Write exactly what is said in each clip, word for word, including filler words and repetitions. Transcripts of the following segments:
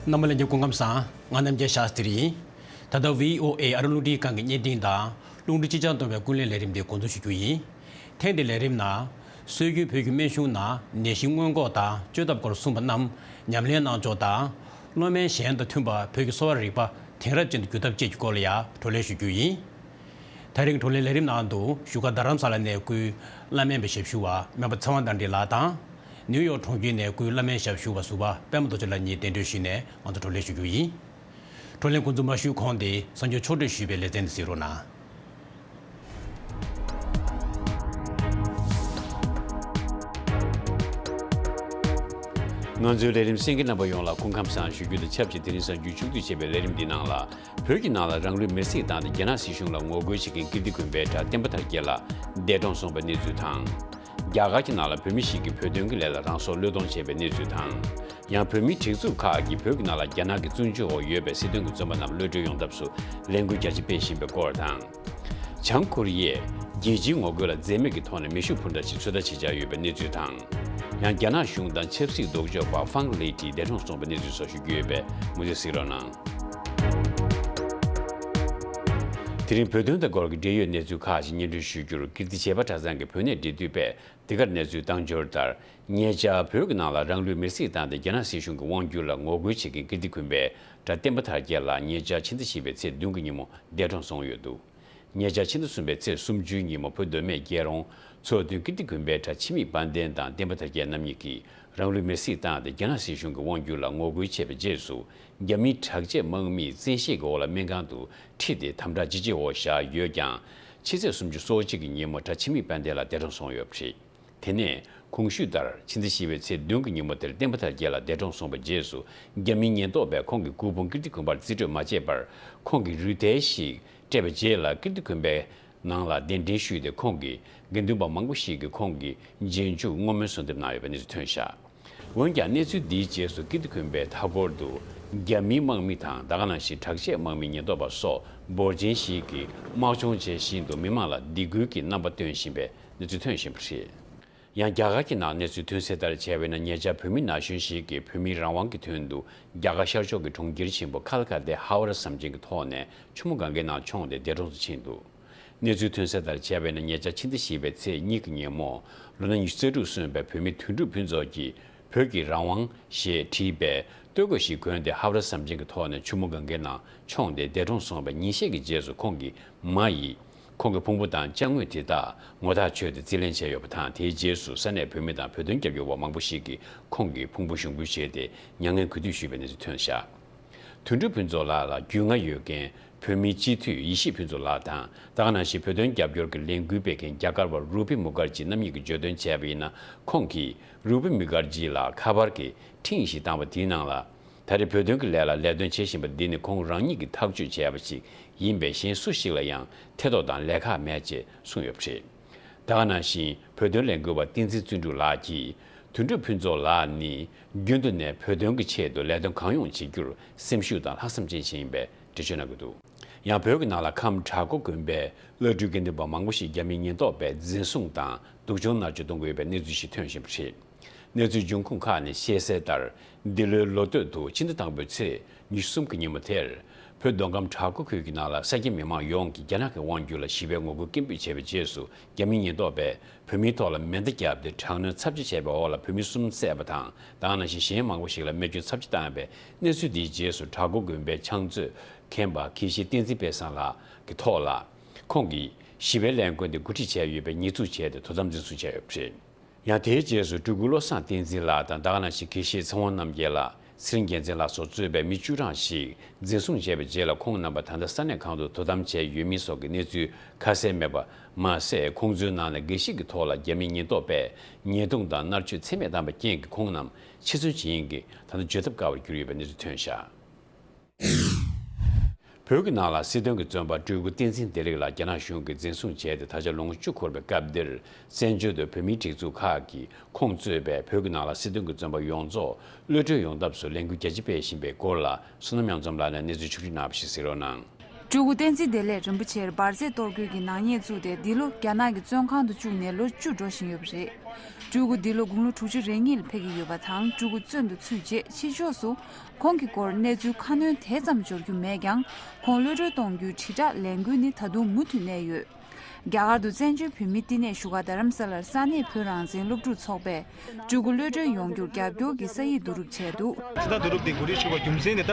རྣམ་པ་ལྷན་རྒྱས་སྐུ་ཁམས་བཟང་། ང་རྣམ་རྒྱལ་ཤཱསྟྲི་ཡིན། ད་ལྟ་བྷི་ཨོ་ཨེ་ཨ་རི་རླུང་འཕྲིན་ཁང་གི་བརྙན་འཕྲིན་དང་རླུང་འཕྲིན་སྤྱི་ཁྱབ་སྟོན་པའི་ཀུན་གླེང་ལས་རིམ་འདི་འགོ་འཛུགས་ཞུ་རྒྱུ་ཡིན། ཐེངས་འདིའི་ལས་རིམ་ནང་། སྲོལ་རྒྱུན་བོད་ཀྱི་སྨན་གཞུང་ནང་ནད་གཞི་སྔོན་འགོག་དང་བཅོས་ཐབས་སྐོར་གསུངས་པ་རྣམས་ཉམས་ལེན་གནང་ཕྱོགས་དང་། སློབ་སྨན་གཞན་དང་མཐུན་པར་བོད་ཀྱི་གསོ་བ་རིག་པ་དེང་རབས་ཅན་དུ་བསྒྱུར་ཐབས་བཅས་ཀྱི་སྐོར་ལ་ཡང་བགྲོ་གླེང་ཞུ་རྒྱུ་ཡིན། ད་རིང་བགྲོ་གླེང་ལས་རིམ་ནང་དུ་བཞུགས་སྒར་རྡ་རམ་ས་ལ་ནས་བསྐུལ་བླ་སྨན་པའི་ཞབས་ཞུ་བ་སྨན་པ་ཚེ་དབང་དར་འཕེལ་ལགས་དང་། ནིའུ་ཡོག་གྲོང་ཁྱེར་ནས་བསྐུལ་བླ་སྨན་ཞབས་ཞུ་བ་ཟུར་པ་པད་མ་རྡོ་རྗེ་ལགས་གཉིས་གདན་འདྲེན་ཞུས་ནས་ང་ཚོ་བགྲོ་གླེང་ཞུ་རྒྱུ་ཡིན། བགྲོ་གླེང་འགོ་འཛུགས་མ་ཞུས་གོང་དེ་གསར་འགྱུར་ཕྱོགས་བསྒྲིགས་ཞུས་པའི་ལེ་ཚན་འདི་གཟིགས་རོགས་གནང་། ང་ཚོའི་ལས་རིམ་གསན་མཁན་རྣམ་པ་ཡོངས་ལ་སྐུ་ཁམས་བཟང་ཞུ་རྒྱུ་དང་ཆབས་ཅིག་དེ་རིང་གསར་འགྱུར་ཕྱོགས་བསྒྲིགས་བྱས་པའི་ལས་རིམ་འདིའི་ནང་ལ། བོད་ཀྱི་ནང་ལ་རང་ལུས་མེར་སྲེག་བཏང་སྟེ་རྒྱ་ནག་སྲིད་གཞུང་ལ་ངོ་རྒོལ་བྱེད་མཁན་ཀིརྟི་དགོན་པའི་གྲྭ་བསྟན་པ་དར་རྒྱས་ལགས་འདས་གྲོངས་སོང་བའི་གནས་ཚུལ་དང་། རྒྱ་གར་གྱི་ནང་ལ་བོད་མི་ཞིག་གིས་བོད་དོན་གྱི་ལས་ལ་རང་སྲོག་བློས་གཏོང་བྱས་པའི་གནས་ཚུལ་དང་། ཡང་བོད་མིའི་སྒྲིག་འཛུགས་ཁག་གིས་བོད་ཀྱི་ནང་ལ་རྒྱ་ནག་གི་བཙོན་འཇུག་འོག་ཡོད་པའི་སྲིད་དོན་གྱི་བཙོན་པ་རྣམས་གློད་གྲོལ་ཡོང་ཐབས་སུ་ལས་འགུལ་རྒྱ་ཆེ་སྤེལ་བཞིན་པའི་སྐོར་དང་། བྱང་ཀོ་རི་ཡས་རྒྱལ་སྤྱིའི་ངོ་རྒོལ་ལ་འཛེམ་མེད་ཀྱི་ཐོག་ནས་མེ་ཤུགས་འཕུར་མདའ་ཞིག་ཚོད་ལྟ་བྱེད་འཆར་ཡོད་པའི་གནས་ཚུལ་དང་། ཡང་རྒྱ་ནག་གཞུང་དང་ཆབ་སྲིད་ལྡོག་ཕྱོགས་པ་ཧྥང་ལེ་ཏི་འདས་གྲོངས་སོང་བའི་གནས་ཚུལ་སོགས་ཞུ་རྒྱུ་ཡོད་པས་མུ་མཐུད་གཟིགས་རོགས་གནང་། དེ་རིང་བོད་དོན་དང་འབྲེལ་ཡོད་གནས་ཚུལ་ཁག་ཅིག་སྙན་སྒྲོན་ཞུ་རྒྱུར་ཀིརྟི་བྱེས་པ་གྲྭ་ཚང་གི་བོད་གནས་འབྲེལ་མཐུད་པས་འདི་གར་གནས་ཚུལ་བཏང་འབྱོར་ལྟར། ཉེ་ཆར་བོད་ཀྱི་ནང་ལ་རང་ལུས་མེར་སྲེག་བཏང་སྟེ་རྒྱ་ནག་སྲིད་གཞུང་གི་དབང་སྒྱུར་ལ་ངོ་རྒོལ་བྱེད་མཁན་ཀིརྟི་དགོན་པའི་གྲྭ་བསྟན་པ་དར་རྒྱས་ལགས་ཉེ་ཆར་ཕྱི་ཟླ་བཞི་པའི་ཚེས་བདུན་གྱི་ཉིན་མོ་འདས་གྲོངས་སོང་ཡོད་འདུག་ཉེ་ཆར་ཕྱི་ཟླ་གསུམ་པའི་ཚེས་སུམ་ཅུའི་ཉིན་མོ་བོད་མདོ་སྨད་རྒྱལ་རོང་མཚོ་སྟོན་ཀིརྟི་དགོན་པའི་གྲྭ་འཆི་མེད་དཔལ་ལྡན་དང་བསྟན་པ་དར་རྒྱས་རྣམ་གཉིས་ཀྱིས་རང་ལུས་མེར་སྲེག་བཏང་སྟེ་རྒྱ་ནག་སྲིད་གཞུང་གི་དབང་སྒྱུར་ལ་ངོ་རྒོལ་བྱས་པའི་རྗེས་སུ། རྒྱ་མིའི་དྲག་ཆས་དམག་མིས་བཙན་ཤེད་ཀྱི་འོག་ལ་སྨན་ཁང་དུ་ཁྲིད་དེ་དམ་དྲག་ཅི་ཆེ་འོག་བཞག་ཡོད་ཀྱང་། ཕྱི་ཚེས་སུམ་ཅུ་སོ་གཅིག་གི་ཉིན་མོ་གྲྭ་འཆི་མེད་དཔལ་ལྡན་ལགས་འདས་གྲོངས་སོང་ཡོད་པ་རེད། དེ་ནས་གོང་ཞུས་ལྟར་ཕྱི་ཟླ་བཞི་པའི་ཚེས་བདུན་གྱི་ཉིན་མོ་དེར་བསྟན་པ་དར་རྒྱས་ལགས་འདས་གྲོངས་སོང་བའི་རྗེས་སུ། རྒྱ་མིའི་ཉེན་རྟོག་པས་ཁོང་གི་སྐུ་ཕུང་ཀིརྟི་དགོན་པར་རྩིས་སྤྲོད་མ་བྱས་པར། ཁོང་གི་རུས་ཐལ་ཞིག་སྤྲད་པའི་རྗེས་ལ་ཀིརྟི་དགོན་པའི་ནང་ལ་གདན་འདྲེན་ཞུས་ཏེ། ཁོང་གི་དགེ་འདུན་པ་མང་པོ་ཞིག་གིས་ཁོང་གི་རྗེས་འཇུག་བསྔོ་སྨོན་གསོལ་འདེབས་གནང་ཡོད་པའི་གནས་ཚུལ་ཐོན་བཞག་འོན་ཀྱང་། གནས་ཚུལ་འདིའི་རྗེས་སུ་ཀིརྟི་དགོན་པའི་མཐའ་འཁོར་དུ་རྒྱ་མིའི་དམག་མི་དང་། ད་ག་ནང་བཞིན་དྲག་ཆས་དམག་མིའི་ཉེན་རྟོག་པ་སོགས་འབོར་ཆེན་ཞིག་གིས་དམག་སྦྱོང་བྱེད་བཞིན་དུ་མི་མང་ལ་སྡིགས་སྐུལ་གྱི་རྣམ་པ་སྟོན་བཞིན་པའི་གནས་ཚུལ་ཐོན་བཞིན་པ་རེད། ཡང་རྒྱ་གར་གྱི་ནང་གནས་ཚུལ་ཐོན་གསལ་ལྟར་བྱས་པ་ཡིན་ན། ཉེ་ཆར་བོད་མི་ན་གཞོན་ཞིག་གིས་བོད་མིའི་རང་དབང་གི་དོན་དུ་རྒྱ་གར་ཤར་ཕྱོགས་ཀྱི་གྲོང་ཁྱེར་ཆེན་པོ་ཁལ་ཀ་ཏའི་ཧ་ཝ་ར་ཟམ་ཆེན་གྱི་ཐོག་ནས་ཆུ་མོ་གངྒཱའི་ནང་མཆོངས་ཏེ་འདས་གྲོངས་སུ་ཕྱིན་འདུག་གནས་ཚུལ་ཐོན་གསལ་ལྟར་བྱས་པ་ཡིན་ན། ཉེ་ཆར་ཕྱི་ཟླ་བཞི་པའི་ཚེས་གཉིས་ཀྱི་ཉིན་མོ། ལོ་ན་ཉི་ཤུ་རྩ་དྲུག་སོན་པའི་བོད་མི་དོན་གྲུབ་ཕུན་ཚོགས་ཀྱིས་བོད་ཀྱི་རང་དབང་ཞེས་བྲིས་པའི་སྟོད་གོས་ཤིག་གོན་ཏེ་ཧ་ཝ་ར་ཟམ་ཆེན་གྱི་ཐོག་ནས་ཆུ་མོ་གངྒཱའི་ནང་མཆོངས་ཏེ་འདས་གྲོངས་སོང་བའི་ཉིན་ཤས་ཀྱི་རྗེས་སུ། ཁོང་གི་མ་ཡིས་ཁོང་གི་ཕུང་པོ་དང་ཅ་དངོས་དེ་དག་ངོ་ཐག་ཆོད་དེ་རྩིས་ལེན་བྱས་ཡོད་པ་དང་། དེའི་རྗེས་སུ་ས་གནས་བོད་མི་དང་བོད་དོན་རྒྱབ་སྐྱོར་བ་མང་པོ་ཞིག་གིས་ཁོང་གི་ཕུང་པོ་ཞུགས་འབུལ་བྱས་ཏེ་མྱ་ངན་གུས་འདུད་ཞུས་པའི་གནས་ཚུལ་ཐོན་བཞག་དོན་གྲུབ་ཕུན་ཚོགས་ལགས་ལ་རྒྱུས་མངའ་ཡོད་མཁན་བོད་མིའི་སྤྱི་འཐུས་ཡེ་ཤེས་ཕུན་ཚོགས་ལགས་དང་། ད་ག་ནང་བཞིན་བོད་དོན་རྒྱབ་སྐྱོར་གྱི་ལས་འགུལ་སྤེལ་མཁན་རྒྱ་གར་བ་རུ་པི་མུ་ཁར་ཇི་རྣམ་གཉིས་ཀྱིས་བརྗོད་དོན་བྱས་པ་ཡིན་ན། ཁོང་གིས་རུ་པི་མུ་ཁར་ཇི་ལ་ཁ་པར་གྱི་འཕྲིན་ཞིག་བཏང་བ་དེའི་ནང་ལ། ད་རེས་བོད་དོན་གྱི་ལས་ལ་ལས་དོན་བྱེད་བཞིན་པ་འདི་ནི་ཁོང་རང་ཉིད་ཀྱིས་ཐག་གཅོད་བྱས་པ་ཞིག་ཡིན་པས། གཞན་སུ་ཞིག་ལ་ཡང་ཐེ་གཏོགས་དང་ལས་ཁག་མེད་ཅེས་གསུངས་ཡོད་པ་རེད། ད་ག་ནང་བཞིན་བོད་དོན་ལས་འགུལ་བ་བསྟན་འཛིན་བརྩོན་འགྲུས་ལགས་ཀྱིས། དོན་གྲུབ་ཕུན་ཚོགས་ལགས་ནི་རྒྱུན་དུ་ནས་བོད་དོན་གྱི་ཆེད་དུ་ལས་དོན་གང་ཡོང་བྱེད་རྒྱུར་སེམས་ཤུགས་དང་ལྷག་བསམ་ཅན་ཞིག་ཡིན་པའི་འགྲེལ་བརྗོད་གནང་གི་འདུག་ཡང་བོད་ཀྱི་ནང་ལ་ཁམས་བྲག་འགོ་དགོན་པའི་བླ་སྤྲུལ་དགེ་འདུན་པ་མང་པོ་ཞིག་རྒྱ་མིའི་ཉེན་རྟོག་པས་འཛིན་བཟུང་དང་སྡུག་སྦྱོང་མནར་གཅོད་གཏོང་གི་ཡོད་པའི་གནས་ཚུལ་ཞིག་ཐོན་བཞིན་པ་རེད། གནས་ཚུལ་འབྱུང་ཁུངས་ཁག་ནས་བཤད་གསལ་ལྟར། འདི་ལོའི་ལོ་སྟོད་དུ་ཕྱི་ཟླ་དང་པོའི་ཚེས་ཉི་ཤུ་གསུམ་གྱི་ཉིན་མོ་དེར། བོད་མདོ་ཁམས་བྲག་འགོ་ཁུལ་གྱི་ནང་ལ་ས་སྐྱའི་མི་མང་ཡོངས་ཀྱིས་རྒྱ་ནག་གི་དབང་སྒྱུར་ལ་ཞི་བའི་ངོ་རྒོལ་སྐད་འབོད་བྱས་པའི་རྗེས་སུ། རྒྱ་མིའི་ཉེན་རྟོག་པས་བོད་མིའི་ཐོག་ལ་མེ་མདའ་བརྒྱབ་སྟེ་དྲག་གནོན་ཚབས་ཆེ་བྱས་པའི་འོག་ལ་བོད་མི་གསུམ་བསད་པ་དང་། ད་ག་ནང་བཞིན་གཞན་མང་པོ་ཞིག་ལ་རྨས་སྐྱོན་ཚབས་ཆེ་བཏང་ཡོད་པའི་གནས་ཚུལ་འདིའི་རྗེས་སུ། བྲག་འགོ་དགོན་པའི་ཕྱག་མཛོད་མཁན་པ་དགེ་བཤེས་བསྟན་འཛིན་དཔལ་བཟང་ལགས་ཀྱི་ཐོག་ལ། ཁོང་གིས་ཞི་བའི་ལས་འགུལ་འདི་འགོ་ཁྲིད་བྱས་ཡོད་པའི་ཉེས་འཛུགས་བྱས་ཏེ་དོ་དམ་འཛིན་བཟུང་བྱས་ཡོད་པ་རེད། ཡང་དེའི་རྗེས་སུ། སྤྲུལ་སྐུ་བློ་བཟང་བསྟན་འཛིན་ལགས་དང་། ད་ག་ནང་བཞིན་དགེ་བཤེས་ཚེ་དབང་རྣམ་རྒྱལ་ལགས། ཚེ་རིང་རྒྱལ་མཚན་ལགས་སོགས་གཙོས་པའི་མི་བཅུ་གྲངས་ཤིག་འཛིན་བཟུང་བྱས་པའི་རྗེས་ལ། ཁོང་རྣམ་པ་ད་ལྟ་ས་གནས་གང་དུ་དོ་དམ་བྱས་ཡོད་མིན་སོགས་ཀྱི་གནས་ཚུལ་ཁ་གསལ་མེད་པ་མ་ཟད། ཁོང་ཚོའི་ནང་ནས་འགའ་ཞིག་གི་ཐོག་ལ་རྒྱ་མིའི་ཉེན་རྟོག་པས་ཉེས་རྡུང་དང་མནར་གཅོད་ཚད་མེད་བཏང་བའི་རྐྱེན་གྱིས། ཁོང་རྣམས་ཆེད་བཙོན་བྱེད་ཡིན་གྱི་ད་ལྟ་བརྗོད་ཐབས་དཀའ་བར་གྱུར་ཡོད་པའི་གནས་ཚུལ་ཐོན་བཞག་བོད་ཀྱི་ནང་ལ་སྲིད་དོན་གྱི་བཙོན་པ་སྤྲུལ་སྐུ་བསྟན་འཛིན་བདེ་ལེགས་ལགས་རྒྱ་ནག་གཞུང་གིས་འཛིན་བཟུང་བྱས་ཏེ་ད་ཆ་ལོ་ངོ་བཅུ་འཁོར་བའི་སྐབས་འདིར། བཙན་བྱོལ་དུ་བོད་མིའི་སྒྲིག་འཛུགས་ཁག་གིས་ཁོང་གཙོས་པའི་བོད་ཀྱི་ནང་ལ་སྲིད་དོན་གྱི་བཙོན་པ་ཡོངས་རྫོགས་གློད་གྲོལ་ཡོང་ཐབས་སུ་ལས་འགུལ་རྒྱ་ཆེ་སྤེལ་བཞིན་པའི་སྐོར་ལ། བསོད་ནམས་གཡང་འཛོམས་ལགས་ནས་གནས་ཚུལ་ཕྱོགས་བསྒྲིགས་གནང་བ་ཞིག་གཟིགས་རོགས་གནང་། སྤྲུལ་སྐུ་བསྟན་འཛིན་བདེ་ལེགས་རིན་པོ་ཆེར་འབར་རྫས་གཏོར་རྒོལ་གྱི་ནག་ཉེས་བཙུགས་ཏེ། འདི་ལོ་རྒྱ་ནག་གི་བཙོན་ཁང་དུ་བཅུག་ནས་ལོ་བཅུ་འགྲོ་བཞིན་ཡོད་པ་རེད། སྤྲུལ་སྐུ་འདི་ལོ་དགུང་ལོ་དྲུག་ཅུ་རེ་གཉིས་ལ་ཕེབས་ཀྱི་ཡོད་པ་དང་། སྤྲུལ་སྐུ་བཙོན་དུ་ཚུད་རྗེས་ཕྱི་ཕྱོགས་སུ་ཁོང་གི་སྐོར་གནས་ཚུལ་ཁ་སྣོན་དེ་ཙམ་འབྱོར་རྒྱུ་མེད་ཀྱང་། ཁོང་གློད་གྲོལ་གཏོང་རྒྱུའི་དྲིལ་བསྒྲགས་ལས་འགུལ་ནི་ད་དུང་མུ་མཐུད་གནས་ཡོད། རྒྱ་གར་དུ་བཙན་བྱོལ་བོད་མིའི་བསྟི་གནས་བཞུགས་སྒར་རྡ་རམ་ས་ལར་ས་གནས་བོད་རང་བཙན་སློབ་ཕྲུག་ཚོགས་པས་སྤྲུལ་སྐུ་གློད་གྲོལ་ཡོང་རྒྱུར་རྒྱབ་སྐྱོར་གྱི་ས་ཡིག་བསྡུ་རུབ་བྱས་འདུག། མཚན་རྟགས་བསྡུ་རུབ་དེ་གོ་སྒྲིག་ཞུས་པ་རྒྱུ་མཚན་དེ་ད་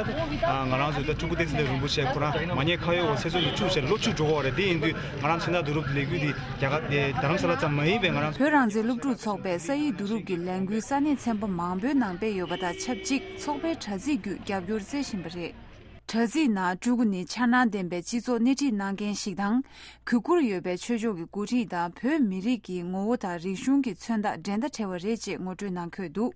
ང་རང་ཚོའི་ད་སྤྲུལ་སྐུ་བསྟན་འཛིན་བདེ་ལེགས་རིན་པོ་ཆེ་ཁོ་རང་མ་ཉེས་ཁ་གཡོགས་འོག་ཚེ་བཙོན་དུ་བཅུག་བྱས་ལོ་བཅུ་འགྲོ་གི་ཡོད་རེད། དེ་ཡིན་དུས་ང་རང་མཚན་རྟགས་བསྡུ་རུབ་ལས་འགུལ་འདི་རྒྱ་གར་དེ་རྡ་རམ་ས་ལ་ཙམ་མ་ཡིན་པའི་ང་རང་ཚོ། བོད་རང་བཙན་སློབ་ཕྲུག་ཚོགས་པས་ས་ཡིག་བསྡུ་རུབ་ཀྱི་ལས་འགུལ་ས་གནས་ཚན་པ་མང་པོའི་ནང་སྤེལ་ཡོད་པ་དང་ཆབས་ཅིག་ཚོགས་པའི་དྲ་ཚིགས་བརྒྱུད་རྒྱབ་སྐྱོར་བསྩལ་བཞིན་པ་རེད། དྲ་ཚིགས་ནང་སྤྲུལ་སྐུ་ནི་འཆར་སྣང་ལྡན་པའི་སྤྱི་ཚོགས་སྣེ་ཁྲིད་གནང་མཁན་ཞིག་དང་། གུས་བཀུར་ཡོད་པའི་ཆོས་ཕྱོགས་ཀྱི་འགོ་ཁྲིད་དང་བོད་མི་རིགས་ཀྱི་ངོ་བོ་དང་རིག་གཞུང་གི་མཚོན་རྟགས་འགྲན་ཟླ་བྲལ་བ་རེད་ཅེས་ངོ་སྤྲོད་གནང་འཁོད་འདུག།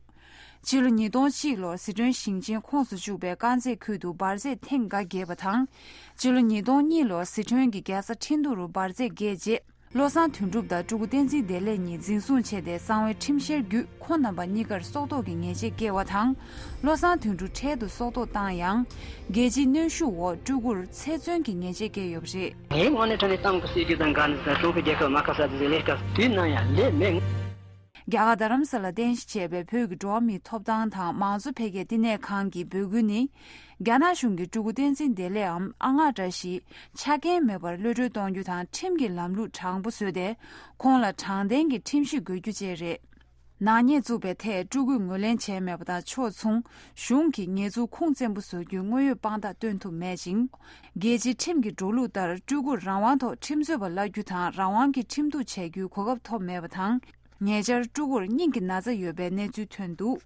ཕྱི་ལོ་ཉིས་སྟོང་གཅིག་ལོར་ཟི་ཁྲོན་ཞིང་ཆེན་ཁོངས་སུ་བཅུག་པའི་དཀར་མཛེས་ཁུལ་དུ་འབར་རྫས་ཐེངས་འགའ་རྒྱས་པ་དང་། ཕྱི་ལོ་ཉིས་སྟོང་གཉིས་ལོར་ཟི་ཁྲོན་གྱི་རྒྱལ་ས་ཁྲིན་ཏུ་རུ་འབར་རྫས་རྒྱས་རྗེས། བློ་བཟང་དོན་གྲུབ་དང་སྤྲུལ་སྐུ་བསྟན་འཛིན་བདེ་ལེགས་གཉིས་འཛིན་བཟུང་བྱས་ཏེ། གསང་བའི་ཁྲིམས་བཤེར་བརྒྱུད་ཁོང་རྣམ་པ་གཉིས་ཀར་སྲོག་ཐོག་གི་ཉེས་ཆད་བཀལ་བ་དང་། བློ་བཟང་དོན་གྲུབ་འཕྲལ་དུ་སྲོག་ཐོག་བཏང་ཡང་། རྒྱལ་སྤྱིའི་གནོན་ཤུགས་འོག་སྤྲུལ་སྐུར་ཚེ་བཙོན་གྱི་ཉེས་ཆད་བཀལ་ཡོད་པ་རེད། ངའི་ངོས་ནས་དྲང་གནས་གཏམ་གྱི་སྲིད་ཇུས་དང་འགལ་ནས་ཀྲུང་ཧྥེ་རྒྱལ་ཁབ་མ་ཁ་ས་ཙི་ལས་ཀ་དུས་ནམ་ཡང་ལས་མེད། རྒྱ་གར་རྡ་རམ་ས་ལ་རྟེན་གཞི་བྱས་པའི་བོད་ཀྱི་འགྲོ་བ་མིའི་ཐོབ་ཐང་དང་མང་གཙོ་འཕེལ་རྒྱས་བསྟི་གནས་ཁང་གི་འབོད་སྐུལ་ནི། རྒྱ་ནག་གཞུང་གིས་སྤྲུལ་སྐུ་བསྟན་འཛིན་བདེ་ལེགས་འམ་ཨ་སྔགས་བཀྲ་ཤིས་ཆ་རྐྱེན་མེད་པར་གློད་གྲོལ་གཏོང་རྒྱུ་དང་ཁྲིམས་ཀྱི་ལམ་ལུགས་དྲང་པོ་བཟོས་ཏེ། ཁོང་ལ་དྲང་བདེན་གྱི་ཁྲིམས་ཞིབ་དགོས་རྒྱུ་བཅས་རེད། ནག་ཉེས་བཙུགས་པའི་ཐད་སྤྲུལ་སྐུས་ངོས་ལེན་བྱས་མེད་པ་དང་ཕྱོགས་མཚུངས་གཞུང་གིས་ཉེས་འཛུགས་ཁུངས་བཙན་པོ་བཟོ་རྒྱུའི་དངོས་ཡོད་དཔང་རྟགས་སྟོན་ཐུབ་མེད་ཅིང་། རྒྱལ་སྤྱིའི་ཁྲིམས་ཀྱི་འགྲོ་ལུགས་ལྟར་སྤྲུལ་སྐུར་རང་དབང་ཐོག་ཁྲིམས་རྩོད་པ་གླ་རྒྱུ་དང་རང་དབང་གིས་ཁྲིམས་གཏུག་བྱ་རྒྱུའི་གོ་སྐབས་ཐོབ་མེད་པ་དང་། ཉེ་ཆར་སྤྲུལ་སྐུར་སྙིང་གི་ན་ཚ་ཡོད་པའི་གནས་ཚུལ་ཐོན་འདུག།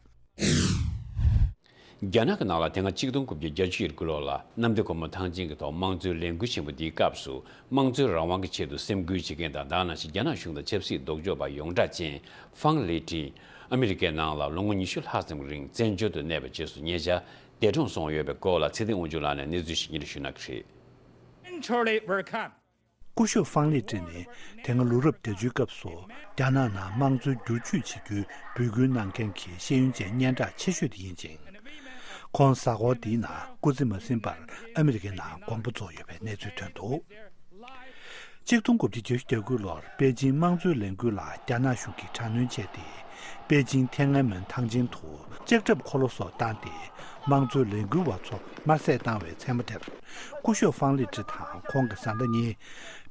རྒྱ་ནག་གི་ནང་ལ་དེ་སྔ་ཆིག་སྟོང་དགུ་བརྒྱ་བརྒྱད་ཅུ་གྱ་དགུ་ལོ་ལ་གནམ་བདེ་སྒོ་མོ་ཐང་ཆེན་གྱི་ཐོག་དམངས་གཙོའི་ལས་འགུལ་ཆེན་པོ་འདིའི་སྐབས་སུ། དམངས་གཙོའི་རང་དབང་གི་ཆེད་དུ་སེམས་འགུལ་བྱེད་མཁན་དང་། དེ་ནང་བཞིན་རྒྱ་ནག་གཞུང་དང་ཆབ་སྲིད་ལྡོག་ཕྱོགས་པ་ཡོངས་གྲགས་ཅན་ཧྥང་ལེ་ཀྲི། ཨ་མི་རི་ཀའི་ནང་ལ་ལོ་ངོ་ཉི་ཤུ་ལྷག་ཙམ་རིང་བཙན་བྱོལ་དུ་གནས་པའི་རྗེས་སུ་ཉེ་ཆར་འདས་གྲོངས་སོང་ཡོད་པའི་སྐོར་ལ་ཚེ་བརྟན་དབང་ཕྱུག་ལགས་ནས་གནས་ཚུལ་ཞིག་སྙན་སྒྲོན་ཞུ་གནང་གི་རེད། Charlie Burkham། སྐུ་ཞབས་ཧྥང་ལི་ཀྲི་ནི་དེ་སྔ་ལོ་རབས་བརྒྱད་ཅུའི་སྐབས་སུ་རྒྱ་ནག་ནང་དམངས་གཙོའི་བསྒྱུར་བཅོས་བྱེད་རྒྱུའི་འབོད་སྐུལ་གནང་མཁན་གྱི་ཤེས་ཡོན་ཅན་སྙན་གྲགས་ཆེ་ཤོས་དེ་ཡིན་ཅིང་། ཁོང་གཟའ་འཁོར་འདིའི་ནང་སྐུ་ཚེ་མ་ཟིན་པར་ཨ་མི་རི་ཀའི་ནང་དགོངས་པ་རྫོགས་ཡོད་པའི་གནས་ཚུལ་ཐོན་འདུག། ཆིག་སྟོང་དགུ་བརྒྱ་བརྒྱད་ཅུ་གྱ་དགུ་ལོར་པེ་ཅིང་དམངས་གཙོའི་ལས་འགུལ་ལ་རྒྱ་ནག་གཞུང་གིས་དྲག་གནོན་བྱས་ཏེ། པེ་ཅིང་ཐེན་ཨན་མོན་ཐང་ཆེན་དུ་ལྕགས་ཁྲབ་འཁོར་ལོ་སོགས་བཏང་སྟེ། དམངས་གཙོའི་ལས་འགུལ་བ་ཚོ་དམར་གསོད་བཏང་བའི་མཚན་མོ་དེར། སྐུ་ཞབས་ཧྥང་ལི་ཀྲི་དང་ཁོང་གི་བཟའ་ཟླ་གཉིས།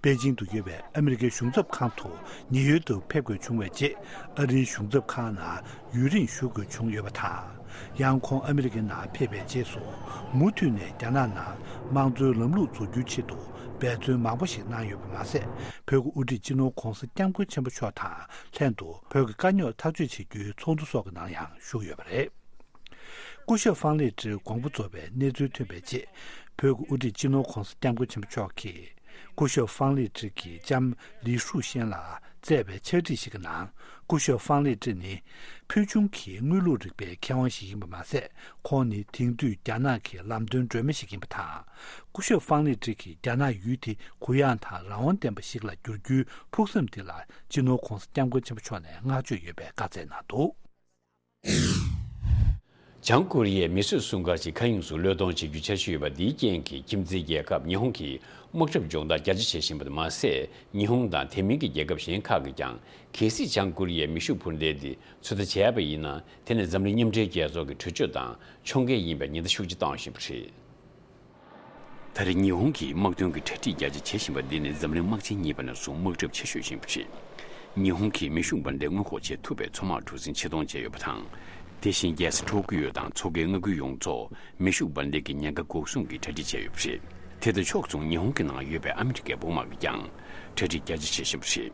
པེ་ཅིང་དུ་ཡོད་པའི་ཨ་མི་རི་ཀའི་གཞུང་ཚབ་ཁང་དུ་ཉེ་ཡུལ་དུ་ཕེབས་དགོས་བྱུང་བའི་རྗེས། ཨ་རིའི་གཞུང་ཚབ་ཁང་ནང་ཡུན་རིང་བཞུགས་དགོས་བྱུང་ཡོད་པ་དང་། ཡང་ཁོང་ཨ་མི་རི་ཀའི་ནང་ཕེབས་པའི་རྗེས་སུ། མུ་མཐུད་ནས་རྒྱ་ནག་ནང་དམངས་གཙོའི་ལམ་ལུགས་འཛུགས་རྒྱུའི་ཆེད་དུ་འབད་བརྩོན་མང་པོ་ཞིག་གནང་ཡོད་པ་མ་ཟད། བོད་ཀྱི་དབུ་ཁྲིད་སྤྱི་ནོར་༧གོང་ས་༧སྐྱབས་མགོན་ཆེན་པོ་མཆོག་དང་ལྷན་དུ་བོད་ཀྱི་དཀའ་རྙོག་ཐག་གཅོད་བྱེད་རྒྱུའི་ཚོགས་འདུ་སོགས་ཀྱི་ནང་ཡང་ཞུགས་ཡོད་པ་རེད། སྐུ་ཞབས་ཧྥང་ལི་ཀྲི་དགོངས་པ་རྫོགས་པའི་གནས་ཚུལ་ཐོན་པའི་རྗེས། བོད་ཀྱི་དབུ་ཁྲིད་སྤྱི་ནོར་༧གོང་ས་༧སྐྱབས་མགོན་ཆེན་པོ་མཆོག་གིས། སྐུ་ཞབས་ཧྥང་ལི་ཀྲི་གི་ལྕམ་ལི་ཧྲུའུ་ཤན་ལ་བསྩལ་བའི་ཕྱག་བྲིས་ཤིག་གི་ནང་། སྐུ་ཞབས་ཧྥང་ལི་ཀྲི་ནི། ཕུལ་བྱུང་གི་དངོས་ལུགས་རིག་པའི་མཁས་དབང་ཞིག་ཡིན་པ་མ་ཟད། ཁོང་ནི་དེང་དུས་རྒྱ་ནག་གི་ལམ་སྟོན་སྒྲོན་མེ་ཞིག་ཡིན་པ་དང་། སྐུ་ཞབས་ཧྥང་ལི་ཀྲི་གིས་རྒྱ་ནག་ཡུལ་དེ་གུ་ཡངས་དང་རང་དབང་ལྡན་པ་ཞིག་ལ་བསྒྱུར་རྒྱུའི་ཕུགས་བསམ་དེ་ལ་སྤྱི་ནོར་༧གོང་ས་༧སྐྱབས་མགོན་ཆེན་པོ་མཆོག་ནས་བསྔགས་བརྗོད་ཡོད་པའི་བཀའ་སྩལ་གནང་འདུག། བྱང་ཀོ་རི་ཡའི་མིས་བཟོས་སྲུང་སྐར་ཞིག་མཁའ་དབྱིངས་སུ་གློད་གཏོང་བྱེད་རྒྱུའི་འཆར་གཞི་ཡོད་པ་འདིའི་རྐྱེན་གྱིས། ཁྱིམ་མཚེས་རྒྱལ་ཁབ་ཉི་ཧོང་གིས་དམག་གྲབས་སྦྱོང་བརྡར་རྒྱ་ཆེ་བྱེད་བཞིན་པ་མ་ཟད། ཉི་ཧོང་དང་དེ་མིན་གྱི་རྒྱལ་ཁབ་གཞན་ཁག་གིས་ཀྱང་། གལ་སྲིད་བྱང་ཀོ་རི་ཡའི་མེ་ཤུགས་འཕུར་མདེལ་འདི་ཚོད་ལྟ་བྱས་པ་ཡིན་ན། དེ་ནི་འཛམ་གླིང་མཉམ་འབྲེལ་རྒྱལ་ཚོགས་ཀྱི་གྲོས་ཆོད་དང་ཕྱོགས་འགལ་ཡིན་པའི་ཉེན་བརྡ་ཤུགས་ཆེ་བཏང་བཞིན་པ་རེད། ད་རེས་ཉི་ཧོང་གིས་དམག་དོན་གྱི་གྲ་སྒྲིག་རྒྱ་ཆེ་བྱེད་བཞིན་པ་འདི་ནི་འཛམ་གླིང་དམག་ཆེན་གཉིས་པ་ནས་བཟུང་དམག་གྲབས་ཆེ་ཤོས་ཡིན་པ་རེད། ཉི་ཧོང་གིས་མེ་ཤུགས་འཕུར་མདེལ་སྔོན་འགོག་བྱེད་ཐུབ་པའི་མཚོ་དམག་གྲུ་གཟིངས་ཆེད་གཏོང་བྱས་ཡོད་པ་དང་། དེ་བཞིན་རྒྱལ་ས་ཊོ་ཀི་ཡོ་དང་མཚོ་ཁའི་མངའ་ཁུལ་ཡོངས་རྫོགས་མེ་ཤུགས་འཕུར་མདེལ་གྱི་ཉེན་ཁ་འགོག་སྲུང་གི་གྲ་སྒྲིག་བྱས་ཡོད་པ་རེད། དེ་དང་ཕྱོགས་མཚུངས་ཉི་ཧོང་གི་ནང་ཡོད་པའི་ཨ་མི་རི་ཀའི་དཔུང་དམག་གིས་ཀྱང་གྲ་སྒྲིག་རྒྱ་ཆེ་བྱེད་བཞིན་པ་རེད།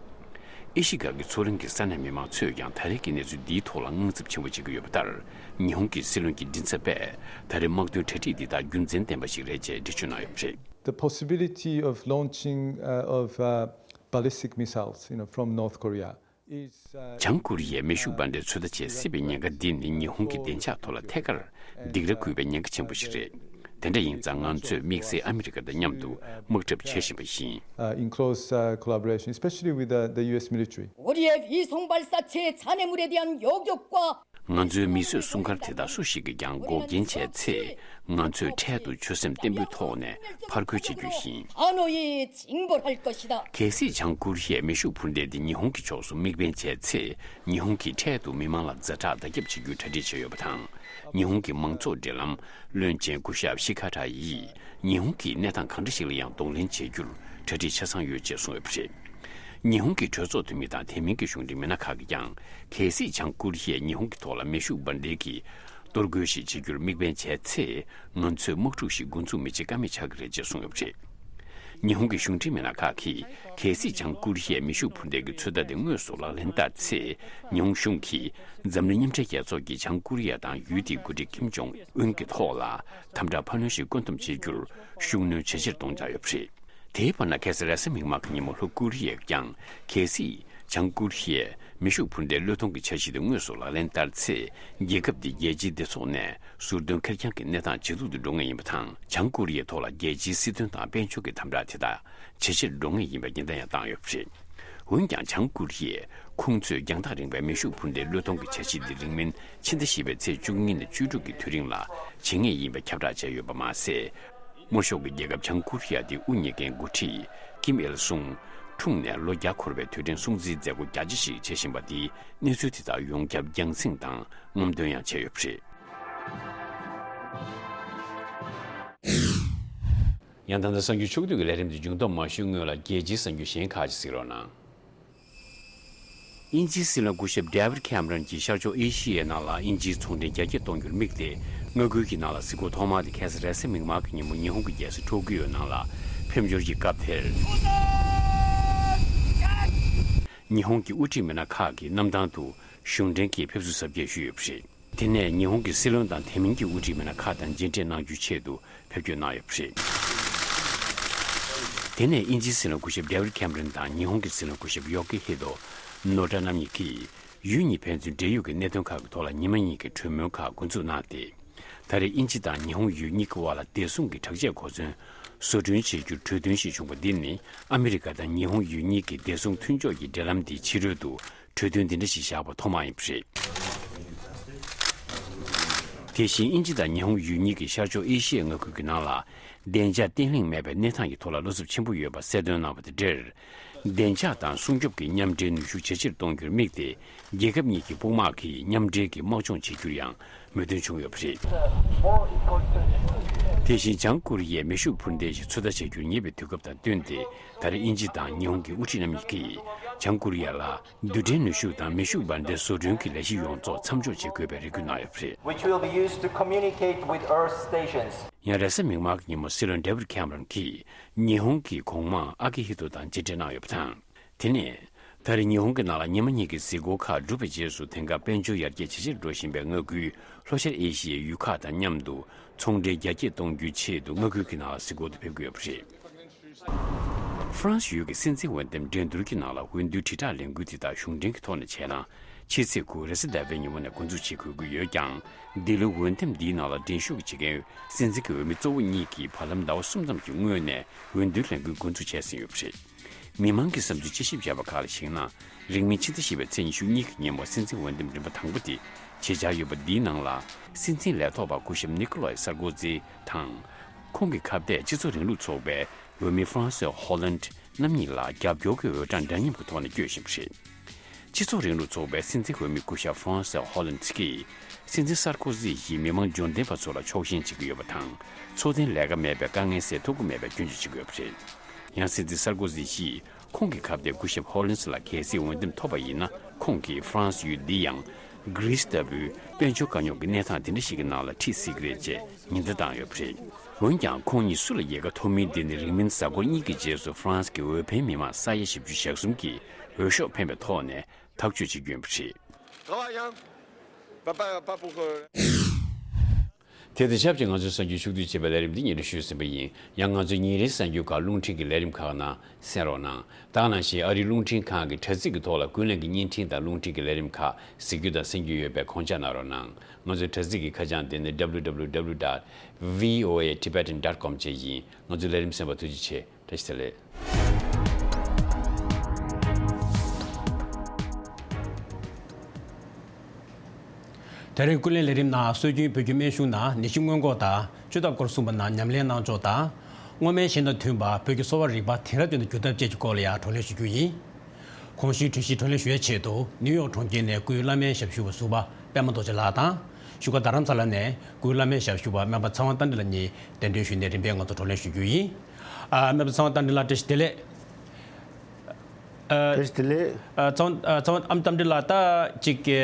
ཨེ་ཤི་ཁ་གི་མཚོ་གླིང་གི་ས་གནས་མི་མང་ཚོས་ཀྱང་ད་རེས་ཀྱི་གནས་ཚུལ་འདིའི་ཐོག་ལ་དངངས་འཚབ་ཆེན་པོ་བྱེད་ཀྱི་ཡོད་པ་ལྟར། ཉི་ཧོང་གི་སྲིད་བློན་གྱི་མགྲིན་ཚབ་པས་ད་རེས་དམག་དོན་གྲ་སྒྲིག་འདི་དག་རྒྱུ་མཚན་ལྡན་པ་ཞིག་རེད་ཅེས་འགྲེལ་བརྗོད་གནང་ཡོད་པ་རེད། The possibility of launching, uh, of, uh, ballistic missiles, you know, from North Korea is, uh, བྱང་ཀོ་རི་ཡས་མེ་ཤུགས་འཕུར་མདེལ་ཚོད་ལྟ་བྱེད་སྲིད་པའི་ཉེན་ཁ་འདི་ནི་ཉི་ཧོང་གི་བདེ་འཇགས་ཐོག་ལ་ཐད་ཀར་སྡིགས་ར་བསྐུལ་བའི་ཉེན་ཁ་ཆེན་པོ་ཞིག་རེད། དེ་འདྲ་ཡིན་ཙང་ང་ཚོས་དམིགས་བསལ་ཨ་མི་རི་ཀ་དང་མཉམ་དུ་དམག་གྲབས་བྱེད་བཞིན་པ་ཡིན། Uh, in close, uh, collaboration, especially with the, the U S military. 오리의 위성발사체의 잔해물에 대한 여격과 ང་ཚོའི་མི་གསོད་སྲུང་སྐར་དེ་དག་སུ་ཞིག་གིས་ཀྱང་འགོག་རྐྱེན་བྱས་ཚེ། ང་ཚོས་འཕྲལ་དུ་ཆོད་སེམས་བརྟན་པོའི་ཐོག་ནས་ཕར་རྒོལ་བྱེད་རྒྱུ་ཡིན། 단호히 징벌할 것이다. གལ་སྲིད་བྱང་ཀོ་རི་ཡས་མེ་ཤུགས་འཕུར་མདེལ་དེ་ཉི་ཧོང་གི་ཕྱོགས་སུ་དམིགས་འབེན་བྱས་ཚེ། ཉི་ཧོང་གིས་འཕྲལ་དུ་མི་མང་ལ་ཛ་དྲག་བརྡ་ཁྱབ་བྱེད་རྒྱུའི་གྲ་སྒྲིག་བྱས་ཡོད་པ་དང་། ཉི་ཧོང་གི་མང་གཙོ་འབྲེལ་ལམ་བློན་ཆེན་སྐུ་ཞབས་ཤི་ཁ་ཊ་ཡིས། ཉི་ཧོང་གིས་གནས་སྟངས་གང་འདྲ་ཞིག་ལ་ཡང་གདོང་ལེན་བྱེད་རྒྱུར་གྲ་སྒྲིག་ཆ་ཚང་ཡོད་ཅེས་གསུངས་ཡོད་པ་རེད། ཉི་ཧོང་གི་གྲོས་ཚོགས་འཐུས་མི་དང་དེ་མིན་གྱི་གཞུང་འབྲེལ་མི་སྣ་ཁག་གིས་ཀྱང་། གལ་སྲིད་བྱང་ཀོ་རི་ཡས་ཉི་ཧོང་གི་ཐོག་ལ་མེ་ཤུགས་འབར་མདེལ་གྱིས་གཏོར་རྒོལ་ཞིག་བྱེད་རྒྱུར་དམིགས་འབེན་བྱས་ཚེ། ང་ཚོས་དམག་འཁྲུག་ཞིག་འགོ་འཛུགས་མི་བྱེད་ཀ་མེད་ཆགས་ཀྱི་རེད་ཅེས་གསུངས་ཡོད་པ་རེད། ཉི་ཧོང་གི་གཞུང་འབྲེལ་མི་སྣ་ཁག་གིས། གལ་སྲིད་བྱང་ཀོ་རི་ཡས་མེ་ཤུགས་འཕུར་མདེལ་གྱི་ཚོད་ལྟ་དེ་དངོས་སུ་ལག་ལེན་བསྟར་ཚེ། ཉི་ཧོང་གཞུང་གིས་འཛམ་གླིང་མཉམ་འབྲེལ་རྒྱལ་ཚོགས་ཀྱིས་བྱང་ཀོ་རི་ཡ་དང་ཡུལ་དེའི་འགོ་ཁྲིད་ཀིམ་ཇོང་ཨུན་གྱི་ཐོག་ལ་དམ་དྲག་འཕར་སྣོན་ཞིག་བཀོད་འདོམས་བྱེད་རྒྱུར་ཤུགས་སྣོན་ཇེ་ཆེར་གཏོང་འཆར་ཡོད་པ་རེད། དེའི་བར་ན། ཁ་སང་རེས་གཟའ་མིག་དམར་གྱི་ཉིན་མོ་ལྷོ་ཀོ་རི་ཡས་ཀྱང་། གལ་སྲིད་བྱང་ཀོ་རི་ཡས་མེ་ཤུགས་འཕུར་མདེལ་བློས་གཏོང་གི་འཆར་གཞི་དེ་དངོས་སུ་ལག་ལེན་བསྟར་ཚེ། རྒྱལ་ཁབ་དེའི་རྒྱལ་སྤྱིའི་སྡེ་ཚོགས་ནས་ཟུར་འདོན་ཁེར་རྐྱང་གི་གནས་སྟངས་ཇེ་སྡུག་ཏུ་འགྲོ་ངེས་ཡིན་པ་དང་། བྱང་ཀོ་རི་ཡའི་ཐོག་ལ་རྒྱལ་སྤྱིའི་སྲིད་དོན་དང་དཔལ་འབྱོར་གྱི་དམ་དྲག་དེ་དག་ཇེ་ཆེར་འགྲོ་ངེས་ཡིན་པའི་ཉེན་བརྡ་ཡང་བཏང་ཡོད་པ་རེད། འོན་ཀྱང་། བྱང་ཀོ་རི་ཡས་ཁོང་ཚོས་རྒྱང་ཐག་རིང་བའི་མེ་ཤུགས་འཕུར་མདེལ་བློས་གཏོང་གི་འཆར་གཞི་འདི་རིང་མིན་ཕྱི་ཟླ་བཞི་པའི་ཚེས་བཅུ་གཉིས་ནས་བཅུ་དྲུག་གི་དུས་རིང་ལ་བྱེད་ངེས་ཡིན་པའི་ཁྱབ་བསྒྲགས་བྱས་ཡོད་པ་མ་ཟད། དམར་ཤོག་གི་རྒྱལ་ཁབ་བྱང་ཀོ་རི་ཡ་དེའི་དབུ་བརྙེས་མཁན་འགོ་ཁྲིད་ཀིམ་ཨེལ་སུང་འཁྲུངས་ནས་ལོ་བརྒྱ་འཁོར་བའི་དུས་དྲན་སྲུང་བརྩིའི་མཛད་སྒོ་རྒྱ་ཆེ་ཞིག་བྱེད་བཞིན་པ་འདིས་གནས་ཚུལ་དེ་དག་ཡོངས་ཁྱབ་རྒྱང་སྲིང་དང་རྔམ་སྟོན་ཡང་བྱས་ཡོད་པ་རེད། ཡང་ད་ལྟ་གསར་འགྱུར་ཕྱོགས་བསྡུས་ཀྱི་ལས་རིམ་དེ་མཇུག་བསྡོམས་མ་ཞུས་སྔོན་ལ། རྒྱལ་སྤྱིའི་གསར་འགྱུར་གཞན་ཁག་ཅིག་གཟིགས་རོགས་གནང་། དབྱིན་ཇིའི་སྲིད་བློན་སྐུ་ཞབས་David Cameron་གྱིས་ཤར་ཕྱོགས་ཨེ་ཤི་ཡའི་ནང་ལ་དབྱིན་ཇིའི་ཚོང་འབྲེལ་རྒྱ་སྐྱེད་གཏོང་རྒྱུར་དམིགས་ཏེ། མངའ་ཁུལ་གྱི་ནང་ལ་གཟིགས་སྐོར་ཐོག་མ་དེ་ཁ་སང་རེས་གཟའ་མིག་དམར་གྱི་ཉིན་མོ་ཉི་ཧོང་གི་རྒྱལ་ས་ཊོ་ཀི་ཡོ་ནང་ལ་ཕེབས་འབྱོར་གྱི་སྐབས་དེར། ཉི་ཧོང་གི་དབུ་ཁྲིད་མི་སྣ་ཁག་གིས་གནམ་ཐང་དུ་གཞུང་འབྲེལ་གྱི་ཕེབས་བསུ་གཟབ་རྒྱས་ཞུས་ཡོད་པ་རེད། དེ་ནས་ཉི་ཧོང་གི་སྲིད་བློན་དང་དེ་མིན་གྱི་དབུ་ཁྲིད་མི་སྣ་ཁག་དང་མཇལ་འཕྲད་གནང་རྒྱུའི་ཆེད་དུ་ཕེབས་སྐྱོད་གནང་ཡོད་པ་རེད། དེ་ནས་དབྱིན་ཇིའི་སྲིད་བློན་སྐུ་ཞབས་David Cameron་དང་ཉི་ཧོང་གི་སྲིད་བློན་སྐུ་ཞབས་ཡོ་ཀི་ཧི་ཏོ་ནོ་ཌ་རྣམ་གཉིས་ཀྱིས་ཡུལ་གཉིས་ཕན་ཚུན་འབྲེལ་ཡོད་ཀྱི་གནད་དོན་ཁག་གི་ཐོག་ལ་ཉི་མ་གཉིས་ཀྱི་གྲོས་མོལ་ཁག་འགོ་འཛུགས་གནང་སྟེ། ད་རེས་དབྱིན་ཇི་དང་ཉི་ཧོང་ཡུལ་གཉིས་ཀྱི་དབར་ལ་བདེ་སྲུང་གི་དྲག་ཆས་གོ་མཚོན་བཟོ་སྐྲུན་བྱེད་རྒྱུར་གྲོས་མཐུན་ཞིག་བྱུང་པ་འདི་ནི། ཨ་མི་རི་ཀ་དང་ཉི་ཧོང་ཡུལ་གཉིས་ཀྱི་བདེ་སྲུང་མཐུན་ཕྱོགས་ཀྱི་འབྲེལ་ལམ་འདིའི་ཕྱི་རོལ་དུ་གྲོས་མཐུན་འདི་འདྲ་ཞིག་བཞག་པ་ཐོག་མ་ཡིན་པ་རེད། དེ་བཞིན་དབྱིན་ཇི་དང་ཉི་ཧོང་ཡུལ་གཉིས་ཀྱིས་ཤར་ཕྱོགས་ཨེ་ཤི་ཡའི་མངའ་ཁུལ་གྱི་ནང་ལ་བདེ་འཇགས་བརྟན་ལྷིང་མེད་པའི་གནས་སྟངས་ཀྱི་ཐོག་ལ་བློ་འཚབ་ཆེན་པོ་ཡོད་པ་གསལ་སྟོན་གནང་བ་དང་འབྲེལ། བདེ་འཇགས་དང་སྲུང་སྐྱོབ་ཀྱི་མཉམ་འབྲེལ་ནུས་ཤུགས་ཇེ་ཆེར་གཏོང་རྒྱུར་དམིགས་ཏེ། རྒྱལ་ཁབ་གཉིས་ཀྱི་དཔུང་དམག་གིས་མཉམ་འབྲེལ་གྱིས་དམག་སྦྱོང་བྱེད་རྒྱུར་ཡང་མོས་མཐུན་བྱུང་ཡོད་པ་རེད། དེ་བཞིན་བྱང་ཀོ་རི་ཡས་མེ་ཤུགས་འཕུར་མདེལ་ཞིག་ཚོད་ལྟ་བྱེད་རྒྱུར་ཉེ་བའི་དུས་སྐབས་དང་བསྟུན་ཏེ། ད་རེས་དབྱིན་ཇི་དང་ཉི་ཧོང་གི་དབུ་ཁྲིད་རྣམ་གཉིས་ཀྱིས་བྱང་ཀོ་རི་ཡ་ལ་རྡུལ་ཕྲན་ནུས་ཤུགས་དང་མེ་ཤུགས་འབར་མདེལ་བཟོ་སྐྲུན་གྱི་ལས་གཞི་ཡོངས་རྫོགས་མཚམས་འཇོག་བྱེད་དགོས་པའི་རེ་སྐུལ་གནང་ཡོད་པ་རེད། Which will be used to communicate with Earth stations. ཡང་རེས་གཟའ་མིག་དམར་གྱི་ཉིན་མོ་སྲིད་བློན་David Cameron་གྱིས་ཉི་ཧོང་གི་གོང་མ་ཨ་ཀི་ཧི་ཏོ་དང་མཇལ་འཕྲད་གནང་ཡོད་པ་དང་། དེ་ནས། ད་རེས་ཉི་ཧོང་གི་ནང་ལ་ཉི་མ་གཉིས་ཀྱི་གཟིགས་སྐོར་ཁག་གྲུབ་པའི་རྗེས་སུ། དེང་སྐབས་དཔལ་འབྱོར་ཡར་རྒྱས་ཇེ་ཆེར་འགྲོ་བཞིན་པའི་མངའ་ཁུལ་ལྷོ་ཤར་ཨེ་ཤི་ཡའི་ཡུལ་ཁག་དང་མཉམ་དུ་ཚོང་འབྲེལ་རྒྱ་སྐྱེད་གཏོང་རྒྱུའི་ཆེད་དུ་མངའ་ཁུལ་གྱི་ནང་ལ་གཟིགས་སྐོར་དུ་ཕེབས་ཀྱི་ཡོད་པ་རེད། ཧྥ་རན་སི་ཡུལ་གྱི་སྲིད་འཛིན་འོས་འདེམས་འགྲན་བསྡུར་གྱི་ནང་ལ་འོས་བསྡུའི་དྲིལ་བསྒྲགས་ལས་འགུལ་དེ་དག་གཞུང་འབྲེལ་གྱི་ཐོག་ནས་བྱས་ན། ཕྱི་ཚེས་དགུ་རེས་གཟའ་ཟླ་བའི་ཉིན་མོ་ནས་འགོ་འཛུགས་བྱེད་དགོས་ཀྱི་ཡོད་ཀྱང་། འདི་ལོའི་འོས་འདེམས་འདིའི་ནང་ལ་འགྲན་ཞུགས་བྱེད་མཁན་སྲིད་འཛིན་གྱི་འོས་མི་གཙོ་བོ་གཉིས་ཀྱིས་བར་ལམ་ཟླ་བ་གསུམ་ཙམ་གྱི་སྔོན་ནས་འོས་བསྡུའི་ལས་འགུལ་འགོ་འཛུགས་བྱས་ཟིན་ཡོད་པ་རེད། མི་མང་གི་བསམ་ཚུལ་དཔྱད་ཞིབ་བྱས་པ་ཁག་ལ་གཞིགས་ན། རིང་མིན་ཕྱི་ཟླ་བཞི་པའི་ཚེས་ཉི་ཤུ་གཉིས་ཀྱི་ཉིན་མོ་སྲིད་འཛིན་འོས་འདེམས་རིམ་པ་དང་པོ་དེ་བྱེད་འཆར་ཡོད་པ་འདིའི་ནང་ལ། སྲིད་འཛིན་ལས་ཐོག་པ་སྐུ་ཞབས་ནི་ཀོ་ལའི་སར་ཀོ་ཛི་དང་། ཁོང་གི་ཁ་གཏད་སྤྱི་ཚོགས་རིང་ལུགས་ཚོགས་པའི་འོས་མི་ཧྥ་རན་སི་ཧོ་ལན་རྣམ་གཉིས་ལ་རྒྱབ་སྐྱོར་གྱི་འོས་གྲངས་འདྲ་མཉམ་གྱི་ཐོག་ནས་བསྐྱོད་བཞིན་པ་རེད། སྤྱི་ཚོགས་རིང་ལུགས་ཚོགས་པའི་སྲིད་འཛིན་འོས་མི་སྐུ་ཞབས་ཧྥ་རན་སི་ཧོ་ལན་སི་ཀྱིས། སྲིད་འཛིན་སར་ཀོ་ཟི་ཡིས་མི་མང་འབྱོར་ལྡན་པ་ཚོ་ལ་ཕྱོགས་ཞེན་བྱེད་ཀྱི་ཡོད་པ་དང་། འཚོ་རྟེན་ལས་ཀ་མེད་པའི་དཀའ་ངལ་སེལ་ཐུབ་ཀྱི་མེད་པའི་སྐྱོན་བརྗོད་བྱེད་ཀྱི་ཡོད་པ་རེད། ཡང་སྲིད་འཛིན་སར་ཀོ་ཟི་ཡིས་ཁོང་གི་ཁ་གཏད་སྐུ་ཞབས་ཧོ་ལན་སི་ལ་གལ་སྲིད་འོས་འདེམས་ཐོབ་པ་ཡིན་ན། ཁོང་གིས་ཧྥ་རན་སི་ཡུལ་འདི་ཡང་། གྷི་རི་སི་ལྟ་བུའི་དཔལ་འབྱོར་དཀའ་རྙོག་གི་གནས་སྟངས་དེ་འདྲ་ཞིག་གི་ནང་ལ་ཁྲིད་སྲིད་ཀྱི་རེད་ཅེས་ཉེན་བརྡ་བཏང་ཡོད་པ་རེད། འོན་ཀྱང་། ཁོང་གཉིས་སུ་ལ་ཡལ་ག་ཐོབ་མིན་དེ་ནི། རིང་མིན་གཟའ་འཁོར་གཉིས་ཀྱི་རྗེས་སུ་ཧྥ་རན་སི་གི་འོས་འཕེན་མི་མང་ས་ཡ་བཞི་བཅུ་ཞེ་གསུམ་གྱིས་འོས་ཤོག་འཕེན་པའི་ཐོག་ནས་ཐག་གཅོད་བྱེད་རྒྱུ་ཡིན་པ་རེད། དེ་དང་ཆབས་ཅིག་ང་ཚོའི་གསར་འགྱུར་ཕྱོགས་བསྡུས་བྱས་པའི་ལས་རིམ་འདི་ཉིན་རེ་ཞུས་ཟིན་པ་ཡིན། ཡང་ང་ཚོའི་ཉིན་རེའི་གསར་འགྱུར་ཁག་རླུང་འཕྲིན་གྱི་ལས་རིམ་ཁག་ནང་གསན་རོགས་གནང་། ད་ག་ནང་བཞིན་ཨ་རིའི་རླུང་འཕྲིན་ཁང་གི་དྲ་ཚིགས་ཀྱི་ཐོག་ལ་ཀུན་གླེང་གི་བརྙན་འཕྲིན་དང་རླུང་འཕྲིན་གྱི་ལས་རིམ་ཁག་གཟིགས་རྒྱུ་དང་གསན་རྒྱུ་ཡོད་པས་དགོངས་འཇགས་གནང་རོགས་གནང་། ང་ཚོའི་དྲ་ཚིགས་ཀྱི་ཁ་བྱང་དེ་ནི་W W W dot V O A Tibetan dot com བཅས་ཡིན། ང་ཚོའི་ལས་རིམ་གསན་པར་ཐུགས་རྗེ་ཆེ། བཀྲ་ཤིས་བདེ་ལེགས། དེ་རིང་ཀུན་གླེང་ལས་རིམ་ནང་སྲོལ་རྒྱུན་བོད་ཀྱི་སྨན་གཞུང་ནང་ནད་གཞི་སྔོན་འགོག་དང་བཅོས་ཐབས་སྐོར་གསུངས་པ་རྣམས་ཉམས་ལེན་གནང་ཕྱོགས་དང་། སྔོ་སྨན་གཞན་དང་མཐུན་པ་བོད་ཀྱི་གསོ་བ་རིག་པ་དེང་རབས་ཅན་དུ་བསྒྱུར་ཐབས་བཅས་ཀྱི་སྐོར་ལ་ཡང་བགྲོ་གླེང་ཞུ་རྒྱུ་ཡིན། གོང་ཞུས་གྲོས་གཞི་བགྲོ་གླེང་ཞུ་ཡའི་ཆེད་དུ་ནིའུ་ཡོག་གྲོང་ཁྱེར་ནས་སྐུའི་བླ་སྨན་ཞབས་ཞུ་བ་ཟུར་པ་པད་མ་རྡོ་རྗེ་ལགས་དང་། བཞུགས་སྒར་རྡ་རམ་ས་ལ་ནས་སྐུའི་བླ་སྨན་ཞབས་ཞུ་བ་སྨན་པ་ཚེ་དབང་རྟ་མགྲིན་ལགས་གཉིས་གདན་འདྲེན་ཞུས་ནས་རིམ་པས་ང་ཚོ་བགྲོ་གླེང་ཞུ་རྒྱུ་ཡིན། ཨ། སྨན་པ་ཚེ་དབང་རྟ་མགྲིན་ལགས་བཀྲ་ཤིས་བདེ་ལེགས། ཨ། བཀྲ་ཤིས་བདེ་ལེགས། ཨ། ཚང་ཨ། ཚང་ཨམ་རྟ་མགྲིན་ལགས། ད་ཅིག་གི་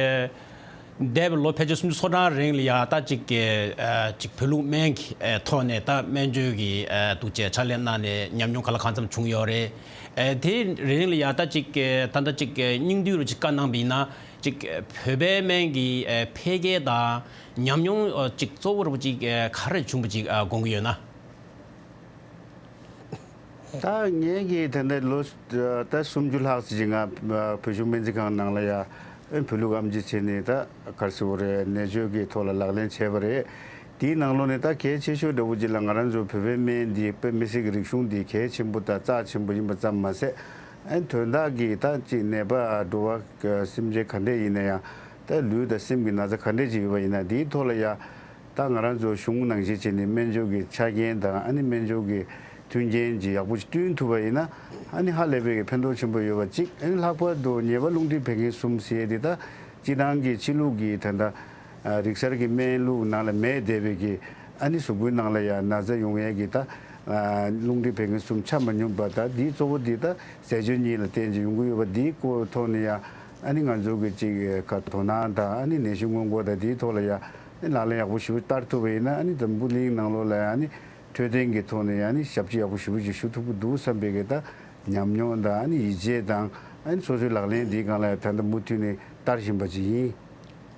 འདས་པའི་ལོ་ཕལ་ཆེར་སུམ་ཅུ་སོ་གྲངས་རིང་ལ་ཡ་ད་ཅིག་གི་ཨ། ཅིག་བོད་ལུགས་སྨན་གྱི་ཨ། ཐོག་ནས་ད་སྨན་བཅོས་ཀྱི་ཨ། འདུག་བྱས་ཕྱག་ལས་གནང་ནས་ཉམས་མྱོང་ག་ལ་གང་འཚམ་བྱུང་ཡོད་རེད། ཨ། དེ་རིང་ལ་ཡ་ད་ཅིག་གི་ད་ལྟ་ཅིག་གི་སྙིང་བསྡུས་རུ་ཅིག་བཀའ་གནང་བ་ཡིན་ན་ཅིག་བོད་པའི་སྨན་གྱི་ཨ། འཕེལ་རྒྱས་དང་ཉམས་མྱོང་ཨ། ཅིག་གཙོ་བོ་རུ་ཅིག་ཨ། ག་རེ་བྱུང་བ་ཅིག་ཨ། དགོངས་ཀྱི་ཡོད་ན། ད་ངས་ཀྱིས་ད་ལྟ་ལོ་ད་སུམ་ཅུ་ལྷག་ཙམ་ཅིག་ང་བོད་གཞུང་སྨན་རྩིས་ཁང་ནང་ལ་ཡ་ཨེ་བོད་ལུགས་ཨེམ་ཆི་བྱས་ནས་ད་ག་རེ་ཟེར་དགོས་རེད། ནད་བཅོས་ཀྱི་ཐོག་ལ་ལག་ལེན་བྱས་པ་རེད། དེའི་ནང་ལོགས་ནས་ད་གལ་ཆེ་ཤོས་འདྲ་བོ་ཅིག་ལ་ང་རང་ཚོ་བོད་པའི་སྨན་འདི་དཔེ་མི་སྲིད་ཀྱི་རིག་གཞུང་འདི་གལ་ཆེན་པོ་དང་རྩ་ཆེན་པོ་ཡིན་པ་ཙམ་མ་ཟད། ཨེ་དོན་དག་གི་ད་ཅིག་ནད་པ་འགྲོ་བ་སེམས་ཅན་ག་འདྲས་ཡིན་ན་ཡང་ད་ལུས་དང་སེམས་ཀྱི་ན་ཚ་ག་འདྲས་ཅིག་ཡོད་པ་ཡིན་ན་དེའི་ཐོག་ལ་ཡ། ད་ང་རང་ཚོ་གཞུང་ནང་བཞིན་བྱས་ནས་སྨན་བཅོས་ཀྱི་ཆ་རྐྱེན་དང་ཨ་ནི་སྨན་བཅོས་ཀྱི་མཐུན་རྐྱེན་ཅིག་ཡག་པོ་ཞིག་བསྐྲུན་ཐུབ་པ་ཡིན་ན་ཨ་ནི་ཧ་ལས་པའི་ཕན་ཐོགས་ཆེན་པོ་ཡོད་པ་གཅིག་ཨ་ནི་ལྷག་པར་དུ་ཉེས་པ་རླུང་མཁྲིས་བད་ཀན་གསུམ་ཟེར་ཡས་དེ་ད་སྤྱིར་བཏང་གི་ཕྱི་ལུགས་ཀྱི་ད་ལྟ་རིག་གསར་གྱི་སྨན་ལུགས་ནང་ལ་མེད་བསྡད་པའི་གི་ཨ་ནི་གཟུགས་པོའི་ནང་ལ་ཡང་ན་ཚ་ཡོང་ཡས་ཀྱི་ད་རླུང་མཁྲིས་བད་ཀན་གསུམ་ཆ་མ་སྙོམས་པ་ད་འདིའི་གཙོ་བོ་འདི་ད་ཟས་སྤྱོད་གཉིས་ལ་བརྟེན་ཅིག་ཡོང་གི་ཡོད་པ་འདིའི་སྐོར་ཐོག་ནས་ཡང་ཨ་ནི་ང་ཚོ་གི་ཅིག་ག་དོ་སྣང་དང་ཨ་ནི་ནད་གཞི་སྔོན་འགོག་དང་འདིའི་ཐོག་ལ་ཡང་། ཨ་ནི་ལག་ལེན་ཡག་པོ་ཞེ་པོ་བསྟར་ཐུབ་པ་ཡིན་ན་ཨ་ནི་འཛམ་བུ་གླིང་ནང་ལོགས་ལ་ཨ་ནི་འཕྲོད་བསྟེན་གྱི་ཐོག་ནས་ཨ་ནི་ཞབས་ཕྱི་ཡག་པོ་ཞེ་པོ་ཅིག་ཞུ་ཐུབ་ཀྱི་འདུག་བསམ་པའི་གི་ད་ཉམས་མྱོང་དང་ཨ་ནི་ཡིད་ཆེས་དང་ཨ་ནི་སོ་སོའི་ལག་ལེན་འདིའི་སྒང་ལ་ད་ལྟ་མུ་མཐུད་ནས་བསྟར་བཞིན་པ་ཅིག་ཡིན།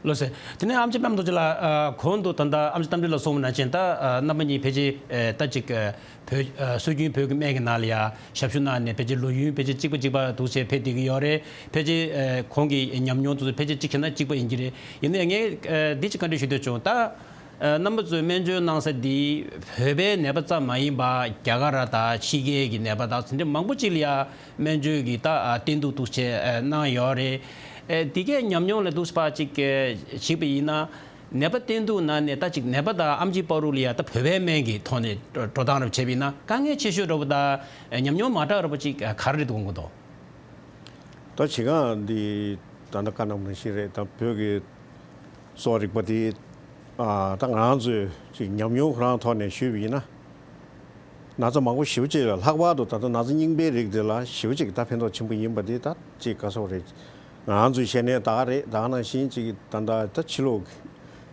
ལགས་སོ། དེ་ནས་ཨེམ་ཆི་པད་མ་རྡོ་རྗེ་ལགས། ཨ། གོང་དུ་ད་ལྟ་ཨེམ་ཆི་རྟ་མགྲིན་ལགས་གསུངས་པ་ནང་བཞིན་ད་ཨ། རྣམ་པ་གཉིས་ཕལ་ཆེར་ཨ། ད་ཅིག་ཨ། བོད་ཨ། སྲོལ་རྒྱུན་བོད་ཀྱི་སྨན་གྱི་ནང་ལ་ཡང་ཞབས་ཞུ་གནང་ནས་ཕལ་ཆེར་ལོ་ཡུན་ཕལ་ཆེར་གཅིག་པ་གཅིག་པ་འདུག་བྱས་ཕེབས་བསྡད་ཀྱི་ཡོད་རེད། ཕལ་ཆེར་ཨ། གོང་གི་ཉམས་མྱོང་དེ་ཚོ་ཕལ་ཆེར་གཅིག་བྱས་ན་གཅིག་པ་ཡིན་གྱི་རེད། ཡིན་ནའི་ངས་ཨ། འདི་ཅིག་བཀའ་འདྲི་ཞུ་འདོད་བྱུང་། ད་ཨ། རྣམ་པ་ཚོས་སྨན་བཅོས་གནང་ས་འདི་བོད་པའི་ནད་པ་ཙམ་མ་ཡིན་པ་རྒྱ་གར་དང་ཕྱི་རྒྱལ་གྱི་ནད་པ་དང་དེ་འདྲ་མང་པོ་ཅིག་ལ་ཡང་སྨན་བཅོས་ཀྱི་ད་ཨ། བསྟེན་གཏུག་འདུག་བྱས་ཨ། གནང་ཡོད་རེད། ཨ། འདི་གའི་ཉམས་མྱོང་ལ་འདུག་སེ་ཕར་ཅིག་ཨ། གཞིགས་པ་ཡིན་ན། ནད་པ་བསྟེན་གཏུག་ནང་ནས་ད་ཅིག་ནད་པ་དང་ཨེམ་ཆི་བར་དུ་ལ་ཡ་ད་བོད་པའི་སྨན་གྱི་ཐོག་ནས་འགྲོ་སྟངས་རབ་བྱས་པ་ཡིན་ན་དཀའ་ངལ་ཆེ་ཤོས་འདྲ་པོ་དང་ཉམས་མྱོང་མ་འདྲ་བ་འདྲ་པོ་ཅིག་ག་རེ་རེད་འདུག་དགོངས་ཀྱི་འདུག་ད་བྱེད་སྒང་འདི་ད་ལྟ་བཀའ་གནང་བ་ནང་བཞིན་རེད། ད་བོད་ཀྱི་གསོ་བ་རིག་པ་འདི་ཨ། ད་ང་རང་ཚོས་ཅིག་ཉམས་མྱོང་ཁོ་རང་ཐོག་ནས་ཞུས་པ་ཡིན་ན། ན་ཚ་མང་པོ་ཞེ་པོ་ཅིག་ལ་ལྷག་པར་དུ་ད་ལྟ་ན་ཚ་རྙིང་པའི་རིགས་འདི་ལ་ཞེ་པོ་ཅིག་ད་ཕན་ཐོགས་ཆེན་པོ་ཡིན་པ་འདི་ད་ཅིག་ག་ཟེར་དགོས་རེད། ང་རང་ཚོའི་ཞལ་ནས་ད་ག་རེད། ད་ག་ནང་བཞིན་ཅིག་ད་ལྟ་ད་ཕྱི་ལོགས་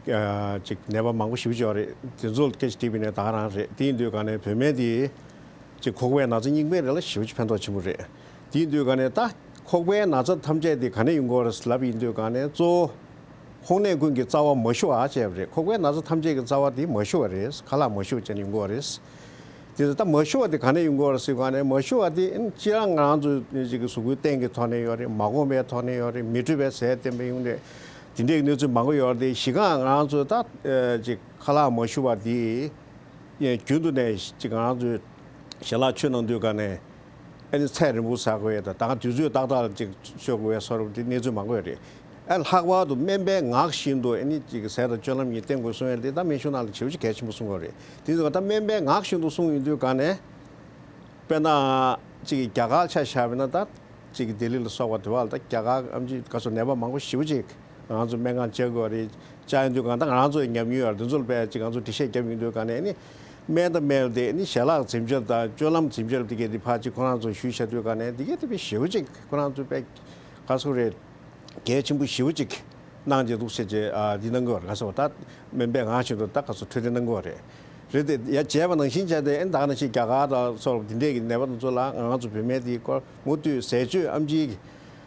ཀྱི་ཨ། ཅིག་ནད་པ་མང་པོ་ཞེ་པོ་ཅིག་ཡོད་རེད། དེ་ཚོ་ལ་སྐད་ཆ་དྲིས་པ་ཡིན་ན་ད་ག་རང་རེད། དེ་ཡིན་དུས་ག་ནས་བོད་སྨན་འདི་ཅིག་ཁོག་པའི་ན་ཚ་རྙིང་པའི་རིགས་ལ་ཞེ་པོ་ཅིག་ཕན་ཐོགས་ཆེན་པོ་རེད། དེ་ཡིན་དུས་ག་ནས་ད་ཁོག་པའི་ན་ཚ་ཐམས་ཅད་དེ་ག་ནས་ཡོང་གི་ཡོད་རེད་ལབ་ཡིན་དུས་ག་ནས་གཙོ་བོ་ཁོག་ནད་ཀུན་གྱི་རྩ་བ་མ་ཞུ་བ་བྱས་པ་རེད། ཁོག་པའི་ན་ཚ་ཐམས་ཅད་ཀྱི་རྩ་བ་དེ་མ་ཞུ་བ་རེད། ཁ་ལག་མ་ཞུ་བ་བྱས་ནས་ཡོང་གི་ཡོད་རེད། དེ་ད་མ་ཞུ་བ་དེ་ག་ནས་ཡོང་གི་ཡོད་རེད་ཟེར་ག་ནས་མ་ཞུ་བ་དེ་སྤྱིར་ང་རང་ཚོ་ཅིག་གི་གཟུགས་པོའི་སྟེང་གི་ཐོག་ནས་ཡོད་རེད། མ་གོམས་པའི་ཐོག་ནས་ཡོད་རེད། མི་འཕྲོད་པའི་ཟས་བསྟེན་པའི་ཡོང་རེད། དེ་འདྲའི་གནས་ཚུལ་མང་པོ་ཡོད་རེད། དེ་གཞི་རྐང་ང་རང་ཚོ་ད་ཅིག་ཁ་ལག་མ་ཞུ་བ་དེ་རྒྱུན་དུ་ནས་ཅིག་ང་རང་ཚོ་ཞལ་ལག་མཆོད་གནང་དུས་ག་ནས། ཨ་ནི་ཚད་རིང་པོ་ཟ་དགོས་ཡས་དང་ད་ག་དུས་ཚོད་ཏག་ཏག་ལ་ཅིག་མཆོད་དགོས་ཡས་སོགས་དེ་གནས་ཚུལ་མང་པོ་ཡོད་རེད། ཨ་ལྷག་པར་དུ་སྨན་པས་ངག་བཞིན་དུ་ཨ་ནི་ཅིག་ཟས་དང་སྤྱོད་ལམ་གཉིས་བསྟེན་དགོས་གསུང་ཡས་དེ་ད་སྨན་གཞུང་ནང་ལ་ཞེ་པོ་ཅིག་གལ་ཆེན་པོ་གསུང་གི་ཡོད་རེད། དེ་ཚོ་ད་སྨན་པས་ངག་བཞིན་དུ་གསུང་ཡོང་དུས་ག་ནས། དཔེར་ན་ཅིག་རྒྱ་གར་ཆ་བཞག་པ་ཡིན་ན་ད་ཅིག་ལྡི་ལི་ལ་སོགས་པ་དེ་བ་ལ་ད་རྒྱ་གར་ཨ་ནི་ག་ཚོད་ནད་པ་མང་པོ་ཞེ་པོ་ཅིག་ང་ཚོ་སྨན་ཁང་བཅར་དགོས་རེད། བཅར་ཡོང་དུས་ག་ད་ང་རང་ཚོ་ཡི་ཉམས་མྱོང་ཡོད་རེད། དེ་ཚོ་ལ་དཔེ་ཅིག་ང་ཚོ་འགྲེལ་བཤད་རྒྱབ་ཡོང་དུས་ག་ནས་ཨ་ནི། སྨན་དང་སྨན་དེ་ནི་ཞལ་ལག་འཛེམ་བྱ་དང་སྤྱོད་ལམ་འཛེམ་བྱ་དེ་གས་དེ་ཕར་ཅིག་ཁོ་རང་ཚོ་ཞུས་བྱ་དུས་ག་ནས་དེ་གས་དེ་བས་ཞེ་པོ་ཅིག་ཁོ་རང་ཚོ་དཔེ་ག་ཚོད་རེད། གལ་ཆེན་པོ་ཞེ་པོ་ཅིག་གནང་བྱས་འདུག་ཟེར་བྱས་ཨ་འདི་གནང་གི་ཡོད་རེད། ག་ཚོད་ད་སྨན་པས་ངག་བཞིན་དུ་ད་ག་ཚོད་འཕྲོད་བསྟེན་གནང་གི་ཡོད་རེད། རེད་དེ་ཡ་བྱས་པ་ནང་བཞིན་བྱས་ཏེ་ཨེ་ད་ག་ནང་བཞིན་རྒྱ་གར་དང་སོགས་འདི་འདྲས་ཀྱི་ནད་པ་དེ་ཚོ་ལ་ང་ཚོ་བོད་སྨན་དེའི་སྐོར་མུ་མཐུད་ཟས་སྤྱོད་ཨེམ་ཆིའི་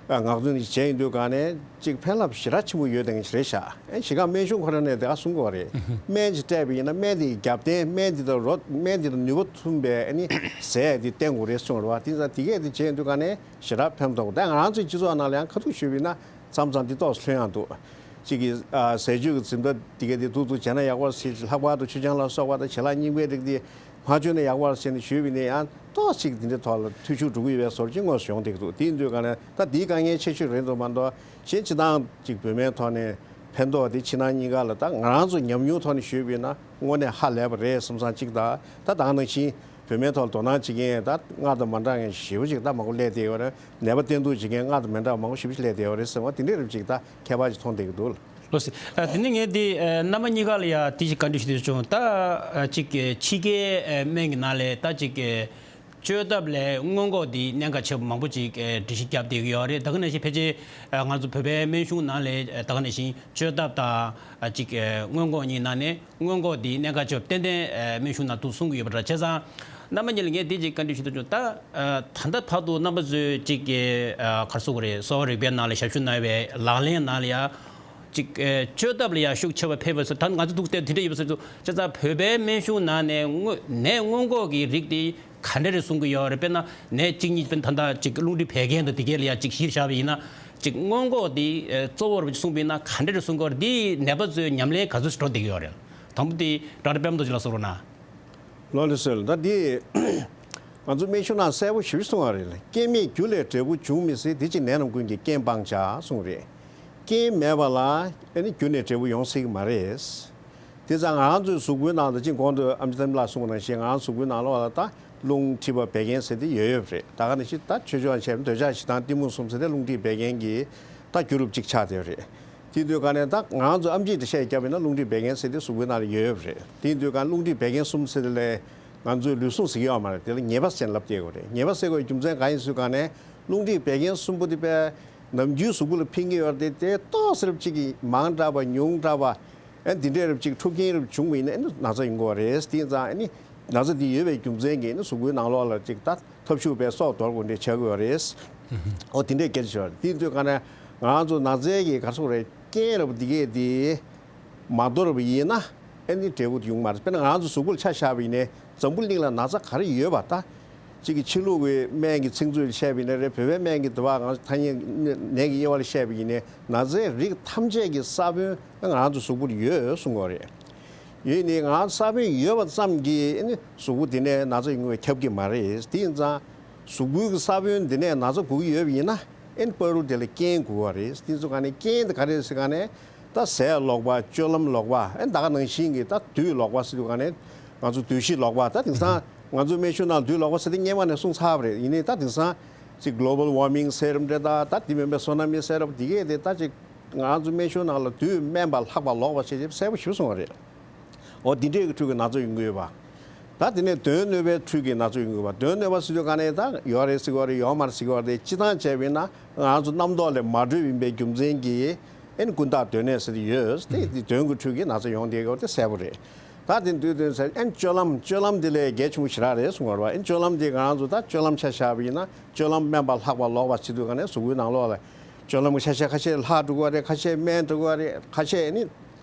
ངག་འདོན་བྱས་ཡིན་དུས་ག་ནས་ཅིག་ཕན་རླབས་ཞེ་དྲག་ཆེན་པོ་ཡོད་དེ་ཞིག་རེད་ཤག་ཨེ་གཞི་རྐང་སྨན་གཞུང་ཁོ་རང་ནས་དེ་ག་གསུང་གི་ཡོད་རེད། སྨན་ཅིག་སྤྲད་པ་ཡིན་ན་སྨན་དེ་གི་རྒྱབ་རྟེན་སྨན་དེ་དང་རོ་སྨན་དེ་དང་ནུས་པ་མཚུངས་པའི་ཨ་ནི་ཟས་དེ་བསྟེན་དགོས་རེད་གསུངས་རེད་བ། དེ་ཙང་དེ་གས་དེ་བྱས་ཡིན་དུས་ག་ནས་ཞེ་དྲག་ཕན་ཐོགས། ད་ང་རང་ཚོའི་སྤྱི་ཚོགས་ནང་ལ་ཡང་ཁ་ཐུག་ཞུས་པ་ཡིན་ན་མཚམས་མཚམས་འདི་ཏོག་ཙམ་ལྷོད་ཡང་འདུག་གཅིག་གིས་ཨ་ཟས་སྤྱོད་ཀྱི་འཛིན་གྲྭ་འདི་གས་འདི་འདུག་འདུག་བྱས་ན་ཡག་པ་ཟེར། ལྷག་པར་དུ་མཆོད་ཆང་ལ་སོགས་པ་དང་ཞལ་ལག་རྙིང་པའི་རིགས་འདི་མ་མཆོད་ན་ཡག་པ་ཟེར་ནས་ཞུས་པ་ཡིན་ན་ཡང་ཏོག་ཙམ་འདི་འདྲའི་ཐོག་ལ་འཐུས་ཤོར་འགྲོ་གི་ཡོད་པའི་བཟོ་འདྲ་ཅིག་དངོས་སུ་ཡོང་བསྡད་ཀྱི་འདུག་དེ་ཡིན་དུས་ག་ནས་ད་འདིའི་དཀའ་ངལ་ཆེ་ཤོས་རེད་འདུག་མ་གཏོགས་གཞན་སྤྱིར་བཏང་ཅིག་བོད་སྨན་ཐོག་ནས་ ཕན་ཐོགས་དེ་ཕྱི་ནང་གཉིས་ཀ་ལ་ད་ང་རང་ཚོ་ཉམས་མྱོང་ཐོག་ནས་ཞུས་པ་ཡིན་ན་དངོས་གནས་ཧ་ལས་པ་རེད་བསམ་བསམ་གཅིག་དང་། ད་ད་ག་ནང་བཞིན་བོད་སྨན་ཐོག་ལ་དོ་སྣང་བྱེད་མཁན་ད་སྔར་དང་མ་འདྲ་མཁན་ཞེ་པོ་ཅིག་ད་མང་པོ་སླེབས་བསྡད་ཡོད་རེད། ནད་པ་བསྟེན་གཏུག་བྱེད་མཁན་སྔར་དང་མི་འདྲ་བ་མང་པོ་ཞེ་པོ་ཅིག་སླེབས་བསྡད་ཡོད་རེད་བསམ་པ་དེ་འདྲའི་རིགས་ཅིག་ད་ཁྱད་པར་ཅིག་མཐོང་བསྡད་ཀྱི་འདུག་ལགས་སོ། ཨ། དེ་ནས་ངས་འདི་ཨ་རྣམ་པ་གཉིས་ཀ་ལ་ཡ་དེ་ཞིག་བཀའ་འདྲི་ཞུ་འདོད་བྱུང་། ད་ཨ་ཅིག་ཕྱི་རྒྱལ་ཨ་སྨན་གྱི་ནང་ལ་ད་ཅིག་ཨ་བཅོས་ཐབས་ལས་སྔོན་འགོག་འདི་གནད་འགག་ཆེ་བ་མང་པོ་ཅིག་ཨ་འགྲེལ་བཤད་བརྒྱབ་བསྡད་ཀྱི་ཡོད་རེད། ད་ག་ནང་བཞིན་ཕལ་ཆེར་ཨ་ང་ཚོ་བོད་པའི་སྨན་གཞུང་ནང་ལ་ཨ་ད་ག་ནང་བཞིན་བཅོས་ཐབས་དང་ཨ་ཅིག་ཨ་སྔོན་འགོག་གཉིས་ནང་ནས་སྔོན་འགོག་འདི་གནད་འགག་ཆེ་བ་ཏན་ཏན་ཨ་སྨན་གཞུང་ནང་འདུག་གསུང་གི་ཡོད་པ་འདྲ། བྱས་ཙང་རྣམ་པ་གཉིས་ལ་ངས་འདི་ཅིག་བཀའ་འདྲི་ཞུ་འདོད་བྱུང་། ད་ཨ་ད་ལྟ་བར་དུ་རྣམ་པ་ཚོས་ཅིག་གི་ཨ་ག་རེ་ཟེར་དགོས་རེད། གསོ་བ་རིག་པའི་ནང་ལ་ཞབས་ཞུ་གནང་བའི་ལག་ལེན་ནང་ལ་ཡ་ཅིག་ཨ་བཅོས་ཐབས་ལ་ཡ་ཤུགས་ཆེ་བ་ཕེབས་པ་ཟེར། ད་ང་ཚོ་འདུག་སྟེ་དེ་འདྲ་ཡོད་པ་ཟེར་ཚུལ། བྱས་ཙང་བོད་པའི་སྨན་གཞུང་ནང་ནས་སྔོན་ནད་སྔོན་འགོག་གི་རིགས་དེ་ག་འདྲ་རེ་གསུང་གི་ཡོད་རེད། དཔེར་ན་ནད་གཅིག་གཉིས། དཔེར་ན་ད་ལྟ་ཅིག་རླུང་མཁྲིས་བད་ཀན་དང་དེ་གས་ལ་ཡ་ཅིག་གཞིར་བཞག་པ་ཡིན་ན་ཅིག་སྔོན་འགོག་དེ་ཨ་གཙོ་བོར་གསུངས་པ་ཡིན་ན་ག་འདྲ་རེ་གསུང་གི་ཡོད་རེད། དེ་ནད་པ་ཚོས་ཉམས་ལེན་ག་ཚོད་ཞིག་འགྲོ་བསྡད་ཀྱི་ཡོད་རེད། དང་པོ་དེ་ཌོག་ཊར་པད་མ་རྡོ་རྗེ་ལགས་གསུང་རོགས་གནང་། ལགས་ལགས་སོ། ད་འདི་ང་ཚོ་སྨན་གཞུང་ནང་གསལ་པོ་ཞེ་པོ་གསུངས་པ་རེད། སྐྱེ་མེད་རྒྱུ་ལས་འབྲས་བུ་འབྱུང་མི་སྲིད། དེ་ཕྱིར་ནད་རྣམས་ཀུན་གྱི་རྐྱེན་སྤང་བྱ་གསུངས་རེད། རྐྱེན་མེད་པ་ལ་ཨ་ནི་རྒྱུ་ནས་འབྲས་བུ་ཡོང་སྲིད་ཀྱི་མ་རེད། དེ་ཙང་ང་རང་ཚོའི་གཟུགས་པོའི་ནང་དུ་ཅིག་གོང་དུ་ཨེམ་ཆི་ཐེམ་ལགས་གསུངས་པ་ནང་བཞིན་ང་རང་གཟུགས་པོའི་ནང་ལོགས་ལ་ད་རླུང་མཁྲིས་པ་བད་ཀན་ཟེར་དེ་ཡོད་ཡོད་རེད། ད་ག་ནང་བཞིན་ད་ཆོས་ཕྱོགས་བྱས་ན་འདོད་ཆགས་ཞེ་སྡང་གཏི་མུག་གསུམ་ཟེར་དེ་རླུང་མཁྲིས་བད་ཀན་གྱི་ད་རྒྱུ་རུ་གཅིག་ཆགས་བསྡད་ཡོད་རེད། དེ་དུས་ག་ནས་ད་ང་ཚོ་ཨེམ་ཆི་འགྲེལ་བཤད་བརྒྱབ་ཡིན་ན་རླུང་མཁྲིས་བད་ཀན་ཟེར་དེ་གཟུགས་པོའི་ནང་ལ་ཡོད་ཡོད་རེད། དེ་དུས་ག་རླུང་མཁྲིས་བད་ཀན་གསུམ་ཟེར་དེ་ལས་ང་ཚོའི་ལུས་ཟུངས་ཟེར་གྱི་ཡོད་མ་རེད། དེ་ལ་ཉེས་པ་ཟེར་ལབ་བསྡད་ཡོད་རེད། ཉེས་པ་ཟེར་དགོས་རྒྱུ་མཚན་གང་ཡིན་ཟེར་ག་ནས་རླུང་མཁྲིས་བད་ཀན་གསུམ་པོ་དེ་པས་ནམ་རྒྱུན་གཟུགས་པོ་ལ་ཕན་གྱི་ཡོད་རེད། དེ་ཏོག་ཙམ་ཅིག་གིས་མང་དྲགས་པ་ཉུང་དྲགས་པ་ཨ་འདི་འདྲའི་རབ་ཅིག་འཁྲུག་རྐྱེན་རབ་བྱུང་བ་ཡིན་ན་ཨ་ནི་ན་ཚ་ཡོང་གི་ཡོད་རེད། དེ་ཙང་ཨ་ནི་ན་ཚ་འདི་ཡོད་པའི་རྒྱུ་མཚན་གྱིས་ཨ་ནི་གཟུགས་པོའི་ནང་ལོགས་ལ་ཅིག་ད་ཐབས་ཤུགས་པས་སྲོག་དོར་དགོས་འདྲ་ཆགས་ཀྱི་ཡོད་རེད། ཨོ་དེ་འདྲའི་སྐད་ཆ་ཤོར་དེ་དུས་ག་ནས་ང་ཚོ་ན་ཚའི་གི་ག་རེ་ཟེར་དགོས་རེད། རྐྱེན་རབ་འདི་གས་དེ་མ་དོར་བ་ཡིན་ན་ཨ་ནི་འབྲས་བུ་དེ་ཡོང་མ་རེད། དཔེར་ན་ང་ཚོ་གཟུགས་པོ་ལ་ཆ་བཞག་པ་ཡིན་ནའི་འཛམ་བུ་གླིང་ལ་ན་ཚ་ག་རེ་ཡོད་པ་ད། གཅིག་གི་ཕྱི་ལུགས་ཀྱི་སྨན་གྱི་ཚིག་མཛོད་བཤད་པ་ཡིན་ན་རེད། བོད་པའི་སྨན་གྱི་དུ་བ་ང་ཚོ་ཐ་སྙད་ནད་ཀྱི་དབྱེ་བ་ལ་བཤད་པ་ཡིན་ནའི་ན་ཚའི་རིགས་ཐམས་ཅད་ཀྱི་ས་བོན་ང་ཚོ་གཟུགས་པོར་ཡོད་གསུང་གི་ཡོད་རེད། ཡོད་ནི་ང་ཚོ་ས་བོན་ཡོད་པ་ཙམ་གྱིས་ཨ་ནི་གཟུགས་པོ་འདི་ནས་ན་ཚ་ཡོང་བའི་ཁྱབ་ཀྱི་མ་རེད། དེ་ཡིན་ཙང་གཟུགས་པོའི་གི་ས་བོན་འདི་ནས་ན་ཚ་འགོ་གི་ཡོད་པ་ཡིན་ན་ཨ་ནི་བར་དུ་དེ་ལ་རྐྱེན་དགོས་པ་རེད། དེ་ཚོ་ག་ནས་རྐྱེན་དེ་ག་རེ་ཟེར་ག་ནས་ད་ཟས་ལོག་པ། སྤྱོད་ལམ་ལོག་པ། ཨ་ནི་ད་ག་ནང་བཞིན་གྱི་ད་དུས་ལོག་པ་ཟེར་དུས་ག་ནས་ང་ཚོ་དུས་བཞི་ལོག་པ། ད་དེང་སང་ང་ཚོ་སྨན་གཞུང་ནང་དུས་ལོག་པ་ཟེར་དེ་སྔོན་མ་ནས་གསུངས་ཚར་བ་རེད། ཡིན་ནའི་ད་དེང་སང་ཅིག་གློ་བལ་ཝར་མིང་ཟེར་རམ་འདྲ་ད་ད་དེ་མིན་པའི་སོ་ན་མི་ཟེར་རམ་དེ་གས་དེ་ད་ཅིག་ང་ཚོ་སྨན་གཞུང་ནང་ལ་དུས་དམན་པ་ལྷག་པ་ལོག་པ་བྱས་བྱས་གསལ་པོ་ཞིག་གསུངས་པ་རེད། འོ་འདི་འདྲས་ཀྱི་ཁྲོད་ཀྱི་ན་ཚ་ཡོང་གི་ཡོད་པ། ད་དེ་ནས་གདོན་གནོད་པའི་ཁྲོད་ཀྱི་ན་ཚ་ཡོང་གི་ཡོད་པ། གདོན་གནོད་པ་ཟེར་དུས་ག་ནས་ད་ཡོད་རེད་ཟེར་གྱི་ཡོད་རེད། ཡོད་མ་རེད་ཟེར་གྱི་ཡོད་རེད། སྤྱིར་བཏང་བྱས་པ་ཡིན་ན་ང་ཚོ་རྣམ་རྟོག་ལས་མ་གྲོལ་བ་ཡིན་པའི་རྒྱུ་མཚན་གྱིས་ཨེ་ནི་ཀུན་བརྟགས་གདོན་གནོད་ཟེར་དེ་ཡོད། དེ་དེ་གདོན་གྱི་ཁྲོད་ཀྱི་ན་ཚ་ཡོང་བསྡད་ཡོད་དེ་གསལ་པོ་རེད། ད་དེ་འདུག་དེ་ཚེ་ཨེ་ནི་སྤྱོད་ལམ་སྤྱོད་ལམ་དེ་ལས་གལ་ཆེན་པོ་ཞེ་དྲག་རེད་གསུང་བ་རེད་བ། ཨེ་ནི་སྤྱོད་ལམ་དེ་ང་རང་ཚོ་ད་སྤྱོད་ལམ་ཆ་བཞག་པ་ཡིན་ན་སྤྱོད་ལམ་དམན་པ་ལྷག་པ་ལོག་པ་བྱེད་དུས་ག་ནས་གཟུགས་པོའི་ནང་ལོགས་ལ་སྤྱོད་ལམ་གྱི་ཆ་ཤས་ཁ་ཤས་ལྷག་འགྲོ་གི་རེད། ཁ་ཤས་དམན་འགྲོ་གི་རེད། ཁ་ཤས་ཨེ་ནི་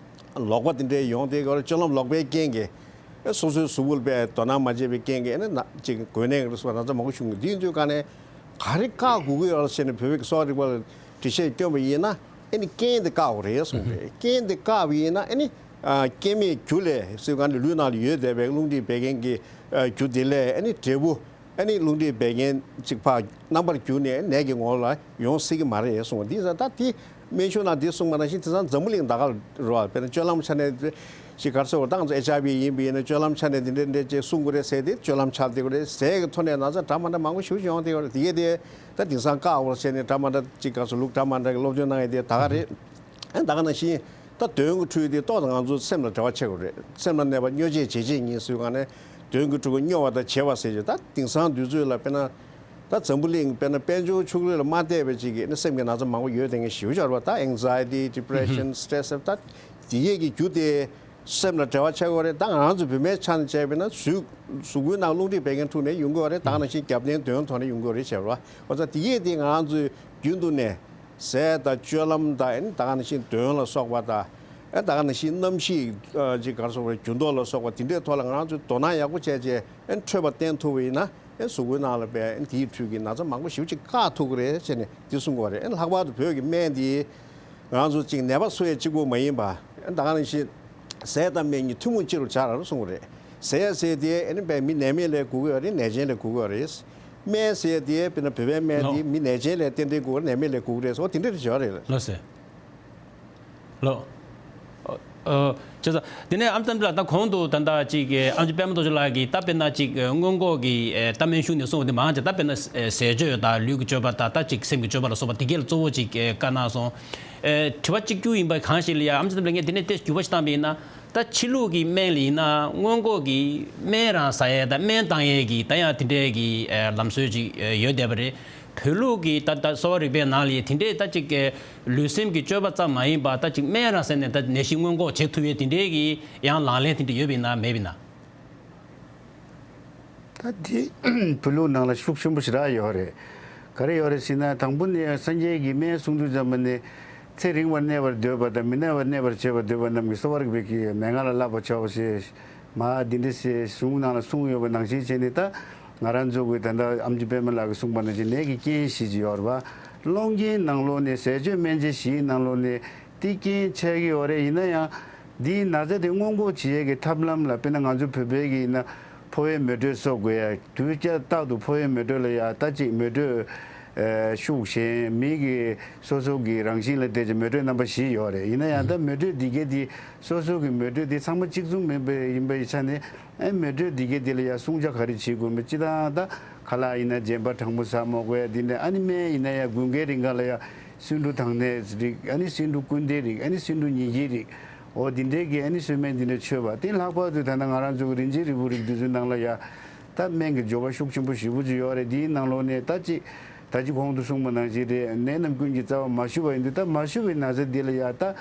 ལོག་པ་དེ་འདྲའི་ཡོང་དེ་ག་རེ་སྤྱོད་ལམ་ལོག་པའི་རྐྱེན་གྱིས་ཨེ་སོ་སོའི་གཟུགས་པོ་ལ་དཔེ་དོ་སྣང་མ་བྱས་པའི་རྐྱེན་གྱིས་ཨེ་ནི་ན་ཅིག་འགོས་ནད་རེད་སོགས་ན་ཚ་མང་པོ་བྱུང་གི། དེ་ཡིན་དུས་ག་ནས་ག་རེ་བཀག་དགོས་ཀྱི་ཡོད་ཟེར་ནས་བོད་པའི་གསོ་བ་རིག་པ་ལ་འགྲེལ་བཤད་བསྐྱོན་པ་ཡིན་ན་ཨེ་ནི་རྐྱེན་དེ་བཀག་དགོས་རེད་གསུངས་པས། རྐྱེན་དེ་བཀག་པ་ཡིན་ན་ཨེ་ནི་ཨ་སྐྱེ་མེད་རྒྱུ་ལས་ཟེར་ག་ནས་ལུས་ནང་ལ་ཡོད་བསྡད་པའི་རླུང་མཁྲིས་བད་ཀན་གྱི་ཨ་རྒྱུ་དེ་ལས་ཨེ་ནི་འབྲས་བུ་ཨ་ནི་རླུང་མཁྲིས་བད་ཀན་གཅིག་ཕར་རྣམ་པར་གྱུར་ནས་ནད་ཀྱི་ངོ་ལ་ཡོང་སྲིད་ཀྱི་མ་རེད་གསུངས་པ། འདི་ཟེར་ད་དེ་སྨན་གཞུང་ནང་འདི་གསུངས་པ་ནང་བཞིན་དེང་སང་འཛམ་བུ་གླིང་ད་ག་རེད་བ། དཔེར་ན་སྤྱོད་ལམ་ཆ་ནས་ཅིག་ག་རེ་ཟེར་བ་ད་ང་ཚོ་ཨེཆ་ཨའི་ཝི་ཡིན་པ་ཡིན་ན་སྤྱོད་ལམ་ཆ་ནས་འདི་འདྲ་འདྲ་ཅིག་གསུང་དགོས་རེད་ཟེར་ཏེ་སྤྱོད་ལམ་ཆ་བསྡད་དགོས་རེད། ཟས་ཀྱི་ཐོག་ནས་ན་ཚ་འདྲ་མ་འདྲ་མང་པོ་ཞེ་པོ་ཅིག་ཡོང་བསྡད་ཡོད་རེད། དེ་གས་དེ་ད་དེང་སང་བཀག་དགོས་རེད་ཟེར་ནས་འདྲ་མ་འདྲ་ཅིག་ག་ཚོད་ལུགས་འདྲ་མ་འདྲ་གི་སློབ་སྟོན་གནང་ཡས་དེ་ད་ག་རེད། ཨ་ད་ག་ནང་བཞིན་ད་གདོན་གྱི་འཁྲུལ་དེ་ཏོག་ཙམ་ང་ཚོ་སེམས་ལ་འབྲེལ་བ་ཆགས་དགོས་རེད། སེམས་ལ་གནས་པ་སྨྱོ་བྱེད་བྱེད་བྱེད་གཉིས་ཟེར་ག་ནས་གདོན་གྱི་འཁྲུལ་གྱི་སྨྱོ་བ་དང་བྱེད་པ་ཟེར་བྱས། ད་དེང་སང་དུས་ཚོད་ལ་དཔེར་ན་ད་འཛམ་བུ་གླིང་དཔེར་ན་དཔལ་འབྱོར་ཕྱུག་ལོས་ལ་མ་བལྟས་པའི་ཅིག་གི་ནི་སེམས་ཀྱི་ན་ཚ་མང་པོ་ཡོད་དེ་ངས་ཞིབ་ཆར་བ་ད་anxiety, depression, stress ད་དེ་གས་ཀྱི་རྒྱུ་དེ་སེམས་ལ་འབྲེལ་བ་ཆགས་ཀྱི་ཡོད་རེད། ད་ང་རང་ཚོ་བོད་པའི་ཆ་ནས་བྱས་པ་ཡིན་ན་གཟུགས་གཟུགས་པོའི་ནང་རླུང་མཁྲིས་བད་ཀན་འཁྲུགས་ནས་ཡོང་གི་ཡོད་རེད། ད་ག་ནང་བཞིན་རྒྱབ་རྟེན་གདོན་ཐོག་ནས་ཡོང་གི་ཡོད་རེད་བྱས་པ། འོ་ཙང་དེ་གས་དེ་ང་རང་ཚོའི་རྒྱུན་དུ་ནས་ཟས་དང་སྤྱོད་ལམ་དང་ཨ་ནི་ད་ག་ནང་བཞིན་གདོན་ལ་སོགས་པ་དང་ཨ་ད་ག་ནང་བཞིན་གནམ་གཤིས་ཨ་ཅིག་ག་རེ་ཟེར་དགོས་རེད། འགྱུར་ལྡོག་ལ་སོགས་པ་དེ་འདྲའི་ཐོག་ལ་ང་རང་ཚོས་དོ་སྣང་ཡག་པོ་བྱས་བྱས་ཨ་ནི་འཕྲོད་པ་བསྟེན་ཐུབ་པ་ཡིན་ན་ཨ་གཟུགས་པོའི་ནང་ལ་བས་ཨ་ནི་དེའི་འཕྲུལ་གྱི་ན་ཚ་མང་པོ་ཞེ་པོ་ཅིག་བཀག་ཐུབ་ཀྱི་རེད་ཟེར་ནས་འདི་གསུང་གི་ཡོད་རེད། ཨ་ནི་ལྷག་པར་དུ་བོད་ཀྱི་སྨན་འདི་ང་རང་ཚོ་ཅིག་ནད་པ་གསོ་ཡས་གཅིག་པོ་མ་ཡིན་པ་ཨ་ནི་ད་ག་ནང་བཞིན་ཟས་དང་སྨན་གཉིས་ཐུན་མོང་གཅིག་རུ་སྦྱར་རོགས་གསུང་གི་རེད། ཟས་ཟེར་དེ་ཨ་ནི་བས་མི་ནད་མེད་ལ་དགོས་ཀྱི་ཡོད་རེད། ནད་ཅན་ལ་དགོས་ཀྱི་ཡོད་རེད། སྨན་ཟེར་དེ་དཔེར་ན་བོད་པའི་སྨན་དེ་ལགས། མི་ནད་ཅན་ལ་ཏན་ཏན་དགོས་རེད། ནད་མེད་ལ་དགོས་ཀྱི་རེད་ཟེར་བ་དེ་འདྲ་རེ་བྱས་པ་རེད། ལགས་སེ། ལགས། ཨོ། བྱས་ཙང་དེ་ནས་ཨ་མ་ཙམ་ལ་ད་གོང་དུ་ད་ལྟ་ཅིག་ཨ་མ་ཆོས་པད་མ་རྡོ་རྗེ་ལགས་ཀྱིས་ད་དཔེར་ན་ཅིག་སྔོན་འགོག་གི་ད་སྨན་གཞུང་ནས་གསུངས་པ་དེ་མང་ཆེ་ད་དཔེར་ན་ཟས་སྤྱོད་དང་ལུས་ཀྱི་སྤྱོད་པ་དང་ད་ཅིག་སེམས་ཀྱི་སྤྱོད་པ་ལ་སོགས་པ་དེ་གས་ལ་གཙོ་བོ་ཅིག་བཀའ་གནང་སོང་། དྲི་བ་གཅིག་གྱུར་ཡིན་པ་གང་ཞིག་ལ་ཡ་ཨ་མ་ཙམ་ལ་ངས་དེ་ནས་དེ་འགྱུར་བ་ཞིག་བཏང་པ་ཡིན་ན། ད་ཕྱི་ལུགས་ཀྱི་སྨན་ལ་ཡིན་ན་སྔོན་འགོག་གི་སྨན་རང་ཟ་ཡས་དང་སྨན་བཏང་ཡས་ཀྱི་ད་ཡང་དེ་འདྲའི་གི་ལམ་སྲོལ་ཅིག་ཡོད་བསྡད་པ་རེད། བོད་ལུགས་ཀྱི་ད་ད་གསོ་བ་རིག་པའི་ནང་ལ་ཡ་དེ་འདྲའི་ད་ཅིག་ལུས་སེམས་ཀྱི་སྤྱོད་པ་ཙམ་མ་ཡིན་པ་ད་ཅིག་སྨན་རང་ཟས་ནས་ད་ནད་གཞི་སྔོན་འགོག་བྱེད་ཐུབ་ཡས་དེ་འདྲའི་གི་ཡང་ལག་ལེན་དེ་འདྲ་ཡོད་པ་ཡིན་ན་མེད་པ་ཡིན་ན། ད་དེ་བོད་ལུགས་ནང་ལ་ཤུགས་ཆེན་པོ་ཞེ་དྲག་ཡོད་རེད། ག་རེ་ཡོད་རེད་ཟེར་ན་དང་པོ་ནས་སངས་རྒྱས་ཀྱིས་སྨན་གསུང་དུས་ཙམ་པ་ནས་ཚེ་རིང་བར་གནས་པར་འདོད་པ་དང་མི་ནད་པར་གནས་པར་བྱེད་པར་འདོད་པ་རྣམས་ཀྱིས་གསོ་བ་རིག་པའི་གི་མན་ངག་ལ་བསླབ་པར་བྱའོ་ཞེས་མ་འདི་འདྲ་ཞེས་གཞུང་ནང་ལ་གསུངས་ཡོད་པ་ནང་བཞིན་བྱས་ནས། ད་ང་རང་ཚོ་གི་ད་ལྟ་ཨ་མ་ཆོས་པད་མ་ལགས་ཀྱིས་གསུངས་པ་ནང་བཞིན་ནད་ཀྱི་རྐྱེན་བཞི་ཅིག་ཡོད་རེད་པ། སློང་རྐྱེན་ནང་ལོགས་ནས་ཟས་སྤྱོད་སྨན་དཔྱད་བཞིའི་ནང་ལོགས་ནས་དེ་རྐྱེན་འཆད་ཀྱི་ཡོད་རེད། ཡིན་ན་ཡང་འདིའི་ན་ཚ་དེ་སྔོན་འགོག་བྱེད་ཡས་ཀྱི་ཐབས་ལམ་ལ་དཔེར་ན་ང་ཚོ་བོད་པའི་གི་ཡིན་ན་ཕོ་བའི་མེ་དྲོད་གསོ་དགོས་ཡ། དུས་བསྐྱར་རྟག་ཏུ་ཕོ་བའི་མེ་དྲོད་ལ་ཡ་ད་ཅིག་མེ་དྲོད་ཨ་ཤུགས་ཞན་མི་གི་སོ་སོ་གི་རང་བཞིན་ལ་བལྟས་ཀྱི་མེ་དྲོད་རྣམ་པ་བཞི་ཡོད་རེད། ཡིན་ན་ཡང་ད་མེ་དྲོད་འདི་གས་དེ་སོ་སོ་གི་མེ་དྲོད་དེ་ཚང་མ་གཅིག་མཚུངས་མིན་པ་ཡིན་པའི་ཆ་ནས། ཨེ་མེ་དྲོད་འདི་གས་འདི་ལ་ཡ་སྲུང་བྱ་ག་རེ་བྱེད་དགོས་མེད་ཅི་ད་ད་ཁ་ལག་ཡིན་ན་རྗེན་པ་གྲང་མོ་ཟ་མ་དགོས་ཡ། འདི་ནས་ཨ་ནི་སྨན་ཡིན་ན་ཡ་དགུན་ཁའི་རིང་ག་ལ་ཡ་སེ་འབྲུ་དྭངས་སྣེ་རིགས། ཨ་ནི་སེ་འབྲུ་སྐུན་ལྡན་རིགས། ཨ་ནི་སེ་འབྲུ་ཉི་འགྱེད་རིགས། འོ་འདི་འདྲའི་གི་ཨ་ནི་གསོལ་སྨན་འདི་འདྲ་མཆོད་པ་དེ་ལྷག་པར་དུ་ད་ལྟ་ང་རང་ཚོ་གི་རིན་ཆེན་རིལ་བུ་རིགས་འདི་ཚོའི་ནང་ལ་ཡ་ད་སྨན་གྱི་སྦྱོར་བ་ཤུགས་ཆེན་པོ་ཞེ་པོ་ཅིག་ཡོད་རེད། འདིའི་ནང་ལོགས་ནས་ད་ཅི་ད་ཅི་གོང་དུ་གསུངས་པ་ནང་བཞིན་རེད། ནད་རྣམས་ཀུན་གྱི་རྩ་བ་མ་ཞུ་བ་ཡིན་དུས་ད་མ་ཞུ་བའི་ན་ཚ་འདི་ལ་ཡ་ད།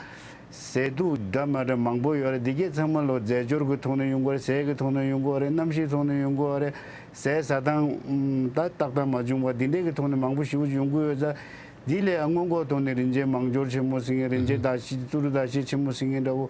ཟས་དུག་འདྲ་མ་འདྲ་མང་པོ་ཡོད་རེད། འདི་གས་ཚང་མ་ལོ་རྫས་སྦྱོར་གྱི་ཐོག་ནས་ཡོང་གི་རེད། ཟས་ཀྱི་ཐོག་ནས་ཡོང་གི་རེད། གནམ་གཤིས་ཐོག་ནས་ཡོང་གི་རེད། ཟས་ཟ་སྟངས་ད་ཏག་ཏག་མ་བྱུང་བ་འདི་འདྲས་ཀྱི་ཐོག་ནས་མང་པོ་ཞེ་པོ་ཅིག་ཡོང་གི་ཡོད་ཙང་། འདི་ལས་སྔོན་འགོག་ཐོག་ནས་རིན་ཆེན་མང་སྦྱོར་ཆེན་མོ་ཟེར་མཁན། རིན་ཆེན་ཨུ་ཧུམ། དྭགས་གཤིས་ཙུ་རུ་དྭགས་གཤིས་ཆེན་མོ་ཟེར་མཁན་འདྲ་བོ།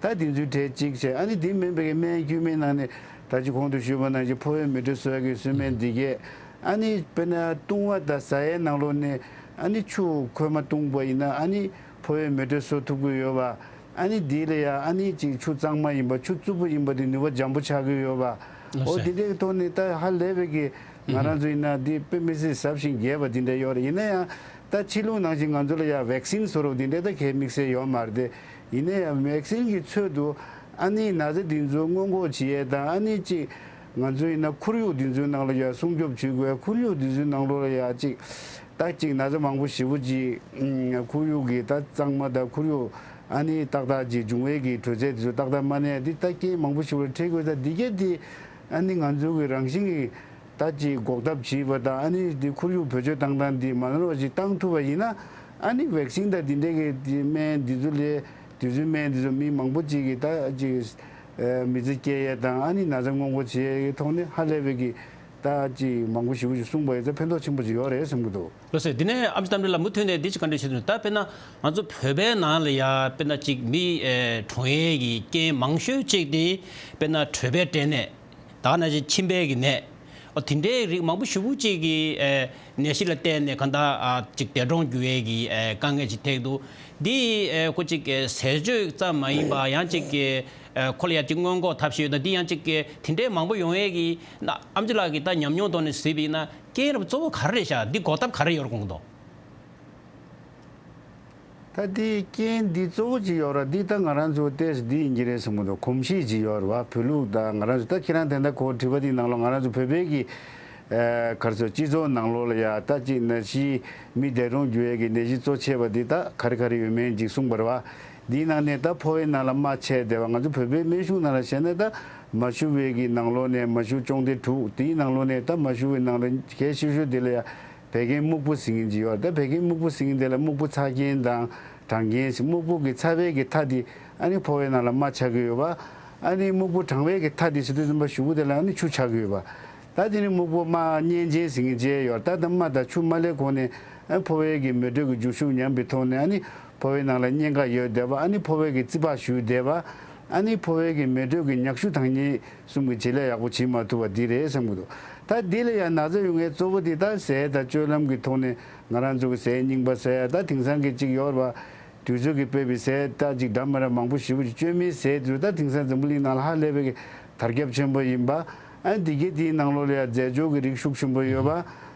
ད་འདི་ཚོའི་གྲས་གཅིག་བྱས། ཨ་ནི་འདི་མིན་པའི་སྨན་དཀྱུས་མའི་ནང་ནས་ད་ཅི་གོང་དུ་ཞུས་པ་ནང་བཞིན་ཕོ་བའི་མེ་དྲོད་གསོ་ཡག་གི་གསོལ་སྨན་འདི་གས། ཨ་ནི་དཔེར་ན་བཏུང་བ་དང་ཟ་ཡའི་ནང་ལོགས་ནས་ཨ་ནི་ཆུ་ཁོལ་མ་བཏུང་པ་ཡིན་ན་ཨ་ནི་ཕོ་བའི་མེ་དྲོད་གསོ་ཐུབ་ཀྱི་ཡོད་པ། ཨ་ནི་འདི་ལ་ཡ་ཨ་ནི་ཅིག་ཆུ་གཙང་མ་ཡིན་པ། ཆུ་རྩུབ་པོ་ཡིན་པ་དེ་ནུས་པ་འཇམ་པོ་ཆགས་ཀྱི་ཡོད་པ། ལགས་འོ་སོ། དེ་འདྲའི་ཐོག་ནས་ད་ཧ་ལས་པའི་གི་ང་རང་ཚོ་ཡིན་ན་འདི་དཔེ་མི་སྲིད་ཟབ་ཞིང་རྒྱས་པ་འདི་འདྲ་ཡོད་རེད། ཡིན་ན་ཡང་ད་ཕྱི་ལུགས་ནང་བཞིན་ང་ཚོ་ལ་ཡ་ཝེག་སིན་བཟོ་འདྲ་འདི་འདྲ་ད་གའི་དམིགས་བསལ་ཡོད་མ་རེད་དེ། ཡིན་ན་ཡང་ཝེག་སིན་གྱི་ཚོད་དུ་ཨ་ནི་ན་ཚ་འདི་ཚོ་སྔོན་འགོག་བྱེད་ཡས་དང་། ཨ་ནི་ཅིག་ང་ཚོ་ཡིན་ན་ཁོར་ཡུག་འདི་ཚོའི་ནང་ལ་ཡ་སྲུང་སྐྱོབ་བྱེད་དགོས། ཁོར་ཡུག་འདི་ཚོའི་ནང་ལོགས་ལ་ཡ་ཅིག་ད་ཅིག་ན་ཚ་མང་པོ་ཞེ་པོ་ཅིག་ཁོར་ཡུག་གི་ད་གཙང་མ་དང་ཁོར་ཡུག་ཨ་ནི་ཏག་ཏག་ཅིག་འབྱུང་བའི་གི་དྲོད་ཚད་འདི་ཚོ་ཏག་ཏག་མ་གནས་འདི་ད་རྐྱེན་མང་པོ་ཞེ་པོ་ལ་འཕྲད་དགོས། ད་འདི་གས་འདི་ཨ་ནི་ང་ཚོ་གི་རང་བཞིན་གྱི་ད་ཅིག་འགོག་ཐབས་བྱེད་པ་དང་། ཨ་ནི་འདི་ཁོར་ཡུག་བེད་སྤྱོད་བཏང་སྟངས་འདི་མ་ནོར་བ་ཅིག་བཏང་ཐུབ་པ་ཡིན་ན། ཨ་ནི་ཝེག་སིན་དང་འདི་འདྲའི་གི་འདི་སྨན་འདི་ཚོ་ལས་དུས་ཚོད་སྨན་འདི་ཚོ་མི་མང་པོ་ཅིག་གི་ད་ཅིག་ཨ་མི་ཚེ་སྐྱེལ་ཡས་དང་། ཨ་ནི་ན་ཚ་སྔོན་འགོག་བྱེད་ཡས་ཀྱི་ཐོག་ནས་ཧ་ལས་པའི་གི་ད་ཅིག་མང་པོ་ཞེ་པོ་ཅིག་གསུངས་པ་ཡིན་ཙང་ཕན་ཐོགས་ཆེན་པོ་ཅིག་ཡོད་རེད་བསམ་གྱི་འདུག་ལགས་སོ། དེ་ནས་ཨ་མཆོག་གཏམ་དཔེ་ལ་མུ་མཐུད་ནས་འདི་ཅིག་བཀའ་འདྲི་ཞུ་འདོད། ད་དཔེར་ན་ང་ཚོ་བོད་པའི་ནང་ལ་ཡ་དཔེར་ན་ཅིག་མི་ཨེ་གྲོངས་ཡས་ཀྱི་རྐྱེན་མང་ཤོས་ཅིག་དེ་དཔེར་ན་གྲོད་པའི་སྐྲན་ནད། ད་ག་ནང་བཞིན་མཆིན་པའི་གི་ནད། ཨོ་དེ་འདྲའི་རིགས་མང་པོ་ཞེ་པོ་ཅིག་གི་ཨེ་ནད་གཞི་ལ་བརྟེན་ནས་གང་ལྟར་ཨ་ཅིག་འདས་གྲོངས་རྒྱུ་ཡས་ཀྱི་ཨེ་དཀའ་ངལ་ཅིག་ཐེག་འདུག་འདི་ཨེ་ཁོ་ཅིག་ཨེ་ཟས་སྤྱོད་ཙམ་མ་ཡིན་པ་ཡང་ཅིག་གི་ཨེ་ཁོ་ལ་ཡང་ཅིག་སྔོན་འགོག་ཐབས་ཤེས་ཡོད་ན། འདི་ཡང་ཅིག་གི་དེ་འདྲའི་མང་པོ་ཡོང་ཡས་ཀྱི་ན་ཨ་མཆོག་ལགས་ཀྱི་ད་ཉམས་མྱོང་ཐོག་ནས་གཟིགས་པ་ཡིན་ན་རྐྱེན་རབ་གཙོ་བོ་ག་རེ་རེད་ཤག་འདི་འགོག་ཐབས་ག་རེ་ཡོད་རེད་དགོངས་ཀྱི་འདུག་ད་དེའི་རྐྱེན་འདི་གཙོ་བོ་ཅིག་ཡོད་ར། འདི་ད་ང་རང་ཚོ་ཏོག་ཙམ་འདི་ཡིན་གྱི་རེད་བསམ་གྱི་འདུག་གོམས་གཤིས་ཅིག་ཡོད་ར་བ། བོད་ལུགས་ད་ང་རང་ཚོ་ད་ཁྱེད་རང་དེ་འདྲ་གོ་དྲི་བ་འདི་ནང་ལོགས་ང་རང་ཚོ་བོད་པའི་གི་ཨ་ག་རེ་ཟེར་སྤྱི་ཚོགས་ནང་ལོགས་ལ་ཡ་ད་ཅིག་ནད་གཞི་མི་འདས་གྲོངས་རྒྱུ་ཡས་ཀྱི་ནད་གཞི་གཙོ་ཆེ་བ་འདི་ད་ག་རེ་ག་རེ་ཡོད་མེད་ཅིག་གསུངས་པ་ར་བ། འདིའི་ནང་ནས་ད་ཕོ་བའི་ནང་ལ་རྨ་ཆད་བསྡད་པ། ང་ཚོ་བོད་པའི་སྨན་གཞུང་ནང་ལ་བཤད་ན་ད་མ་ཞུ་བའི་གི་ནང་ལོགས་ནས་མ་ཞུ་ཅོང་དེ་དྲུག་དེའི་ནང་ལོགས་ནས་ད་མ་ཞུ་བའི་ནང་ལ་གལ་ཆེ་ཤོས་འདི་ལ་ཡ། བད་ཀན་སྨུག་པོ་ཟེར་མཁན་ཅིག་ཡོད་རེད། ད་བད་ཀན་སྨུག་པོ་ཟེར་མཁན་དེ་ལ་སྨུག་པོ་ཚ་མཁན་དང་གྲང་མཁན་ཟེར། སྨུག་པོ་གི་ཚ་བའི་གི་མཐའ་དེ་ཨ་ནི་ཕོ་བའི་ནང་ལ་རྨ་ཆགས་ཀྱི་ཡོད་པ། ཨ་ནི་སྨུག་པོ་གྲང་བའི་གི་མཐའ་དེ་ཟེར་དུས་ཙམ་པ་གཞུག་གུ་དེ་ལ་ཨ་ནི་ཆུ་ཆགས་ཀྱི་ཡོད་པ། ད་དེ་ནི་སྨུག་པོ་རྨ་གཉན་ཆེན་ཟེར་མཁན་ཅིག་ཡོད་རེད། ད་ད་རྨ་དང་ཆུ་མ་ལེན་གོང་ནས་ཨ་ནི་ཕོ་བའི་གི་མེ་དྲོད་ཀྱི་འཇུག་ཤུགས་ཉམས་པའི་ཐོག་ནས་ཨ་ནི་ཕོ་བའི་ནང་ལ་གཉན་ཁ་ཡོད་བསྡད་པ། ཨ་ནི་ཕོ་བའི་གི་རྩིས་པགས་ཞུ་བསྡད་པ། ཨ་ནི་ཕོ་བའི་གི་མེ་དྲོད་ཀྱི་མྱག་ཤུ་དང་ནི། གསུམ་གྱི་བྱེད་ལས་ཡག་པོ་བྱེད་མ་ཐུབ་པ་འདི་རེད་བསམ་གྱི་འདུག་ད་འདི་ལ་ཡང་ན་ཚ་ཡོང་མཁན་གཙོ་བོ་འདི་ད་ཟས་དང་སྤྱོད་ལམ་གྱི་ཐོག་ནས་ང་རང་ཚོ་གི་ཟས་རྙིང་པ་ཟས་ཡ་ད་དེང་སང་གི་ཅིག་ཡོད་རེད་པ། དུས་ཚོད་ཀྱིས་སྤེལ་བའི་ཟས་ད་ཅིག་འདྲ་མི་འདྲ་མང་པོ་ཞེ་པོ་ཅིག་སྤྱོད་མིའི་ཟས་དེ་ཚོ་ད་དེང་སང་འཛམ་བུ་གླིང་ནང་ལ་ཧ་ལས་པའི་གི་དར་ཁྱབ་ཆེན་པོ་ཡིན་པ། ཨ་ནི་འདི་གའི་དེའི་ནང་ལོགས་ལ་ཡང་རྫས་སྦྱོར་གྱི་རིགས་ཤུགས་ཆེན་པོ་ཡོད་པ།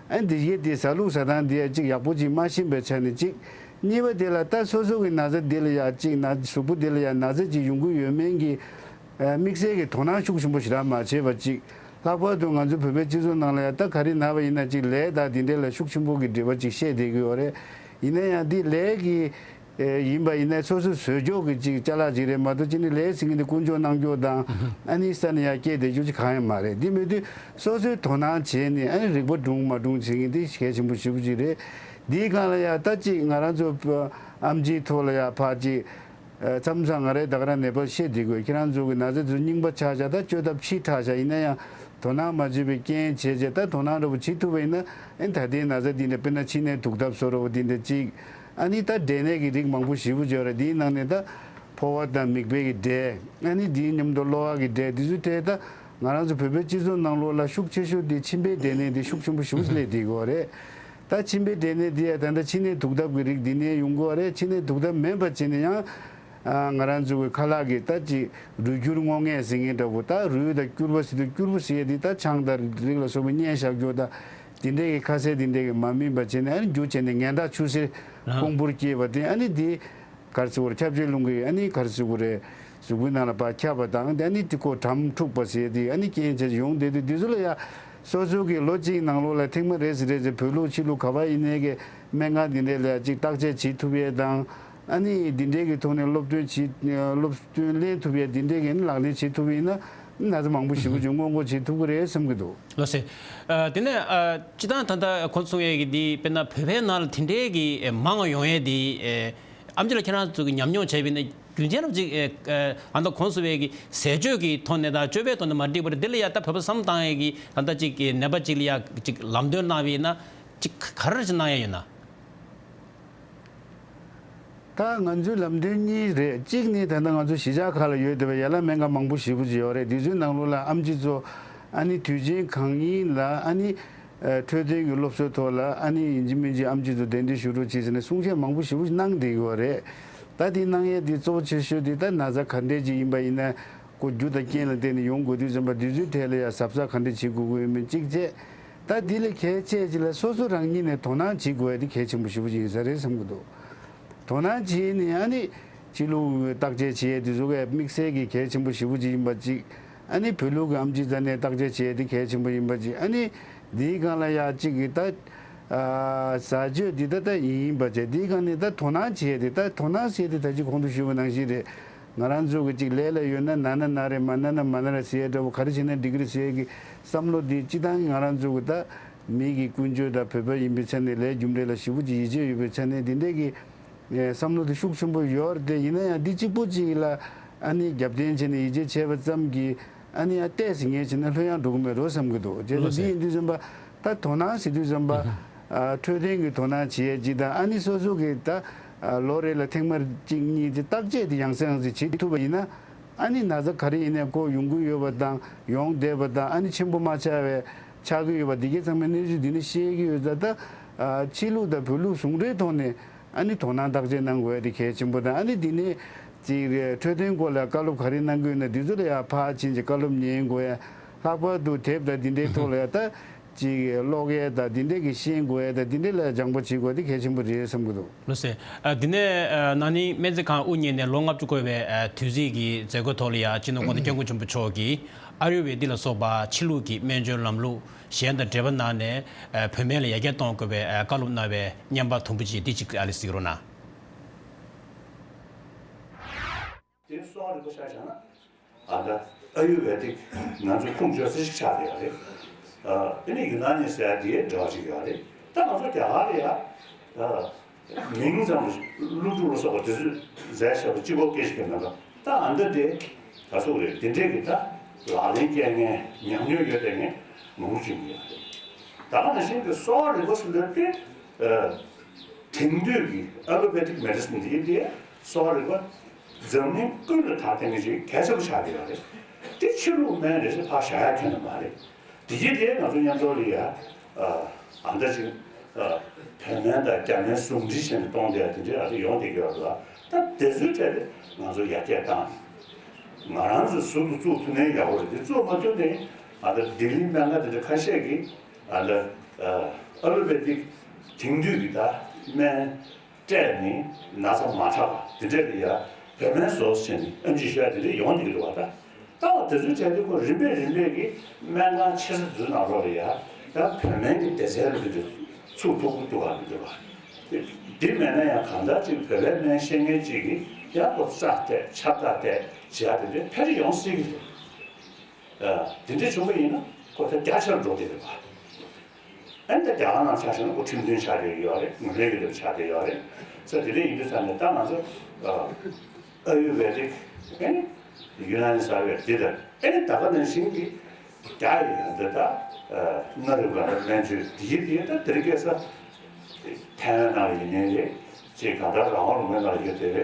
ཨ་ནི་འདི་གའི་དེའི་ཟ་ལུགས་ཟ་སྟངས་འདི་ཡང་ཅིག་ཡག་པོ་ཅིག་མ་ཤེས་པའི་ཆ་ནས་ཅིག་གཉིས་པ་དེ་ལ་ད་སོ་སོ་གི་ན་ཚ་འདི་ལ་ཡ་གཅིག་ན་གཟུགས་པོ་འདི་ལ་ཡ་ན་ཚ་གཅིག་ཡོང་གི་ཡོད་མེད་ཀྱི་དམིགས་བསལ་གྱི་དོ་སྣང་ཤུགས་ཆེན་པོ་ཞེ་དྲག་མ་བྱས་པ་གཅིག་ལྷག་པར་དུ་ང་ཚོ་བོད་པའི་སྤྱི་ཚོགས་ནང་ལ་ཡ་ད་ག་རེ་ན་བ་ཡིན་ན་གཅིག་ལས་དང་འདི་འདྲས་ལ་ཤུགས་ཆེན་པོ་གི་འབྲེལ་བ་གཅིག་བཤད་བསྡད་ཀྱི་ཡོད་རེད། ཡིན་ན་ཡང་འདི་ལས་ཀྱི་ཡིན་པ་ཡིན་ན་སོ་སོ་བཟོས་ཕྱོགས་ཀྱི་གཅིག་ཅ་ལག་ཅིག་རེད་མ་གཏོགས་ཅི་ནི་ལས་ཟེར་མཁན་འདི་དཀོན་མཆོག་གནང་ཕྱོགས་དང་ཨ་ནི་ས་ནས་ཡ་སྐྱེས་བསྡད་རྒྱུ་ཅིག་གང་ཡང་མ་རེད། འདི་མེད་དུས་སོ་སོའི་དོ་སྣང་བྱས་ནས་ཨ་ནི་རིག་པ་སྒྲུང་མ་སྒྲུང་བྱེད་མཁན་འདི་གལ་ཆེན་པོ་ཞེ་པོ་ཅིག་རེད། འདིའི་སྒང་ལ་ཡ་ད་ཅིག་ང་རང་ཚོ་ཨམ་ཆིའི་ཐོག་ལ་ཡ་ཕར་ཅིག་མཚམས་མཚམས་ང་རའི་ད་ག་རང་ནད་པ་བཤད་བསྡད་དགོས། ཁྱེད་རང་ཚོ་གི་ན་ཚ་དེ་ཚོ་རྙིང་པ་ཆགས་ཤག་ད་བཅོས་ཐབས་ཕྱིས་དྲགས་ཤག་ཡིན་ན་ཡང་དོ་སྣང་མ་བྱས་པའི་རྐྱེན་བྱས་བྱས་ད་དོ་སྣང་འདྲ་པོ་བྱེད་ཐུབ་པ་ཡིན་ན་ཨེ་ད་ལྟའི་ན་ཚ་འདི་འདྲ་དཔེར་ན་མཆིན་ནད་དུག་ཐབས་བཟོ་འདྲ་པོ་འདི་འདྲ་གཅིག་ཨ་ནི་ད་འབྲས་ནད་ཀྱི་རིགས་མང་པོ་ཞེ་པོ་ཅིག་ཡོད་རེད། འདིའི་ནང་ནས་ད་ཕོ་བ་དང་མིག་དཔེ་གི་འབྲས་ཨ་ནི་འདིའི་མཉམ་དུ་གློ་བ་གི་འབྲས་འདི་ཚོའི་གྲས་ད་ང་རང་ཚོ་བོད་པའི་སྤྱི་ཚོགས་ནང་ལོགས་ལ་ཤུགས་ཆེ་ཤོས་དེ་མཆིན་པའི་འབྲས་ནད་འདི་ཤུགས་ཆེན་པོ་ཞེ་པོ་ཅིག་སླེབས་བསྡད་ཀྱི་ཡོད་རེད། ད་མཆིན་པའི་འབྲས་ནད་འདི་ཡ་ད་ལྟ་མཆིན་ནད་དུག་ཐབས་ཀྱི་རིགས་འདི་ནས་ཡོང་གི་ཡོད་རེད། མཆིན་ནད་དུག་ཐབས་མིན་པ་བྱས་ན་ཡང་ང་རང་ཚོ་གི་ཁ་ལག་གི་ད་ཅིག་རུས་སྐྱུར་སྔོ་ངད་ཟེར་མཁན་འདྲ་པོ་ད་རུས་དང་སྐྱུར་པ་ཟེར་དུས་སྐྱུར་པ་ཟེར་ཡས་འདི་ད་ཆང་དང་རིགས་ལ་སོགས་པའི་བསྙལ་བཞག་རྒྱུ་དང་། དེ་འདྲའི་གི་ཁ་ཟས་དེ་འདྲའི་གི་མ་སྨིན་པ་བྱས་ནས་ཨ་ནི་རྒྱུ་བྱས་ནས་ངན་དག་ཆུ་སེར་ཨང་ཕུང་པོར་སྐྱེས་པ་དེ་ཨ་ནི་དེ་ག་རེ་ཟེར་དགོས་རེད། ཁྱབ་བྱེད་རླུང་གི་ཨ་ནི་ག་རེ་ཟེར་དགོས་རེད། གཟུགས་པོའི་ནང་ལ་ཕར་ཁྱབ་པ་དང་དེ་ཨ་ནི་དེ་ཁོ་གྲམ་འཁྲུགས་པ་ཟེར་དེ་ཨ་ནི་རྐྱེན་བྱས་ཡོང་བསྡད་དུས་དེ་ཚོ་ལ་ཡ་སོ་སོ་གི་ལོ་གཅིག་ནང་ལོགས་ལ་ཐེངས་མ་རེ་ཟེར་རེ་ཟེར་བོད་ལུགས་ཕྱི་ལུགས་ག་པར་ཡིན་ནའི་གི་སྨན་ཁང་དེ་འདྲའི་ལ་ཡ་གཅིག་བརྟག་དཔྱད་བྱེད་ཐུབ་ཡས་དང་ཨ་ནི་དེ་འདྲའི་གི་ཐོག་ནས་སློབ་སྟོན་བྱེད་སློབ་སྟོན་ལེན་ཐུབ་ཡས་དེ་འདྲའི་གི་ཨ་ནི་ལག་ལེན་བྱེད་ཐུབ་པ་ཡིན་ན་ན་ཚ་མང་པོ་ཞེ་པོ་ཅིག་སྔོན་འགོག་བྱེད་ཐུབ་ཀྱི་རེད་བསམ་གྱི་འདུག་ལགས་སེ། ཨ། དེ་ནས་ཨ། སྤྱིར་བཏང་ད་ལྟ་གོང་དུ་གསུངས་ཡས་ཀྱི་འདི་དཔེར་ན་བོད་པའི་ནང་ལ་དེ་འདྲའི་གི་ཨེ་མང་བ་ཡོང་ཡས་འདི་ཨེ་ཨེམ་ཆི་ལགས་ཁྱེད་རང་ཚོ་གི་ཉམས་མྱོང་བྱས་པ་ཡིན་ན་རྒྱུ་མཚན་རབ་ཅིག་ཨེ་ཨེ་ཨ་ད་གོང་དུ་གསུངས་པའི་གི་ཟས་སྤྱོད་ཀྱི་ཐོག་ནས་དང་སྤྱོད་པའི་ཐོག་ནས་མ་འགྲིག་པར་འདི་ལ་ཡ་ད་བོད་པ་བསམ་བཏང་ཡས་ཀྱི་ད་ལྟ་ཅིག་གི་ནད་པ་ཅིག་ལ་ཡ་ཅིག་ལམ་སྟོན་གནང་བ་ཡིན་ན་ཅིག་ག་རེ་ཅིག་གནང་ཡས་ཡོད་ན། ད་ང་ཚོའི་ལམ་སྟོན་གཉིས་རེད། གཅིག་ནི་ད་ལྟ་ང་ཚོ་གཞིས་ཆགས་ཁག་ལ་ཡོད་བསྡད་པའི་ཡན་ལག་སྨན་ཁང་མང་པོ་ཞེ་པོ་ཅིག་ཡོད་རེད། དེ་ཚོའི་ནང་ལོགས་ལ་ཨེམ་ཆི་ཚོ་ཨ་ནི་དུས་ཆེན་གང་ཡིན་ལ་ཨ་ནི་འཕྲོད་བསྟེན་གྱི་སློབ་གསོའི་ཐོག་ལ་ཨ་ནི་ཡིན་གཅིག་མིན་གཅིག་ཨེམ་ཆི་ཚོ་གདན་འདྲེན་ཞུ་རོགས་བྱེད་ཟེར་ནས་གསུང་བཤད་མང་པོ་ཞེ་པོ་ཅིག་གནང་བསྡད་ཀྱི་ཡོད་རེད། ད་དེ་གནང་ཡས་དེ་གཙོ་བོ་ཆེ་ཤོས་དེ་ད་ན་ཚ་ག་འདྲས་ཅིག་ཡིན་པ་ཡིན་ན་ཁོ་རྒྱུ་དང་རྐྱེན་ལ་བརྟེན་ནས་ཡོང་དགོས་དུས་ཙམ་པ་དེ་ཚོའི་གྲས་ལ་ཡང་གཟབ་གཟབ་ག་འདྲས་བྱེད་དགོས་ཀྱི་ཡོད་མེད་གཅིག་བྱས། ད་འདི་ལས་གལ་ཆེ་ཅིག་ལ་སོ་སོ་རང་ཉིད་ནས་དོ་སྣང་བྱེད་དགོས་ཡ་དེ་གལ་ཆེན་པོ་ཞེ་པོ་ཅིག་ཡིན་ས་རེད་བསམ་གྱི་འདུག་དོ་སྣང་བྱས་ནས་ཨ་ནི་ཕྱི་ལུགས་བརྟག་དཔྱད་བྱེད་ཡ་དེ་ཚོ་གས་དམིགས་བསལ་གྱི་གལ་ཆེན་པོ་ཞེ་པོ་ཅིག་ཡིན་པ་གཅིག་ཨ་ནི་བོད་ལུགས་ཀྱི་ཨེམ་ཆི་རྩ་ནས་བརྟག་དཔྱད་བྱེད་ཡ་དེ་གལ་ཆེན་པོ་ཡིན་པ་གཅིག་ཨ་ནི་འདིའི་སྒང་ལ་ཡ་གཅིག་གི་ད་ཨ་ཟས་སྤྱོད་འདི་ད་ད་ཡིན་པ་བྱས་འདིའི་སྒང་ནས་ད་དོ་སྣང་བྱེད་ཡ་དེ་ད་དོ་སྣང་ཟེར་ཡ་དེ་ད་ཅི་གོང་དུ་ཞུས་པ་ནང་བཞིན་རེད། ང་རང་ཚོ་གི་གཅིག་ལས་ལ་ཡོད་ན་ན་ན་ན་རེད། མ་ན་ན་མ་ན་རེད་ཟེར་ཡ་འདྲ་བོ་ག་རེ་བྱས་ན་འགྲིག་གི་རེད་ཟེར་ཡ་གི་བསམ་བློ་འདི་སྤྱི་བཏང་གི་ང་རང་ཚོ་གི་ད་མི་གི་ཀུན་སྤྱོད་དང་བོད་པ་ཡིན་པའི་ཆ་ནས་ལས་རྒྱུ་འབྲས་ལ་ཞེ་པོ་ཅིག་ཡིད་ཆེས་ཡོད་པའི་ཆ་ནས་འདི་འདྲས་གི་ཨེ་བསམ་བློ་དེ་ཤུགས་ཆེན་པོ་ཡོད་རེད་དེ། ཡིན་ན་ཡང་འདི་གཅིག་པོ་གཅིག་ལ་ཨ་ནི་རྒྱབ་རྟེན་བྱས་ནས་ཡིད་ཆེས་བྱས་པ་ཙམ་གྱིས་ཨ་ནི་ཡང་ཏོག་ཙམ་ངས་བྱས་ན་ལྷོད་ཡངས་འགྲོ་གི་མེད་འགྲོ་བསམ་གྱི་འདུག་བྱས་ཙང་འདི་ཡིན་དུས་ཙམ་པ་ད་དོ་སྣང་ཟེར་དུས་ཙམ་པ་ཨ་འཕྲོད་བསྟེན་གྱི་དོ་སྣང་བྱེད་ཡས་གཅིག་དང་ཨ་ནི་སོ་སོ་གི་ད་ཨ་ལོ་རེ་ལ་ཐེངས་མ་གཅིག་གཉིས་དེ་བརྟག་དཔྱད་དེ་ཡང་སེ་ཡང་སེ་བྱེད་ཐུབ་པ་ཡིན་ན་ཨ་ནི་ན་ཚ་ག་རེ་ཡིན་ནའི་ཁོ་ཡོང་གི་ཡོད་པ་དང་ཡོང་བསྡད་པ་དང་ཨ་ནི་ཆེན་པོ་མ་ཆགས་པའི་ཆགས་ཀྱི་ཡོད་པ་འདི་གའི་ཚང་མའི་གནས་ཚུལ་འདི་ནི་ཤེས་ཀྱི་ཡོད་ཙང་། ད་ཨ་ཕྱི་ལུགས་དང་བོད་ལུགས་ཟུང་འབྲེལ་ཐོག་ནས་ཨ་ནི་དོ་སྣང་བརྟག་དཔྱད་གནང་དགོས་ཡ་དེ་གལ་ཆེན་པོ་དང་། ཨ་ནི་འདི་ནས་ཅིག་འཕྲོད་བསྟེན་སྐོར་ལ་བཀའ་སློབ་ག་རེ་གནང་གི་ཡོད་ན་འདི་ཚོ་ལ་ཡང་ཕར་ཕྱིན་ཅིག་བཀའ་སློབ་ཉན་དགོས་ཡ། ལྷག་པར་དུ་དེབ་དང་འདི་འདྲའི་ཐོག་ལ་ཡང་ད་ཅིག་ཀློག་ཡས་དང་འདི་འདྲའི་གི་ཤེས་དགོས་ཡ་དང་འདི་འདྲའི་ལ་སྦྱང་པ་བྱེད་དགོས་དེ་གལ་ཆེན་པོ་རེད་བསམ་གི་འདུག་ལགས་སེ། ཨ། འདི་ནས་ཨ་ན་ནིང་སྨན་རྩིས་ཁང་དབུ་བརྙེས་ནས་ལོ་ལྔ་བཅུ་འཁོར་བའི་ཨ་དུས་ཚིགས་ཀྱི་མཛད་སྒོའི་ཐོག་ལ་ཡང་སྤྱི་ནོར་༸གོང་ས་༸སྐྱབས་མགོན་ཆེན་པོ་མཆོག་གིས་ཨ་ཡུར་ཝེ་དི་ལ་སོགས་པ་ཕྱི་ལུགས་ཀྱི་སྨན་བཅོས་ལམ་ལུགས་གཞན་དང་འབྲེལ་བ་གནང་ནས་ཨ་བོད་སྨན་ལ་ཡར་རྒྱས་གཏོང་དགོས་པའི་ཨ་བཀའ་སློབ་གནང་བའི་བརྙན་པར་དུམ་བུ་གཅིག་འདི་གཅིག་ཨ་ལེ་གཟིགས་རོགས་གནང་། དེ་གསོ་བ་རིག་པ་ཆ་བཞག་ན། ཨ་ད་ཨ་ཡུར་ཝེ་དིག་ང་ཚོ་ཁུངས་བཅོལ་ས་ཞིག་ཆགས་ཡོད་རེད། ཨ་དེ་ནས་ཡུ་ན་ནི་ཟེར་ཡ་དེའི་འབྲེལ་བ་ཅིག་ཡོད་རེད། ད་ང་ཚོ་རྒྱ་གར་ལ་ཡ་ཨ་མིང་ཙམ་ཀླུ་སྒྲུབ་ལ་སོགས་པ་དེ་ཚོ་མཛད་བཞག་པ་གཅིག་པོ་སྐད་ཆ་གི་མེད་པ། ད་ཨ་མདའ་དེ་ག་ཚོད་རེད། དེ་འདྲས་ཀྱི་ད་ལག་ལེན་སྐྱེལ་མཁན་ཉམས་མྱོང་ཡོད་པའི་མཁན་མང་པོ་ཅིག་ཡོད་རེད། ད་ག་ནང་བཞིན་གྱི་གསོ་བ་རིག་པ་ཟེར་འདོད་དེ་ཨ་དེང་དུས་ཀྱི་ཨ་ལོ་པེ་ཐིག་མེ་ཌི་སིན་འདི་དེ་གསོ་བ་རིག་པ་འཛམ་གླིང་ཀུན་ལ་ད་ལྟ་ནས་ཅིག་གལ་ཆེན་པོ་ཆགས་ཀྱི་ཡོད་རེད། དེ་ཕྱི་ལུགས་སྨན་རེད་ཟེར་ཕར་བཞག་ཡ་ཁྱོན་ནས་མ་རེད། དེ་རྗེས་དེ་ང་ཚོ་མཉམ་དུ་ལ་ཡ་ཨ་ད་ཅིག་ཨ་བོད་སྨན་དང་རྒྱ་སྨན་ཟུང་འབྲེལ་བྱས་ནས་གཏོང་བསྡད་ཡ་དེ་འདྲའི་ཨ་ད་ཡོང་བསྡད་ཀྱི་ཡོད་རེད་ལ། ད་དེ་ཚོའི་གྲས་དེ་ང་ཚོ་ཡར་རྒྱས་བཏང་ནས་ང་རང་ཚོའི་ཟུར་དུ་བཙུགས་ཐུབ་ན་ཡག་པོ་རེད། དེ་བཙུགས་མ་ཐུབ་ནའི་ཨ་ད་ལྡི་ལི་སྨན་ཁང་དེ་འདྲ་ཁ་ཤས་ཀྱིས་ཨ་ད་ཨ་ཨ་ལོ་པེ་ཐིག་དེང་དུས་ཀྱི་ད་སྨན། སྤྲད་ནས་ན་ཚ་མ་དྲག་པ་དེ་འདྲ་ལ་ཡ་བོད་སྨན་བཟོ་ཟེར་ནས་ཨེམ་ཆི་བཤད་དེ་འདྲ་ཡོང་བསྡད་ཀྱི་འདུག་བ། ད་ད་དེ་ཚོའི་གྲས་དེ་ཁོ་རིམ་པས་རིམ་པས་ཀྱི་སྨན་ཁང་ཆེ་ས་དེ་ཚོའི་ནང་ལོགས་ལ་ཡ་ཡང་བོད་སྨན་གྱི་སྡེ་ཚན་རེ་འདྲ་ཚུགས་ཐུབ་ཀྱི་འདུག་བ། མི་འདུག་བ། དེ་འདི་མེད་ན་ཡང་གང་ལྟར་ཅིག་བོད་པའི་སྨན་ཤེས་མཁན་ཅིག་གིས་ཡང་ཁོ་རྩ་གཏད་ཆབ་རྟ་གཏད་བྱེད་ཡ་དེ་འདྲ་ཕལ་ཆེར་ཡོང་སྲིད་ཀྱི་རེད། ཨ། དེ་འདྲ་བྱུང་བ་ཡིན་ན་ཁོ་ད་རྒྱ་ཆེར་འགྲོ་གི་རེད་བ། ཨ་ནི་ད་རྒྱ་གར་ནང་ཆ་བཞག་ན་ཁོ་ཁྲིམས་མཐུན་ཆགས་བསྡད་ཡོད་རེད། ངོས་ལེན་གྱི་ལས་ཆགས་བསྡད་ཡོད་རེད། ས་དེ་འདྲ་ཡིན་དུས་ཙང་ནས་ད་ང་ཚོ་ཨ་ཨ་ཡུར་ཝེ་དིག་ཨ་ནི་ཡུ་ནན་ས་ཝེ་འདི་དང་ཨ་ནི་ད་ག་ནང་བཞིན་གྱི་རྒྱ་ཡི་ཡང་འདི་ད་ཨ་མངའ་རིས་པ་སྨན་བཅོས་འདི་ཡི་འདི་ད་དེ་རིང་ཁ་སང་ཐའེ་ཝན་ནང་ལ་ཡིན་ནའི་རེད། ཅིག་གང་ལྟར་རང་དབང་ལུང་པའི་ནང་ལ་ཡོད་བསྡད་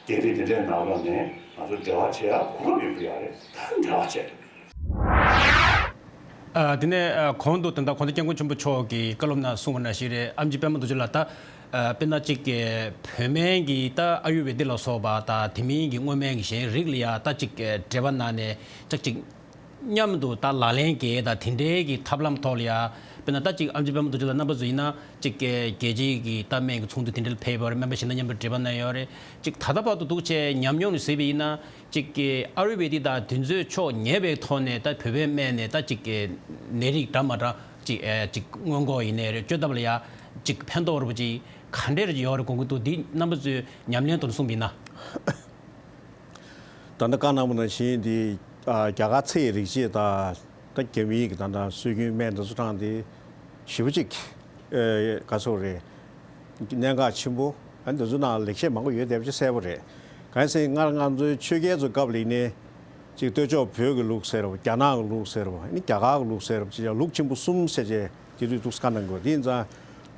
པའི་རྒྱལ་རིགས་འདི་འདྲའི་ནང་ལོགས་ནས་ང་ཚོ་འབྲེལ་བ་བྱེད་ཡ་གོ་སྐབས་ཡོད་པ་ཡོད་རེད། ད་འབྲེལ་བ་བྱེད། ཨ། དེ་ནས་ཨ་གོང་དུ་ད་ལྟ་གོང་ས་སྐྱབས་མགོན་ཆེན་པོ་མཆོག་གིས་བཀའ་སློབ་ནང་གསུངས་པ་ནང་བཞིན་རེད། ཨེམ་ཆི་པད་མ་རྡོ་རྗེ་ལགས། ད་ཨ་དཔེར་ན་ཅིག་གི་བོད་སྨན་གྱི་ད་ཨ་ཡུར་ཝེ་དིག་ལ་སོགས་པ་དང་དེ་མིན་གྱི་སྔོ་སྨན་གྱི་གཞན་རིགས་ལ་ཡ་ད་ཅིག་གི་འབྲེལ་བ་གནང་ནས་ཅིག་ཅིག་མཉམ་དུ་ད་ལག་ལེན་འགེལ་དང་དེ་འདྲའི་གི་ཐབས་ལམ་ཐོག་ལ་ཡ་དཔེར་ན་ད་ཅིག་ཨེམ་ཆི་པད་མ་རྡོ་རྗེ་ལགས་རྣམ་པ་ཚོ་ཡིན་ན་ཅིག་གི་རྒྱལ་སྤྱིའི་གི་ད་སྨན་གྱི་ཚོགས་འདུ་དེ་འདྲ་ལ་ཕེབས་པ་རེད། སྨན་པ་གཞན་དང་མཉམ་དུ་འབྲེལ་བ་གནང་ཡོད་རེད། ཅིག་ད་ལྟ་བར་དུ་འདུག་བྱས་ཉམས་མྱོང་ནས་གཟིགས་པ་ཡིན་ན། གཅིག་གི་ཨ་ཡུར་ཝེ་དིག་དང་དེ་ཚོའི་ཕྱོགས་ཉེ་བའི་ཐོག་ནས་ད་བོད་པའི་སྨན་ནས་ད་གཅིག་གི་ནད་རིགས་འདྲ་མ་འདྲ་གཅིག་ཨེ་གཅིག་སྔོན་འགོག་ཡིན་ནའི་རེད། བཅོས་ཐབས་ལ་ཡ་གཅིག་ཕན་ཐོགས་རེད་པ། གཅིག་ག་འདྲས་རེད་ཡོད་རེད་དགོངས་ཀྱི་འདུག་འདི་རྣམ་པ་ཚོའི་ཉམས་ལེན་ཐོག་ནས་གསུངས་པ་ཡིན་ན། ད་ལྟ་བཀའ་གནང་བ་ནང་བཞིན་འདི་ཨ་རྒྱ་གར་ཚེ་ཡི་རིག་བྱེད་དང་ད་རྒྱ་མིའི་གི་ད་ལྟ་སྲོལ་རྒྱུན་སྨན་འདི་ཚོ་དྲངས་ཏེ་ཞེ་པོ་ཅིག་ཨེ་ག་ཚོད་རེད། གནད་འགག་ཆེན་པོ། ཨ་ནི་འདི་ཚོ་ནང་ལེགས་བཤད་མང་པོ་ཡོད་བསྡད་པ་ཅིག་གསལ་པོ་རེད། གང་ཡིན་ཟེར་ན་སྔར་ང་ཚོའི་ཆོས་རྒྱལ་ཚོའི་སྐབས་ལ་ཡིན་ནའི་ཅིག་སྟོད་ཕྱོགས་བོད་ཀྱི་ལུགས་ཟེར་བ། རྒྱ་ནག་གི་ལུགས་ཟེར་བ། ཨ་ནི་རྒྱ་གར་གྱི་ལུགས་ཟེར་བ། ཅིག་ཡང་ལུགས་ཆེན་པོ་གསུམ་ཟེར་བྱས་དེ་དུས་འདུག་སེ་བཀའ་གནང་དགོས། དེ་ཡིན་ཙང་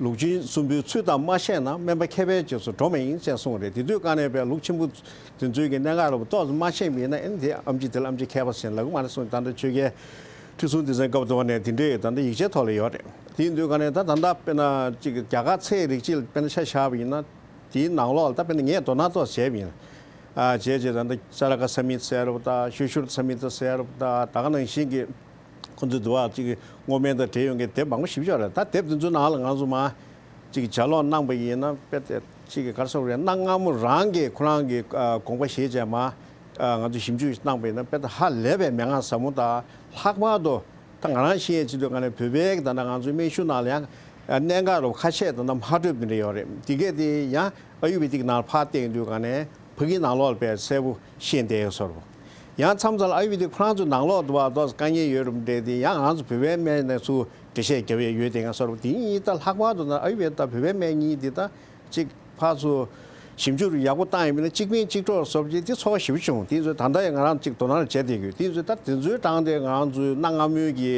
ལུགས་ཆེན་གསུམ་པོའི་ཚུལ་དག་མ་ཤེས་ན་སྨན་པ་མཁས་པའི་རྗེས་སུ་འགྲོ་མ་ཡིན་ཅེས་གསུངས་རེད། དེ་དུས་དཀའ་གནད་པའི་ལུགས་ཆེན་པོ་དེ་ཚོའི་གི་གནད་འགག་ལ་ཏོག་ཙམ་མ་ཤེས་པ་ཡིན་ན། ཨ་ནི་དེ་ཨེམ་ཆི་དེ་ལ་ཨེམ་ཆི་མཁས་པ་ཟེར་ལབ་གི་མ་རེད་གསུངས། ད་ལྟ་ཆོས་རྒྱལ་ཁྲི་སྲོང་ལྡེ་བཙན་སྐབས་དུ་བ་ནས་དེ་འདྲའི་ད་ལྟ་ཡིག་ཆའི་ཐོག་ལ་ཡོད་རེད། དེ་ཡིན་དུས་ག་ནས་ད་ད་ལྟ་དཔེར་ན་ཅིག་རྒྱ་གར་ཚེ་ཡི་རིག་བྱེད་ལ་དཔེར་ན་ཆ་བཞག་པ་ཡིན་ན། དེའི་ནང་ལོགས་ལ་ད་དཔེར་ན་ངས་དོ་སྣང་ཏོག་བྱས་པ་ཡིན། ཨ་བྱས་བྱས་ད་ལྟ་ཙ་ར་ཀ་ས་མི་ཟེར་བ་དང་ཤུ་ཤུར་ས་མི་ཏ་ཟེར་བ་དང་ད་ག་ནང་བཞིན་གྱི་ཁོ་ཚོའི་འདུལ་བ་ཅིག་སྔོ་སྨན་དང་འབྲེལ་ཡོད་མཁན་དེབ་མང་པོ་ཞིག་ཡོད་རེད། ད་དེབ་དེ་ཚོའི་ནང་ལ་ང་ཚོ་མ་ཅིག་ལྗགས་ཀློག་གནང་པ་ཡིན་ན་དཔེ་དེ་ཅིག་ག་རེ་ཟེར་དགོས་རེད། གནའ་སྔ་མོ་རང་གི་ཁོ་རང་གི་ཨ་དགོངས་པ་བཞེས་བྱས་མ་ཨ་ང་ཚོས་ཞིབ་འཇུག་གནང་པ་ཡིན་ན་དཔེ་ད་ཧ་ལས་པའི་མན་ངག་ཟབ་མོ་དང་། ལྷག་པར་དུ་ད་ང་རང་ཤེས་ཡས་བྱེད་དུས་ག་ནས་བོད་པའི་ད་ལྟ་ང་ཚོའི་སྨན་གཞུང་ནང་ལ་ཡང་གནད་འགག་རུ་ཁ་ཤས་ད་ལྟ་མ་འགྲོ་བ་འདྲ་ཡོད་རེད། དེ་གས་དེ་ཡང་ཨ་ཡུར་ཝེ་དིག་ནང་ལ་ཕར་བལྟས་དུས་ག་ནས་ཕ་གིའི་ནང་ལོགས་ལ་དཔེ་གསལ་པོ་ཤེས་བསྡད་ཡོད་བཟོ་འདྲ་པོ། ཡང་མཚམས་མཚམས་ལ་ཨ་ཡུར་ཝེ་དིག་ཁོ་རང་ཚོའི་ནང་ལོགས་དུ་བ་ཏོག་ཙམ་དཀའ་ངལ་ཡོད་རུང་འདྲ་དེ་ཡང་ང་ཚོ་བོད་པའི་སྨན་ནས་ཚུར་འགྲེལ་བཤད་རྒྱབ་ཡས་ཡོད་བསྡད་མཁན་བཟོ་འདྲ་པོ། དེ་གཉིས་ད་ལྷག་པར་དུ་ན་ཨ་ཡུར་ཝེ་དང་བོད་པའི་སྨན་གཉིས་དེ་ད་ཅིག་ཕར་ཚུར་ཞིབ་འཇུག་ཡག་པོ་བཏང་ཡིན་ན་གཅིག་ཕན་གཅིག་གྲོགས་བཟོ་བྱས་དེ་ཚོར་བ་ཞེ་པོ་བྱུང་། དེ་ཚོ་ད་ལྟ་ཡང་ང་རང་ཅིག་དོ་སྣང་བྱས་བསྡད་ཡོད། དེ་ཚོ་ད་དེ་ཚོའི་གྲས་དེ་ང་རང་ཚོའི་གནའ་སྔ་མོའི་གི་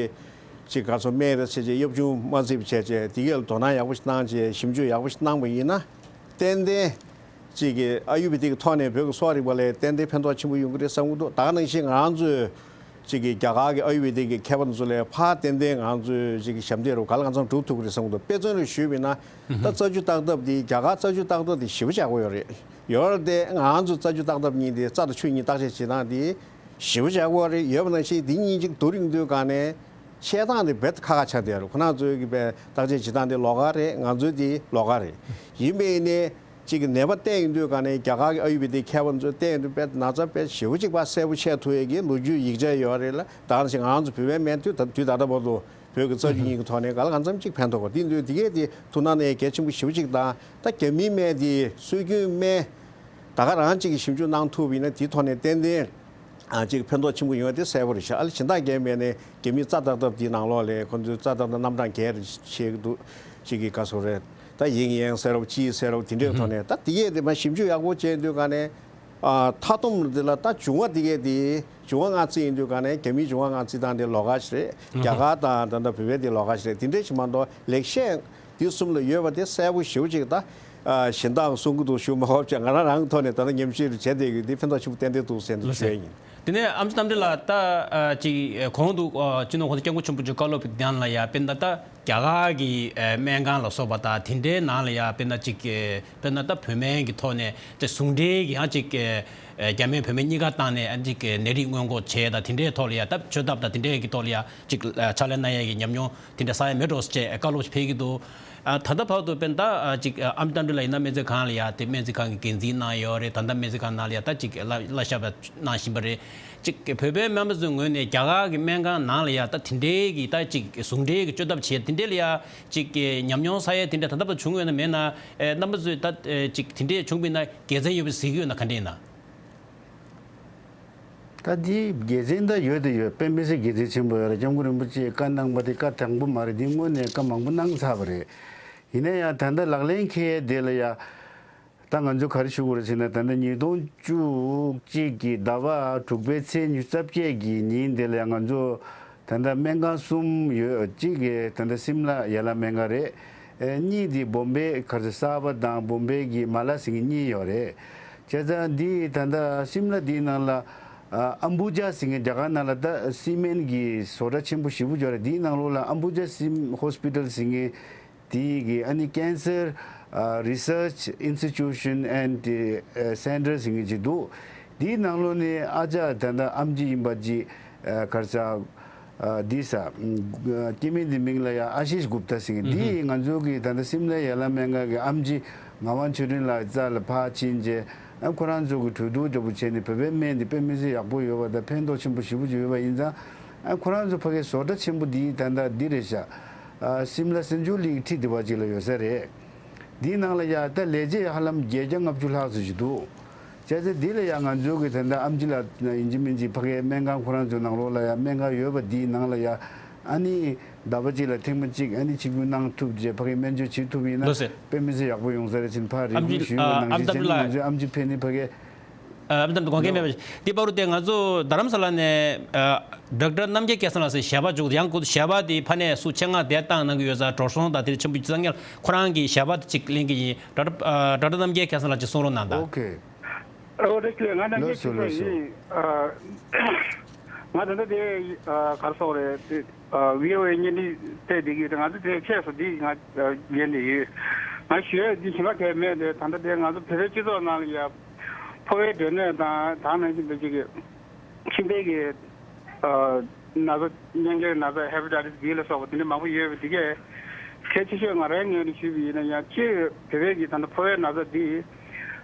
ཅིག་ག་ཚོད་སྨན་རེད་ཟེར་བྱས་གཡབ་ཆུང་མ་བརྩིས་པ་བྱས་བྱས་དེ་གས་ལ་དོ་སྣང་ཡག་པོ་ཞིག་གནང་བྱས་ཞིབ་འཇུག་ཡག་པོ་ཞིག་གནང་པ་ཡིན་ན། ཏན་ཏན་ཅིག་གི་ཨ་ཡུར་ཝེ་དིག་གི་ཐོག་ནས་བོད་ཀྱི་གསོ་བ་རིག་པ་ལ་ཏན་ཏན་ཕན་ཐོགས་ཆེན་པོ་ཡོང་གི་རེད་བསམ་གྱི་འདུག་ད་ག་ནང་བཞིན་ང་རང་ཚོའི་ཅིག་གི་རྒྱ་གར་གྱི་ཨ་ཡུར་ཝེ་དིག་གི་མཁས་པ་ཚོ་ལས་ཕར་ཏན་ཏན་ང་ཚོའི་ཅིག་གི་ཞབས་འདེགས་རུ་ག་ལ་གང་འཚམ་སྒྲུབ་ཐུབ་ཀྱི་རེད་བསམ་གྱི་འདུག་དཔེ་མཚོན་རུ་ཞུས་པ་ཡིན་ན། ད་རྩ་ཆུ་བརྟག་ཐབས་འདི་རྒྱ་གར་རྩ་ཆུ་བརྟག་ཐབས་འདི་ཞེ་པོ་ཡག་པོ་ཡོད་རེད། ཡོད་རེད་དེ་ང་ཚོ་རྩ་ཆུ་བརྟག་ཐབས་གཉིས་དེ་རྩ་དང་ཆུ་གཉིས་བརྟག་དཔྱད་བྱེད་སྟངས་འདི་ཞེ་པོ་ཡག་པོ་རེད། ཡོད་པ་ནང་བཞིན་འདི་གཉིས་གཅིག་བསྡུར་ཡོང་དུས་ག་ནས་བཤད་སྟངས་འདི་རྦད་དེ་ཁག་ཁག་ཆགས་བསྡད་ཡོད་རེད། ཁོ་རང་ཚོའི་གི་བརྟག་དཔྱད་བྱེད་སྟངས་འདི་ལོགས་ཀ་རེད། ང་ཚོའི་འདི་ལོགས་ཀ་རེད། ཡིན་པས་ནས། གཅིག་གི་ནད་པ་བསྟེན་ཡོང་དུས་ག་ནས་རྒྱ་གར་གྱི་ཨ་ཡུར་ཝེ་དིག་མཁས་པ་ཚོས་བསྟེན་ཡོང་དུས་དཔེ་ན་ཚ་དཔེ་ཞེ་པོ་གཅིག་པ་གསལ་པོ་ཤེས་ཐུབ་ཡས་ཀྱི་ལོ་རྒྱུས་ཡིག་ཆ་ཡོད་རེད་ལ། ད་ག་ནང་བཞིན་ང་རང་ཚོ་བོད་པའི་སྨན་དུས་ད་དུས་ད་ལྟ་བར་དུ་བོད་ཀྱི་རྩ་ཆུ་གཉིས་ཀྱི་ཐོག་ནས་ག་ལ་གང་འཚམ་གཅིག་ཕན་ཐོགས་པ་དེ་འདུག་དེ་གས་དེ་ཐུགས་སྣང་གནང་ཡས་གལ་ཆེན་པོ་ཞེ་པོ་གཅིག་དང་། ད་རྒྱ་མིའི་སྨན་དེ་སྲོལ་རྒྱུན་སྨན་ད་ག་རང་གཅིག་གིས་ཞིབ་འཇུག་གནང་ཐུབ་པ་ཡིན་ན་དེའི་ཐོག་ནས་ཏན་ཏན་ཨ་ཅིག་ཕན་ཐོགས་ཆེན་པོ་ཡོང་ཡ་དེ་གསལ་པོ་རེད་ཤག་ཨ་ལེ་སྦྱིན་བདག་རྒན་མེད་ནས་རྒྱ་མིའི་རྩ་བརྟག་ཐབས་དེའི་ནང་ལོགས་ལས་ཁོ་ཚོའི་རྩ་བརྟག་ཐབས་རྣམ་གྲངས་བརྒྱད་རེ་བཤད་ཀྱི་འདུག་གཅིག་གིས་ག་སོ་རེད། ད་ཡིན་ཡང་ཟེར་རོ་ཅི་ཟེར་རོ་དེ་འདྲའི་ཐོག་ནས་ད་དེ་གས་དེ་མ་ཞིབ་འཇུག་ཡག་པོ་བྱས་དུས་ག་ནས་ཨ་མཐའ་སྡོམ་དེ་ལ་ད་འབྱུང་བ་དེ་གས་དེ་འབྱུང་བ་སྔ་རྩིས་ཡིན་དུས་ག་ནས་རྒྱ་མིའི་འབྱུང་བ་སྔ་རྩིས་སྟངས་དེ་ལོགས་ཀ་ཞིག་རེད། རྒྱ་གར་དང་ད་ལྟ་བོད་པའི་དེ་ལོགས་ཀ་ཞིག་རེད། དེ་འདྲའི་ཞིག་མ་གཏོགས་ལེགས་བཤད་འདི་གསུམ་ལ་ཡོད་པ་དེ་གསལ་པོ་ཞེ་པོ་ཅིག་ད་ཨ་གཞན་དག་གསུང་གི་འདུག་ཞུ་མ་དགོས་བྱས་ང་རང་རང་གི་ཐོག་ནས་ད་ལྟ་ཉམས་ཞིབ་རེ་བྱས་བསྡད་ཡོད་དེ་ཕན་ཐོགས་ཆེན་པོ་ཏན་ཏན་འདུག་ཟེར་ནས་ལགས་སོ། ཞུ་ཡ་ཡིན། དེ་ནས་ཨེམ་ཆི་རྣམ་འདྲེན་ལགས་ད་ཨ་ཅིག་གོང་དུ་ཨ་སྤྱི་ནོར་༸གོང་ས་༸སྐྱབས་མགོན་ཆེན་པོ་མཆོག་བཀའ་སློབ་ཀྱི་ནང་ལ་ཡ་དཔེར་ན་ད་རྒྱ་གར་གྱི་ཨ་སྨན་ཁང་ལ་སོགས་པ་དང་དེ་འདྲའི་ནང་ལ་ཡ་དཔེར་ན་ཅིག་ཨ་དཔེར་ན་ད་བོད་སྨན་གྱི་ཐོག་ནས་དེ་ཟུང་འབྲེལ་གྱི་ཡང་ཅིག་ཨ་ རྒྱ་སྨན་བོད་སྨན་གཉིས་ཀ་བཏང་ནས་ཨ་ཅིག་ནད་རིགས་སྔོན་འགོག་བྱས་དང་དེ་འདྲའི་ཐོག་ལ་ཡ་ད་བཅོས་ཐབས་དང་དེ་འདྲའི་གི་ཐོག་ལ་ཡ་ཅིག་ཕྱག་ལས་གནང་ཡ་གི་ཉམས་མྱོང་དེ་འདྲ་བསགས་ཡ་མེད་འགྲོ་ཟེར་བྱས་བཀའ་སློབ་ཕེབས་ཀྱི་འདུག་ཨ་ད་ལྟ་བར་དུ་དཔེར་ན་ད་ཅིག་ཨ་མཆོག་རྟ་མགྲིན་ལགས་ཡིན་ན་སྨན་རྩིས་ཁང་ལ་ཡ་དེ་སྨན་རྩིས་ཁང་གི་འགན་འཛིན་གནང་ཡོད་རེད། ད་ལྟ་སྨན་རྩིས་ཁང་ནང་ལ་ཡ་ད་ཅིག་བླ་བླ་ཞབས་གནང་བཞིན་པ་རེད། ཅིག་བོད་པའི་སྨན་པ་ཚོའི་ངོས་ནས་རྒྱ་གར་གྱི་སྨན་ཁང་ནང་ལ་ཡ་ད་དེ་འདྲའི་གི་ད་ཅིག་ཟུང་འབྲེལ་གྱི་བཅོས་ཐབས་བྱེད་དེ་འདྲའི་ལ་ཡ་ཅིག་ཉམས་མྱོང་བསགས་ཡ་དེ་འདྲ་ད་ལྟ་བར་བྱུང་ཡོད་ན་མེད་ན། ཨེ་རྣམ་པ་ཚོས་ད་ཨེ་ཅིག་དེ་འདྲའི་བྱུང་བ་ཡིན་ན་དགེ་མཚན་ཡོད་པ་གཟིགས་ཀྱི་ཡོད་ན་ག་འདྲ་ཡིན་ན། ད་འདི་དགེ་མཚན་ད་ཡོད་དེ་ཡོད། དཔེ་མི་སྲིད་དགེ་མཚན་ཆེན་པོ་ཡོད་རེད། སྐྱབས་མགོན་རིན་པོ་ཆེས་བཀའ་གནང་པ་དེ་བཀའ་དང་པོ་མ་རེད། འདི་སྔོན་ནས་བཀའ་མང་པོ་གནང་ཚར་བ་རེད། ཡིན་ན་ཡང་ད་ལྟ་ལག་ལེན་འཁེལ་ཡས་དེ་ལ་ཡ། ད་ང་ཚོ་ག་རེ་ཞུ་དགོས་རེད་ཟེར་ན། ད་ལྟ་ཉིས་སྟོང་བཅུ་གཅིག་གི་ཟླ་བ་དྲུག་པའི་ཚེས་ཉི་ཤུ་རྩ་བརྒྱད་ཀྱི་ཉིན་དེ་ལ་ཡང་ང་ཚོ་ད་ལྟ་སྨན་ཁང་གསུམ་ཡོད། གཅིག་གི་ད་ལྟ་སིམ་ལ་ཡ་ལ་སྨན་ཁང་རེད། ཨེ་གཉིས་དེ་བོམ་བེ་ག་རེ་ཟེར་གསར་པ་དང་བོམ་བེ་གི་མ་ལ་ཟེར་མཁན་གཉིས་ཡོད་རེད། བྱས་ཙང་འདི་ད་ལྟ་སིམ་ལ་འདིའི་ནང་ལ་ཨ་ཨམ་བུ་ཇ་ཟེར་མཁན་རྒྱ་གར་ནང་ལ་ད་སི་མེན་གྱི་བཟོ་གྲྭ་ཆེན་པོ་ཞེ་པོ་ཅིག་ཡོད་རེད། འདིའི་ནང་ལོགས་ལ་ཨམ་བུ་ཇ་སིམ་ཧོ་སི་པི་ཊལ་ཟེར་མཁན། དེ་གི་ཨ་ནི་Cancer Research Institution and Center ཟེར་མཁན་ཅིག་འདུག་དེའི་ནང་ལོགས་ནས་ཨ་ཅག་ད་ལྟ་ཨེམ་ཆི་ཡིན་པ་ཅིག་ག་རེ་ཟེར་འདི་ཟེར། སྐྱེ་དམན་དེ་མིང་ལ་ཡང་ཨ་ཤིཤ་གུབ་ཏ་ཟེར་མཁན། འདི་ང་ཚོ་གི་ད་ལྟ་སིམ་ལའི་ཡ་ལ་སྨན་ཁང་གི་ཨེམ་ཆི་ངག་དབང་ཆོས་སྒྲོན་ལགས་རྩ་ལ་ཕར་ཕྱིན་རྗེས། ཨ་ཁོ་རང་ཚོ་གི་གྲོས་བསྡུར་འདྲ་པོ་བྱས་ནས་བོད་པའི་སྨན་འདི་དཔེ་མི་སྲིད་ཡག་པོ་ཡོད་པ་དང་ཕན་ཐོགས་ཆེན་པོ་ཞེ་པོ་ཅིག་ཡོད་པ་ཡིན་ཙང་། ཨ་ཁོ་རང་ཚོ་ཕ་གིའི་བཟོ་གྲྭ་ཆེན་པོ་འདི་ད་ལྟ་འདི་རེད་ཤག་ཨ་སིམ་ལ་སེན་ཇུ་ལི་གི་འཁྲིས་འདི་བ་ཅིག་ལ་ཡོད་ས་རེད། འདིའི་ནང་ལ་ཡ་ད་ལས་བྱེད་ཧ་ལམ་བརྒྱད་བརྒྱ་ལྔ་བཅུ་ལྷག་ཙམ་ཞིག་འདུག་བྱས་ཙང་འདི་ལ་ཡ་ང་ཚོ་གི་ད་ལྟ་ཨེམ་ཆི་ལགས་ཡིན་གཅིག་མིན་གཅིག་ཕ་གིའི་སྨན་ཁང་ཁོ་རང་ཚོའི་ནང་ལོགས་ལ་ཡ་སྨན་ཁང་ཡོད་པ་འདིའི་ནང་ལ་ཡ་ཨ་ནི་ཟླ་བ་གཅིག་ལ་ཐེངས་མ་གཅིག་ཨ་ནི་ཆིབས་བསྒྱུར་གནང་ཐུབ་རྗེས་ཕ་གིའི་སྨན་བཅོས་བྱེད་ཐུབ་ཡིན་ན་ལགས་སེ། དཔེ་མི་སྲིད་ཡག་པོ་ཡོང་ས་རེད་ཟེར་ནས་ཕར་རེ་ཨེམ་ཆི་སྐུལ་ཞུས་པ་ནང་བཞིན་བྱས་ནས་ང་ཚོའི་ཨེམ་ཆི་ཕེབས་ནས་ཕ་གིའི། ཨ་ཨ་ད་དགོངས་འགལ་མེད་པ་འདི་པ་རུ་དེ་ང་ཚོ་རྡ་རམ་ས་ལ་ནས་ཨ་ཌོག་ཊར་རྣམ་རྒྱལ་སྐལ་བཟང་ལགས་སུ་ཞལ་པར་འཇོག་ཡང་ཁོ་ཞལ་པར་དེ་ཕ་ནས་སུ་ཆེད་མངགས་དེ་བཏང་གནང་གི་ཡོད་ས་འགྲོ་སོང་དང་དེ་ཆེན་པོ་ཅིག་ཙང་ངེར་ཁོ་རང་གི་ཞལ་པར་དེ་ཅིག་ལེན་གི་ཡིན། ཌོག་ཊར་ཨ་ཌོག་ཊར་རྣམ་རྒྱལ་སྐལ་བཟང་ལགས་ཅིག་གསུང་རོགས་གནང་དང་། ཨོ་ཁེ། ཨོ་རེད་ཁེ། ང་རྣམ་རྒྱལ་ལགས་སོ་ཆོས་ལགས་སོ། ཡིན། ཨ་ང་ད་ལྟ་དེ་ཨ་ག་རེ་ཟེར་རེད་དེ་ཨ་ཝི་ཨོ་ཨེ་བརྙན་འཕྲིན་བལྟས་བསྡད་ཀྱི་ཡོད་དེ་ང་ཚོ་དེ་ཁྱེད་སོ་འདི་ང་ལན་འདེབས་ཡོད། ང་ཞུ་ཡས་འདི་གཞན་པ་གས་མེད་དེ་ད་ལྟ་དེ་ང་ཚོ་བོད་པའི་སྤྱི་ཚོགས་ནང་ལ་ཡ། ཕོ་བའི་སྡོད་གནས་དང་དེ་ནང་བཞིན་དུ་ཅིག་གི་མཆིན་པའི་གི་ཨ་ན་ཚ་གཉན་ཁའི་ན་ཚ་ཧེ་པ་ཊའི་ཊི་སི་བྷི་ལ་སོགས་པ་དེ་འདྲ་མང་པོ་ཡོད་པ་དེ་གས་གལ་ཆེ་ཤོས་ང་རའི་ངོས་ནས་ཞུས་པ་ཡིན་ན་ཡང་སྤྱིར་བོད་པའི་གི་ད་ལྟ་ཕོ་བའི་ན་ཚ་འདི་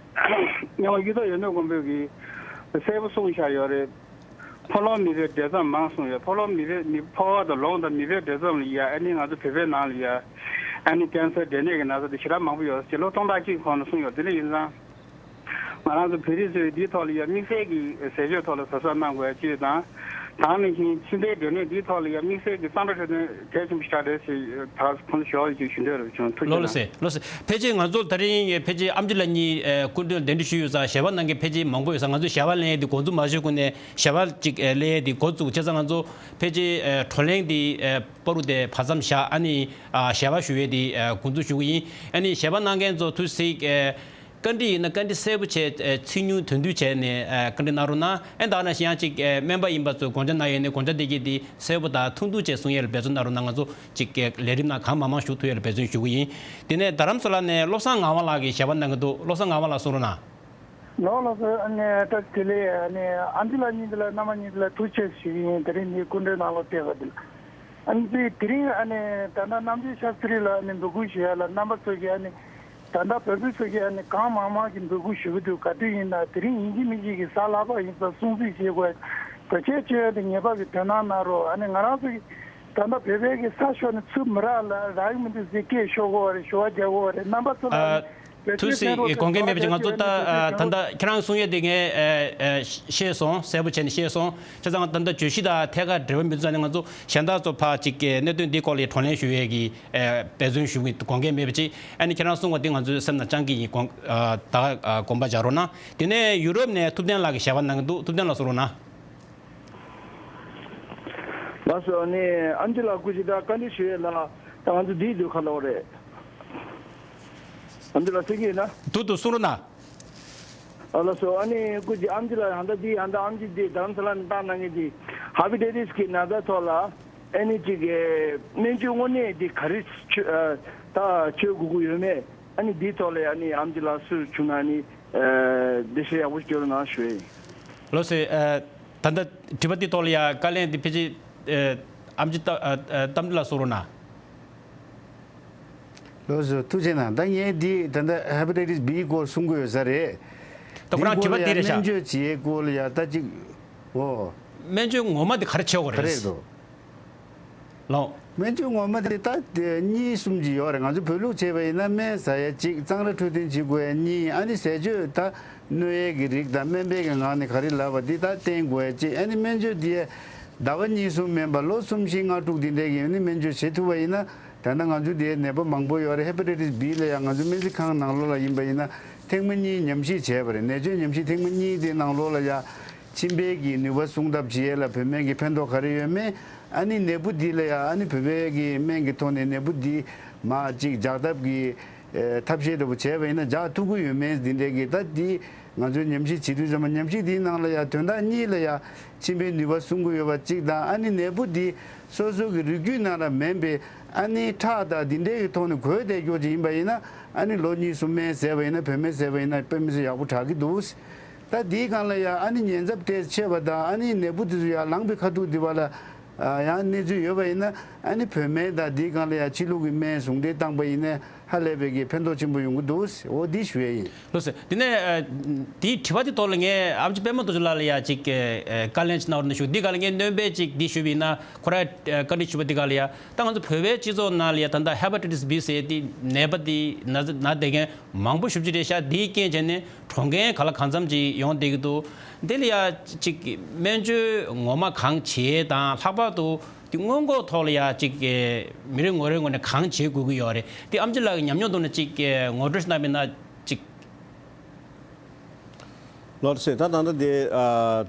སྔོན་མ་གཡུ་ཐོག་ཡོན་ཏན་མགོན་པོས་གི་གསལ་པོ་གསུངས་བཞག་ཡོད་རེད། ཕོ་རློན་མི་བའི་འབྲས་རྩམས་མང་གསུངས་ཡོད། ཕོ་རློན་མི་བའི་མི་ཕོ་བ་དང་རློན་དང་མི་བའི་འབྲས་རྩམས་ལ་ཡ་ཨ་ནི་ང་ཚོ་བོད་པའི་ནང་ལ་ཡ་ཨ་ནི་ཀན་སར་འབྲས་ནད་ཀྱི་ན་ཚ་དེ་ཞེ་དྲག་མང་པོ་ཡོད་ཅེས་ལོ་སྟོང་ཕྲག་གཅིག་གོང་ལ་གསུངས་ཡོད། དེ་འདྲ་ཡིན་ཙང་། ང་རང་ཚོ་བོད་རིགས་ཚོས་འདིའི་ཐོག་ལ་ཡ་དམིགས་བསལ་གྱི་ཟས་སྤྱོད་ཐོག་ལ་གཟབ་གཟབ་གནང་དགོས་ཡ་གཅིག་དང་། དེ་ནང་བཞིན་མཆིན་པའི་སྡོད་གནས་འདིའི་ཐོག་ལ་ཡ་དམིགས་བསལ་གྱི་བསམ་བློ་འཁྲིད་དོན་གལ་ཆེན་པོ་ཞིག་རེད་ཞེས་ད་ཁོང་ཚོ་ཞུ་བ་ཞིག་ཞུ་འདོད་རེད་བྱུང་། ཐུགས་རྗེ་ལགས་ལགས་སེ། ལགས་སེ། ཕལ་ཆེར་ང་ཚོ་ད་རིང་ཕལ་ཆེར་ཨེམ་ཆི་ལགས་གཉིས་སྐུ་མདུན་གདན་འདྲེན་ཞུས་ཡོད་ཙང་ཞལ་པར་གནང་མཁན་ཕལ་ཆེར་མང་པོ་ཡོད་ཙང་ང་ཚོས་ཞལ་པར་ལེན་ཡས་དེ་འགོ་འཛུགས་མ་ཞུས་གོང་ནས་ཞལ་པར་ཅིག་ལེན་ཡས་དེ་འགོ་བཙུགས་བྱས་ཙང་ང་ཚོ་ཕལ་ཆེར་བགྲོ་གླེང་དེ་པ་རུ་དེ་བར་མཚམས་བཞག་ཨ་ནི་ཞལ་པར་ཞུ་ཡས་དེ་འགོ་འཛུགས་ཞུ་གི་ཡིན། ཨ་ནི་ཞལ་པར་གནང་མཁན་ཚོ་ཐུགས་སྲིད། བཀའ་འདྲི་ཡིན་ན་བཀའ་འདྲི་གསལ་པོ་བྱས། ཚིག་ཉུང་དོན་བསྡུས་བྱས་ནས་བཀའ་འདྲི་གནང་རོགས་གནང་། ཨེ་ད་ནང་བཞིན་ཡང་ཅིག་སྨན་པ་ཡིན་པ་ཚོས་དགོངས་འཆར་གནང་ཡོད་ནས་དགོངས་འཆར་དེ་གྱིས་དེ་གསལ་པོ་དང་ཐུང་ཐུང་བྱས་གསུང་ཡས་ལ་འབད་བརྩོན་གནང་རོགས་གནང་། ང་ཚོ་ཅིག་ལས་རིམ་ནང་གང་མང་མང་ཞུགས་ཐུབ་ཡས་ལ་འབད་བརྩོན་ཞུ་གི་ཡིན། དེ་ནས་རྡ་རམ་ས་ལ་ནས་བློ་བཟང་ངག་དབང་ལགས་ཀྱིས་ཞལ་པར་གནང་གི་འདུག་བློ་བཟང་ངག་དབང་ལགས་གསུང་རོགས་གནང་། ལགས་ལགས་སོ། ཨ་ནི་ད་དེ་ལས་ཨ་ནི་ཨེམ་ཆི་ལགས་གཉིས་དེ་ལ་རྣམ་པ་གཉིས་དེ་ལ་ཐུགས་རྗེ་ཆེ་ཞུ་གི་ཡིན། དེ་རིང་འདི་སྐུ་མགྲོན་གནང་རོགས་བྱས་པ་དེ་ལ། ཨ་ནི་དེ་དེ་རིང་ཨ་ནི་ད་ལྟ་རྣམ་རྒྱལ་ཤཱསྟྲི་ལགས་ཨ་ནི་འབོད་སྐུལ་ཞུ་ཡ་ལ་རྣམ་པ་ཚོ་གིས་ཨ་ནི་ད་ལྟ་བོད་པ་ཚོ་གིས་ཨ་ནི་གང་མང་མང་གིས་འབོད་སྐུལ་ཞུ་གི་འདུག་ག་དུས་ཡིན་ན་དེ་རིང་ཡིན་གཅིག་མིན་གཅིག་གིས་གཟའ་ལྷག་པ་ཡིན་ཙང་སྲུང་བརྩི་བྱེད་དགོས། བོད་ཆས་སྤྱོད་ཡ་དེ་ངེས་པར་གྱི་དོ་སྣང་གནང་རོགས། ཨ་ནི་ང་རང་ཚོ་གིས་ད་ལྟ་བོད་པའི་གི་ས་ཕྱོགས་ནས་ཚུར་མི་རག་ལ་རག་གི་མི་འདུག་ཟེར་སྐད་ཤོར་གི་ཡོད་རེད། ཞུ་བ་རྒྱག་གི་ཡོད་རེད། རྣམ་པ་ཚོ་ལ་ཨ་ནི་ཐུགས་སྲིད་དགོངས་འགལ་མེད་པ་ཅིག་ང་ཚོ་ད་ད་ལྟ་ཁྱེད་རང་གསུང་ཡས་དེ་ངས་ཨ་ཨ་ཤེས་སོང་། གསལ་པོ་བྱས་ནས་ཤེས་སོང་། བྱས་ཙང་ད་ལྟ་བརྗོད་གཞི་དང་ཐད་ཀར་འབྲེལ་བ་མི་འདུག་ཙང་ནས་ང་ཚོ་གཞན་དག་ཚོ་ཕར་ཅིག་གི་གནད་དོན་འདིའི་སྐོར་ལ་བགྲོ་གླེང་ཞུ་ཡས་ཀྱི་ཨ་འབད་བརྩོན་ཞུ་གི་དགོངས་འགལ་མེད་པ་ཅིག་ཨ་ནི་ཁྱེད་རང་གསུང་བ་འདི་ང་ཚོའི་སེམས་ནང་བཅངས་ཀྱི་ཡིན། དགོངས་ཨ་ད་ཨ་དགོངས་པ་འཇགས་རོགས་གནང་། དེ་ནས་ཡུ་རོབ་ནས་ཐུབ་བསྟན་ལགས་ཀྱིས་ཞལ་པར་གནང་གི་འདུག་ཐུབ་བསྟན་ལགས་གསུང་རོགས་གནང་། ལགས་སོ། ཨ་ནི་ཨེམ་ཆི་ལགས་སྐུ་མཁྱེན། ད་བཀའ་འདྲི་ཞུ་ཡས་ལ་ད་ང་ཚོ་འདིའི་དུས་ཁ་ལོ་རེད། ཨེམ་ཆི་ལགས་གསན་གྱི་ཡོད་ན། འདུག་འདུག་གསུང་རོགས་གནང་། ཨ་ལགས་སོ། ཨ་ནི་སྐུ་མཁྱེན་ཨེམ་ཆི་ལགས་ཧན་ད་འདི་ཧན་ད་ཨེམ་ཆི་འདི་རྡ་རམ་ས་ལ་ནས་བཏང་གནང་མཁན་འདི་ཧེ་པ་ཊའི་ཊི་སི་གི་ན་ཚ་ཐོག་ལ་ཨ་ནི་ཅིག་གི་སྨན་བཅོས་དངོས་གནས་འདི་ག་རེ་བྱེད་ཨ་ད་བྱེད་དགོས་ཀྱི་ཡོད་མེད། ཨ་ནི་འདིའི་ཐོག་ལ་ཨ་ནི་ཨེམ་ཆི་ལགས་སུ་བྱུང་ན་ཨ་ནི་ ཨ་འདི་ཞེ་ཡག་པོ་སྐྱོར་གནང་ཞུ་ཡིན། ལགས་སོ། ཨ་ད་ལྟ་དྲི་བ་འདི་ཐོག་ལ་ཡ་བཀའ་ལན་འདི་ཕལ་ཆེར་ཨ་ཨེམ་ཆི་ཏ་ཨ་ཨ་རྟ་མགྲིན་ལགས་གསུང་རོགས་གནང་། ལགས་སོ། ཐུགས་རྗེ་གནང་། ད་ངས་འདི་ད་ལྟ་ཧེ་པ་ཊའི་ཏིས་བི་སྐོར་གསུང་གི་ཡོད་ས་རེད། ད་ཁོ་རང་འདི་དྲི་བ་སྐོར་ལ་འདི་ཡ་རེད་ཤག་སྨན་བཅོས་བྱེད་ཡས་སྐོར་ལ་ཡ་ད་ཅིག་འོ། སྨན་བཅོས་ངོ་མ་འདི་ག་རེ་བྱེད་དགོས་ག་རེད། རེད་འདུག་ལགས། སྨན་བཅོས་ངོ་མ་དེ་ད་དེ་གཉིས་གསུམ་ཅིག་ཡོད་རེད། ང་ཚོ་བོད་ལུགས་བྱས་པ་ཡིན་ན་སྨན་ཟ་ཡ་གཅིག་གཙང་ར་འཕྲོད་བསྟེན་བྱེད་དགོས་ཡ་གཉིས། ཨ་ནི་ཟས་སྤྱོད་ད་གནོད་ཡས་ཀྱི་རིགས་དང་སྨན་པའི་གི་ངག་ནས་ག་རེ་ལབ་པ་འདི་ད་བསྟེན་དགོས་ཡ་གཅིག་ཨ་ནི་སྨན་བཅོས་འདི་ཟླ་བ་གཉིས་གསུམ་མིན་པ་ལོ་གསུམ་བཞི་ལྔ་དྲུག་འདི་འདྲའི་གི་ཨ་ནི་སྨན་བཅོས་བྱེད་ཐུབ་པ་ཡིན་ན། ད་ལྟ་ང་ཚོ་འདིའི་ནད་པ་མང་པོ་ཡོད་རེད། ཧེ་པ་ཊའི་ཏིས་བི་ལ་ཡང་ང་ཚོ་སྨན་རྩིས་ཁང་ནང་ལོགས་ལ་ཡིན་པ་ཡིན་ན་ཐེངས་མ་གཉིས་ཉམས་ཞིབ་བྱས་པ་རེད། ནད་བཅོས་ཉམས་ཞིབ་ཐེངས་མ་གཉིས་དེ་ནང་ལོགས་ལ་ཡ་མཆིན་པའི་གི་ནུས་པ་སྲུང་ཐབས་བྱེད་ཡས་ལ་བོད་སྨན་གྱི་ཕན་ཐོགས་ག་རེ་ཡོད་མེད། ཨ་ནི་ནད་འབུ་འདི་ལ་ཡ་ཨ་ནི་བོད་པའི་གི་སྨན་གྱི་ཐོག་ནས་ནད་འབུ་འདི་མ་གཅིག་འཇགས་ཐབས་ཀྱི་ཨེ་ཐབས་ཤེས་འདྲ་པོ་བྱས་པ་ཡིན་ན་འཇགས་ཐུབ་ཀྱི་ཡོད་མེད་འདི་འདྲའི་གི་ད་འདི་ང་ཚོས་ཉམས་ཞིབ་བྱེད་དུས་ཙམ་པ་ཉམས་ཞིབ་འདིའི་ནང་ལ་ཡ་དོན་དག་གཉིས་ལ་ཡ་མཆིན་པའི་ནུས་པ་སྲུང་གི་ཡོད་པ་གཅིག་དང་། ཨ་ནི་ནད་འབུ་འདི་སོ་སོ་གི་རིགས་རྒྱུད་ནང་ལ་མེད་པའི་ཨ་ནི་ཁྲག་དང་འདི་འདྲའི་གི་ཐོག་ནས་འགོས་བསྡད་རྒྱུ་ཅིག་ཡིན་པ་ཡིན་ན། ཨ་ནི་ལོ་གཉིས་གསུམ་སྨན་ཟས་པ་ཡིན་ན་བོད་སྨན་ཟས་པ་ཡིན་ན་དཔེ་མི་སྲིད་ཡག་པོ་དྲག་གི་འདུག་ད་འདིའི་སྒང་ལ་ཡ་ཨ་ནི་ཉེན་ཚབས་ཏོག་ཙམ་ཆེ་བ་དང་ཨ་ནི་ནད་འབུ་དེ་ཚོ་ཡ་ལངས་པའི་ཁ་ཐུག་འདི་བ་ལ་ཨ་ཡང་གནས་ཚུལ་ཡོད་པ་ཡིན་ན། ཨ་ནི་བོད་སྨན་དང་འདིའི་སྒང་ལ་ཡ་ཕྱི་ལུགས་ཀྱི་སྨན་ཟུང་འབྲེལ་བཏང་པ་ཡིན་ན་ཧ་ལས་པའི་གི་ཕན་ཐོགས་ཆེན་པོ་ཡོང་གི་འདུག་འོ་འདི་ཞུ་ཡས་ཡིན། ལགས་སོ། དེ་ནས་ཨ་དེའི་དྲི་བ་དེ་ཐོག་ལ་ངས་ཨེམ་ཆི་པད་མ་རྡོ་རྗེ་ལགས་ལ་ཡ་ཅིག་ཨ་བཀའ་ལན་ཅིག་གནང་རོགས་གནང་ཞུ། འདི་སྒང་ལ་ངས་སྣོན་པ་ཅིག་འདི་ཞུས་པ་ཡིན་ན། ཁོ་རང་ཨ་བཀའ་འདྲི་ཞུས་པ་འདི་སྒང་ལ་ཡ་ད་ང་ཚོ་བོད་པའི་སྤྱི་ཚོགས་ནང་ལ་ཡ་ད་ལྟ་ཧེ་པ་ཊའི་ཏིས་བི་ཟེར་དེ་ནད་པ་དེ་ན་ན་བསྡད་མཁན་མང་པོ་ཞེ་པོ་ཅིག་རེད་ཤག་འདིའི་རྐྱེན་བྱས་ནས་གྲོངས་མཁན་ག་ལ་གང་འཚམ་ཅིག་ཡོང་བསྡད་ཀྱི་འདུག་འདི་ལ་ཡ་ཅིག་སྨན་བཅོས་ངོ་མ་གང་བྱེད་དང་། ལྷག་པར་དུ་དེ་སྔོན་འགོག་ཐོག་ལ་ཡ་ཅིག་མི་རེ་ངོ་རེ་ངོས་ནས་གང་བྱེད་དགོས་ཀྱི་ཡོད་རེད། དེ་ཨེམ་ཆི་ལགས་ཀྱི་ཉམས་མྱོང་ཐོག་ནས་ཅིག་ངོ་སྤྲོད་ཞིག་གནང་བ་ཡིན་ན་ཅིག་ལགས་སོ། ད་ད་ལྟ་དེ་ཨ་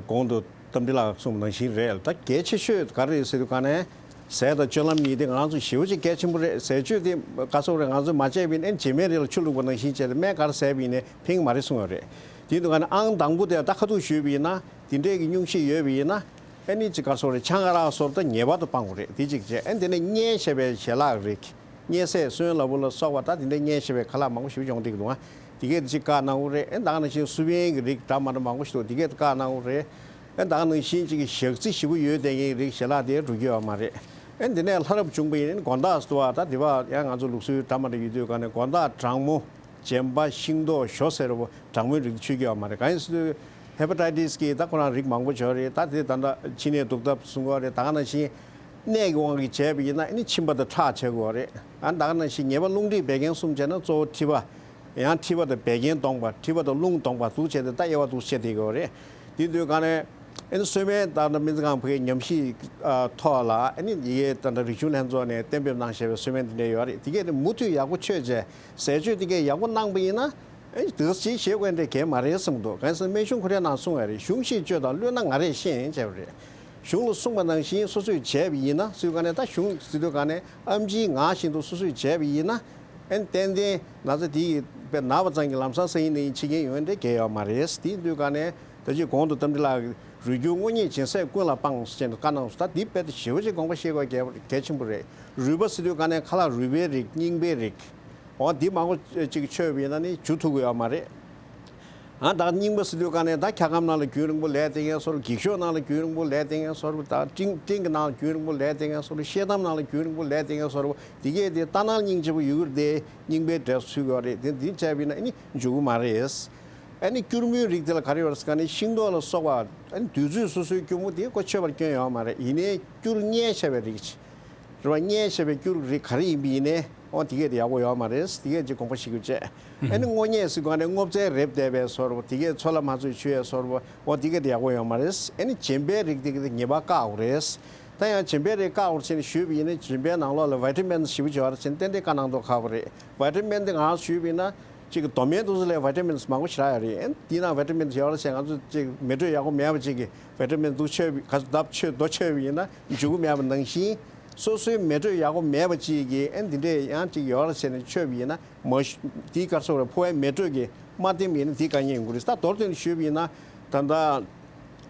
གོང་དུ་རྟ་མགྲིན་ལགས་གསུངས་པ་ནང་བཞིན་རེད། ད་གལ་ཆེ་ཤོས་ག་རེ་རེད་ཟེར་དུས་ག་ནས་ཟས་དང་སྤྱོད་ལམ་གཉིས་དེ་ང་རང་ཚོ་ཞེ་པོ་ཅིག་གལ་ཆེན་པོ་རེད། ཟས་སྤྱོད་དེ་ག་སོག་རེད། ང་ཚོས་མ་བྱས་པ་ཡིན་ན་བྱེ་མའི་རིགས་ལ་ཆུ་བླུགས་པ་ནང་བཞིན་བྱས་ཏེ་སྨན་ག་རེ་ཟས་པ་ཡིན་ནའི་ཕན་གྱི་མ་རེད་གསུངས་ཡོད་རེད། དེ་དུས་ག་ནས་ཨང་དང་པོ་དེ་ད་ཁ་ཐུག་ཞུས་པ་ཡིན་ན་དེ་འདྲས་ཀྱི་སྙུང་གཞི་ཡོད་པ་ཡིན་ན། ཨ་ནི་ཅིག་ག་སོག་རེད། ཆང་ཨ་རག་སོགས་ད་ངེས་པར་དུ་སྤང་དགོས་རེད། དེ་གཅིག་བྱས། ཨ་ནི་དེ་ནས་མངལ་ཞེས་པའི་ཞལ་ལག་རིགས། མངལ་ཟས་སོན་ལ་བུ་ལ་སོགས་པ་ད་དེ་འདྲའི་མངལ་ཞེས་པའི་ཁ་ལག་མང་པོ་ཞིག་ཡོང་བསྡད་ཀྱི་འདུག་ཨ། དེ་གས་དེ་ཅིག་བཀག་གནང་དགོས་རེད། ཨ་ནི་ད་ག་ནང་བཞིན་སུ་བན་གྱི་རིགས་འདྲ་མ་འདྲ་མང་པོ་ཞིག་འདུག་དེ་གས་དེ་བཀག་གནང་དགོས་རེད། ཨ་ནི་ད་ག་ནང་བཞིན་ཅིག་གི་ཞག་རྩི་ཞེ་པོ་ཡོད་བསྡད་མཁན་རིགས་ཞལ་ལག་དེ་འགྲོ་རྒྱུ་ཡོད་མ་རེད། ཨ་ནི་དེ་ནས་ལྷ་རབ་བྱུང་པ་ཡིན་ན་དགོང་དག་སུ་བ་ད་དེ་བ་ཡང་ང་ཚོ་ལུགས་སྲོལ་འདྲ་མ་འདྲ་ཡོད་དུས་ག་ནས་དགོང་དག་གྲང་མོ། སྦྱིན་པ། ཤིང་ཏོག་ཞོ་ཟེར་བ་གྲང་མོའི་རིགས་མཆོད་ཀྱི་ཡོད་མ་རེད། གང་ཡིན་ཟེར་དུས་ཧེ་པ་ཊའི་ཏིས་ཀྱི་ད་ཁོ་རང་རིགས་མང་པོ་ཡོད་རེད། ད་དེ་ད་ལྟ་མཆིན་ནད་འདུག་སྟབས་གསུང་གི་ཡོད་རེད། ད་ག་ནང་བཞིན་ནད་ཀྱི་དབང་གིས་བྱས་པ་ཡིན་ན་ཨ་ནི་མཆིན་པ་དང་ཁྲག་བྱེད་དགོས་རེད། ཨ་ད་ག་ནང་བཞིན་ངེས་པར་རླུང་མཁྲིས་བད་ཀན་གསུམ་བྱས་ན་གཙོ་བོ་མཁྲིས་པ། ཡང་མཁྲིས་པ་དང་བད་ཀན་སྟོང་པ། མཁྲིས་པ་དང་རླུང་སྟོང་པ་འདུག་བྱས་ཏེ་ད་དབྱེ་བ་འདུག་བྱས་བསྡད་ཀྱི་ཡོད་རེད། དེ་དུས་ག་ནས་ཨ་ནི་སོན་སྨན་ད་ལྟ་སྨན་རྩིས་ཁང་ཕ་གིའི་ཉམས་ཞིབ་ཨ་ཐོག་ལ་ཨ་ནི་ཡི་གེ་ད་ལྟ་རིག་གཞུང་ལྷན་ཚོགས་ནས་གཏན་འབེབས་གནང་བཞག་པའི་སོན་སྨན་དེ་འདྲ་ཡོད་རེད། དེ་གས་དེ་མུ་མཐུད་ཡག་པོ་མཆོད་བྱས། ཟས་སྤྱོད་དེ་གས་ཡག་པོ་གནང་པ་ཡིན་ན། ཨེ་དེ་ཅིག་ཞེད་དགོས་འདྲ་གས་མ་རེད་བསམ་འདུག་གང་ཟེར་སྨན་གཞུང་ཁོ་རའི་ནང་གསུངས་ཡོད་རེད། གཞུང་བཞིན་སྤྱོད་དང་བསླུས་ན་ང་རས་ཤེས་བྱས་པ་རེད། གཞུང་ལ་གསུངས་པ་ནང་བཞིན་སོ་སོས་བྱས་པ་ཡིན་ན་ཟེར་དུས་ག་ནས་ད་གཞུང་ཟེར་དུས་ག་ནས་ཨེམ་ཆིའི་ངག་བཞིན་དུ་སོ་སོས་བྱས་པ་ཡིན་ན། ཨེ་ཏན་ཏན་ན་ཚ་དེ་ཡི་དཔེ་ན་བ་ཙམ་གྱིས་ལམ་སང་ས་ཡིན་ན་ཡིན་འཆི་མཁན་ཡོང་འདྲ་གས་ཡོད་མ་རེད། དེ་ཡིན་དུས་ག་ནས་ད་ཅིག་གོང་དུ་རྟ་མགྲིན་ལགས་ཀྱིས་རུས་རྒྱུད་དངོས་རྙེད་སྦྱིན་སྲེག་ཀུན་ལ་སྤང་ཟེར་ནས་བཀའ་གནང་སོང་། ད་འདི་དཔེ་དེ་ཞེ་པོ་ཅིག་དགོངས་པ་བཞེས་དགོས་གལ་གལ་ཆེན་པོ་རེད། རུས་པ་ཟེར་དུས་ག་ནས་ཁ་ལག་རུས་པའི་རིགས། རྙིང་པའི་རིགས། འོ་འདི་མང་པོ་ཅིག་མཆོད་པ་ཡིན་ན་ནི་འཇུ་ཐུབ་ཀྱི་ཡོད་མ་རེད། ཨ་ད་རྙིང་པ་ཟེར་དུས་ག་ནས་ད་འཁྱག་སྒམ་ནང་ལ་རྒྱུན་རིང་པོ་ལས་བསྡད་མཁན་བཟོ་འདྲ། འགྱིག་ཤོག་ནང་ལ་རྒྱུན་རིང་པོ་ལས་བསྡད་མཁན་བཟོ་འདྲ། ད་སྤྲིན་སྤྲིན་གྱི་ནང་ལ་རྒྱུན་རིང་པོ་ལས་བསྡད་མཁན་བཟོ་འདྲ། ཤེལ་དམ་ནང་ལ་རྒྱུན་རིང་པོ་ལས་བསྡད་མཁན་བཟོ་འདྲ། འདི་གས་དེ་ལྟ་ན་སྙིང་རྗེ་པོ་ཡོད་རེད་དེ། རྙིང་པའི་འབྲས་བུ་ཚུད་ཀྱི་ཡོད་རེད་དེ། འདི་བྱས་པ་ཡིན་ན་ཨ་ནི་འཇུ་གི་མ་རེད། ཨ་ནི་སྐྱུར་མོའི་རིགས་དེ་ལ་ག་རེ་ཡོད་རེད་ཟེར་ག་ནས་ཤིང་ཏོག་ལ་སོགས་པ། ཨ་ནི་དུས་ཚོད་སོ་སོའི་སྐྱུར་མོ་དེ་ཁོ་མཆོད་པར་སྐྱོན་ཡོད་མ་རེད། ཡིན་ནའི་སྐྱུར་མངལ་བྱས་པའི་རིགས་ཅིག་རེད་བ། མངལ་བྱས་པའི་སྐྱུར་རིགས་ག་རེ་ཡིན་པ་ཡིན་ནའི་འོ་དེ་གས་དེ་ཡག་པོ་ཡོད་མ་རེད། དེ་གས་ཅིག་དགོངས་པ་བཞེས་རྒྱུ་བྱས། ཨ་ནི་སྔོ་ཉལ་ཟེར་ག་ནས་སྔོ་ཚལ་རེབ་བསྡད་པའི་བཟོ་འདྲ། དེ་གས་འཚོ་ལ་མ་འཚོ་ཆུ་ཡས་བཟོ་འདྲ། འོ་དེ་གས་དེ་ཡག་པོ་ཡོད་མ་རེད། ཨ་ནི་སྦྱིན་པའི་རིགས་དེ་གས་དེ་ངེས་པར་བཀག་དགོས་རེད། ད་ཡང་སྦྱིན་པའི་རིགས་བཀག་དགོས་ཟེར་ནས་ཞུས་པ་ཡིན་ན་སྦྱིན་པའི་ནང་ལོགས་ལ་བི་ཊ་མིན་ཞེ་པོ་ཅིག་ཡོད་རེད་ཟེར་ནས་ཏན་ཏན་བཀའ་གནང་མདོག་ཁ་པོ་རེད། བི་ཊ་མིན་དེ་ང་རང་ཞུས་པ་ཡིན་ན་ཅིག་གི་རྡོ་སྨན་དེ་ཚོ་ལ་བི་ཊ་མིན་མང་པོ་ཞེ་དྲག་ཡོད་རེད། ཨ་ནི་དེའི་ནང་བི་ཊ་མིན་ཡོད་རེད་ཟེར་ང་ཚོ་ཅིག་མེ་དྲོད་ཡག་པོ་མེད་པ་ཅིག་གི་བི་ཊ་མིན་དུ་མཆོད་པའི་ག་ཚོད་ལྡབ་མཆོད་རྡོ་མཆོད་པ་ཡིན་ན་འཇུ་གི་མེད་པ་ནང་བཞིན། སོ་སོའི་མེ་དྲོད་ཡག་པོ་མེད་པ་ཅིག་གིས་ཨ་ནི་འདི་འདྲས་ཡང་ཅིག་ཡོད་རེད་ཟེར་ནས་མཆོད་པ་ཡིན་ན་མ་ཞུ་དེའི་སྐབས་སུ་རེ་ཕོ་བའི་མེ་དྲོད་ཀྱིས་མ་བརྟེན་པ་ཡིན་ན་དེའི་དཀའ་ངལ་ཡོང་གི་རེད། ད་མདོར་བསྡུས་ནས་ཞུས་པ་ཡིན་ན་ད་ལྟ་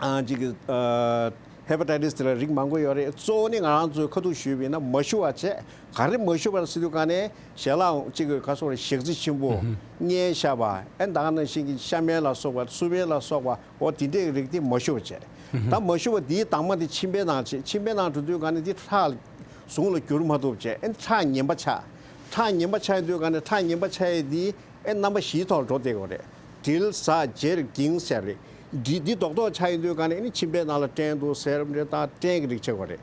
ཨ་ཅིག་གི་ཨ་ ཧེ་པ་ཊའི་ཊི་སི་དེ་ལ་རིགས་མང་པོ་ཡོད་རེད། གཙོ་བོ་ནི་ང་རང་ཚོས་ཁ་ཐུག་ཞུས་པ་ཡིན་ན་མ་ཞུ་བ་བྱས། ག་རེ་མ་ཞུ་བ་ཟེར་དུས་ག་ནས་ཞལ་ལག་གཅིག་གི་ག་སོགས་རེད། ཞག་ཚི་ཆེན་པོ། ཨུ་ཧུ། མངལ་ཤ་བ། ཨེ་ད་ག་ནང་བཞིན་གྱི་ཤ་སྨན་ལ་སོགས་པ། སུར་སྨན་ལ་སོགས་པ། འོ་དེ་འདྲའི་རིགས་དེ་མ་ཞུ་བ་བྱས། ཨུ་ཧུ། ད་མ་ཞུ་བ་དེའི་དྭངས་མ་དེ་མཆིན་པའི་ནང་ཆེ། མཆིན་པའི་ནང་འགྲོ་དུས་ག་ནས་དེ་ཁྲག་ཟུང་ལ་འགྱུར་མ་ཐུབ་བྱས། ཨེ་ཁྲག་ངན་པ་ཆགས། ཁྲག་ངན་པ་ཆགས་ཡོང་དུས་ག་ནས་ཁྲག་ངན་པ་ཆགས་ཡས་དེ། ཨེ་རྣམ་པ་བཞིའི་ཐོག་འགྲོ་བསྡད་ཀྱི་ཡོད་རེད། དྲིལ་ཟ་འབྱེར་འགྱིང་ཟེར་རེད། འདི་འདི་རྡོག་རྡོག་ཆགས་ཡོང་དུས་ག་ནས་ཨེ་ནི་མཆིན་པའི་ནང་ལ་སྐྲན་འདུག་ཟེར་རེད། ད་སྐྲན་གྱི་རིགས་ཆགས་ཀྱི་ཡོད་རེད།